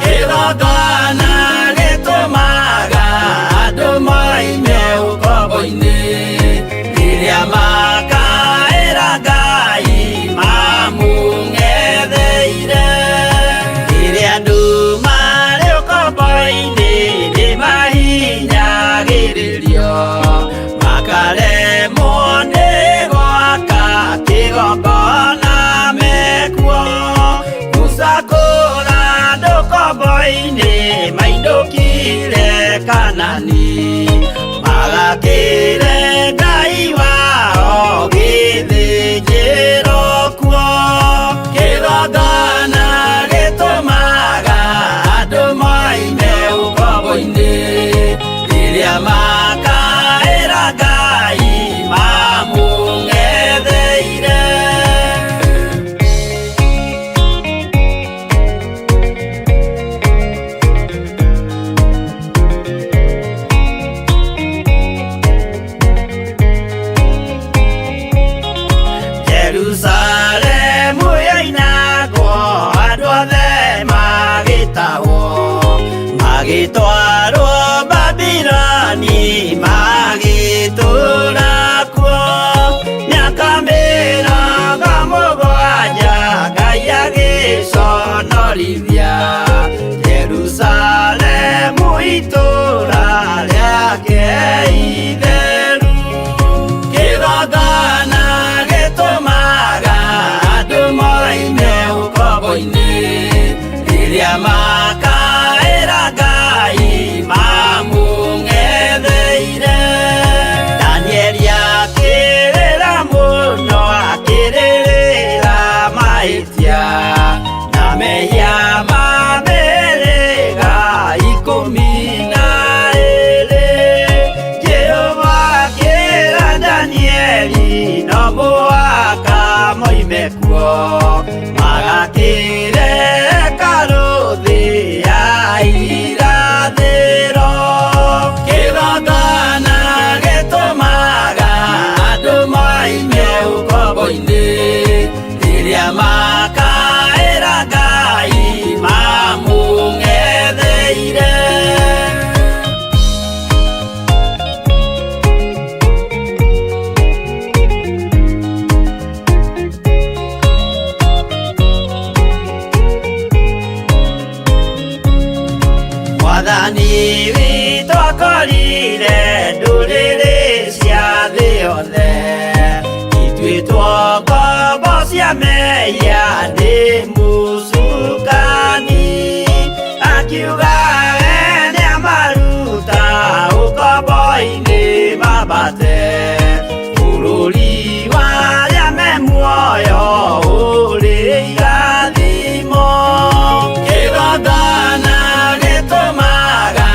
Kĩgongona gĩtũmaga andũ moime ũkombo-inĩ rĩrĩa makaĩra Ngai mamũng'etheire. Rĩrĩa andũ marĩ ũkombo-inĩ nĩmahinyagĩrĩrio makaremwo nĩ gwaka ũkombo-inĩ mainũkire Kanani magakĩre Ngai wao gĩthĩnjĩro kuo kĩgongona gĩtũmaga andũ moime ũkombo-inĩ rĩrĩa makaĩra Ngai mamũng'etheire. Jerusalemu yoinagwo andũ othe magĩtahwo magĩtwarwo Babiloni magĩtũũra kuo mĩaka 70 Ngai agĩconorithia Jerusalemu itũũra rĩake itheru kĩgongona gĩtũmaga andũ moime ũkombo-inĩ rĩrĩa makaĩra Ngai mamũng'etheire. Danieli akĩrĩra mũno akĩrĩrĩra mahĩtia na mehia ma mĩhĩrĩga 12. Jehova akĩra Danieli no mũhaka moime kuo magakĩre hekarũ thĩ ya irathĩro. Kĩgongona gĩtũmaga andũ moime ũkombo-inĩ rĩrĩa makaĩra Ngai mamũng'etheire. Mwathani witũ akorire ndũrĩrĩ cia thĩ yothe ituĩtwo ngombo cia mehia nĩ mũcukani akiuga we nĩamaruta ũkombo-inĩ mambate bũrũri wa arĩa me muoyo ũrĩ irathimo. Kĩgongona gĩtũmaga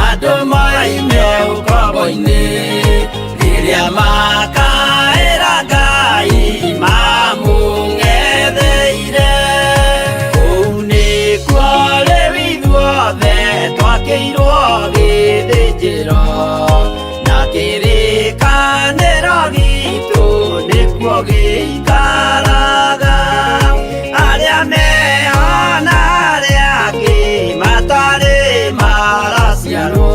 andũ moime ũkombo-inĩ rĩrĩa makaĩra Ngai mamũng'etheire. Kũu nĩkuo rĩu ithuothe twakĩirwo gĩthĩnjĩro na kĩrĩkanĩro gitũ nĩkuo gĩikaraga. Arĩa meho na arĩa angĩ matarĩ maraciarwo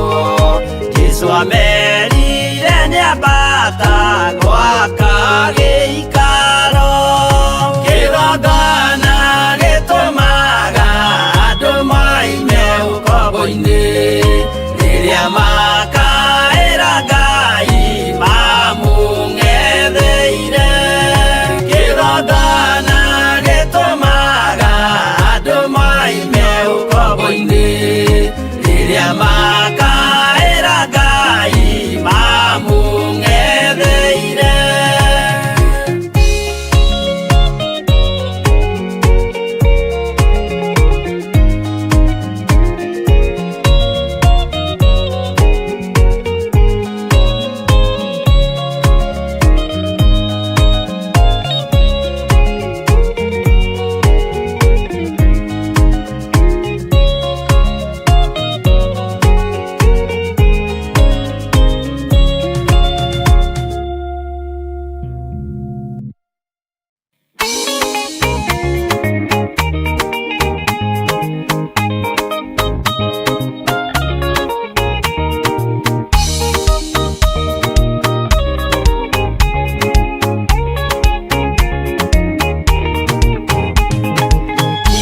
Jesũ amerire nĩambata gwaka gĩikaro. Kĩgongona gĩtũmaga andũ moime ũkombo-inĩ rĩrĩa makaĩra Ngai mamũng'etheire. Kĩgongona gĩtũmaga andũ moime ũkombo-inĩ rĩrĩa makaĩra Ngai mamũng'etheire.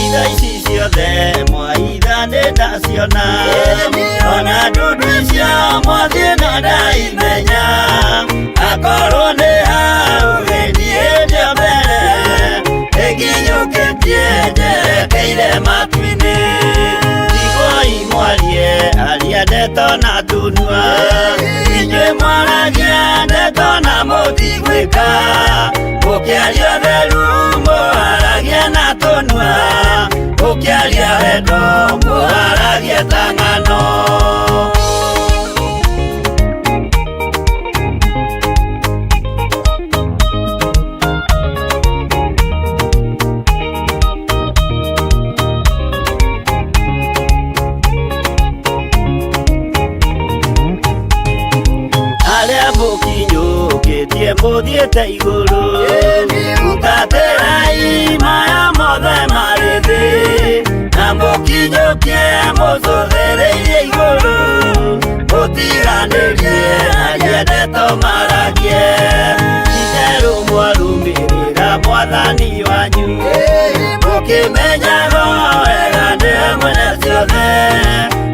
Itha ici ciothe mwaitha nĩ ndaciona ona ndundu icio mwathiĩ no ndaimenya akorwo nĩ hau niĩ ndĩ mbere ĩnginyũkĩtie njerekeire matu-inĩ. Ndigwo na tũnua. Inyuĩ mwaragia ndeto na mũtigwĩka, mũkĩaria ũtheru mũharagia na tũnua, mũkĩaria wendo mũharagia ta ng'ano. Arĩa mũkinyũkĩtie mũthiĩte igũrũ, hutatĩrai maya mothe marĩ thĩ, na mũkinyũkie mũcũthĩrĩirie igũrũ, mũtiganĩrie aria ndeto maragie. Itherũ mwarũmĩrĩra mwathani wanyu, mũkĩmenyaga wega nĩwe mwene ciothe,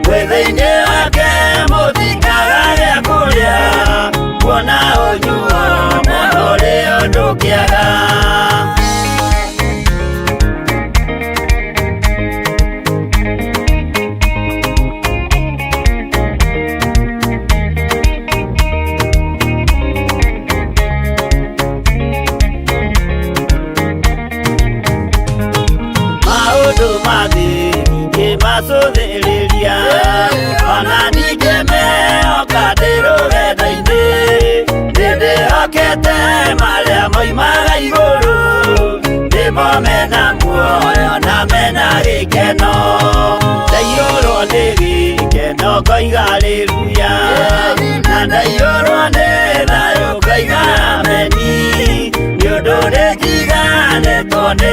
mwĩ thĩinĩ wake mũtikaga gĩa kũrĩa, kuona ũnyuo mũno ũrĩ ũndũ kĩaga. Maũndũ ma thĩ ndingĩmacũthĩrĩria, ona ningĩ mehoka ndĩ rũgendo-inĩ, nĩndĩhokete marĩa moimaga igũrũ, nĩmo mena muoyo na mena gĩkeno. Ndaiyũrwo nĩ gĩkeno ngoiga haleluya, na ndaiyũrwo nĩ thayũ ngoiga ameni, nĩ ũndũ nĩnjiganĩtwo nĩ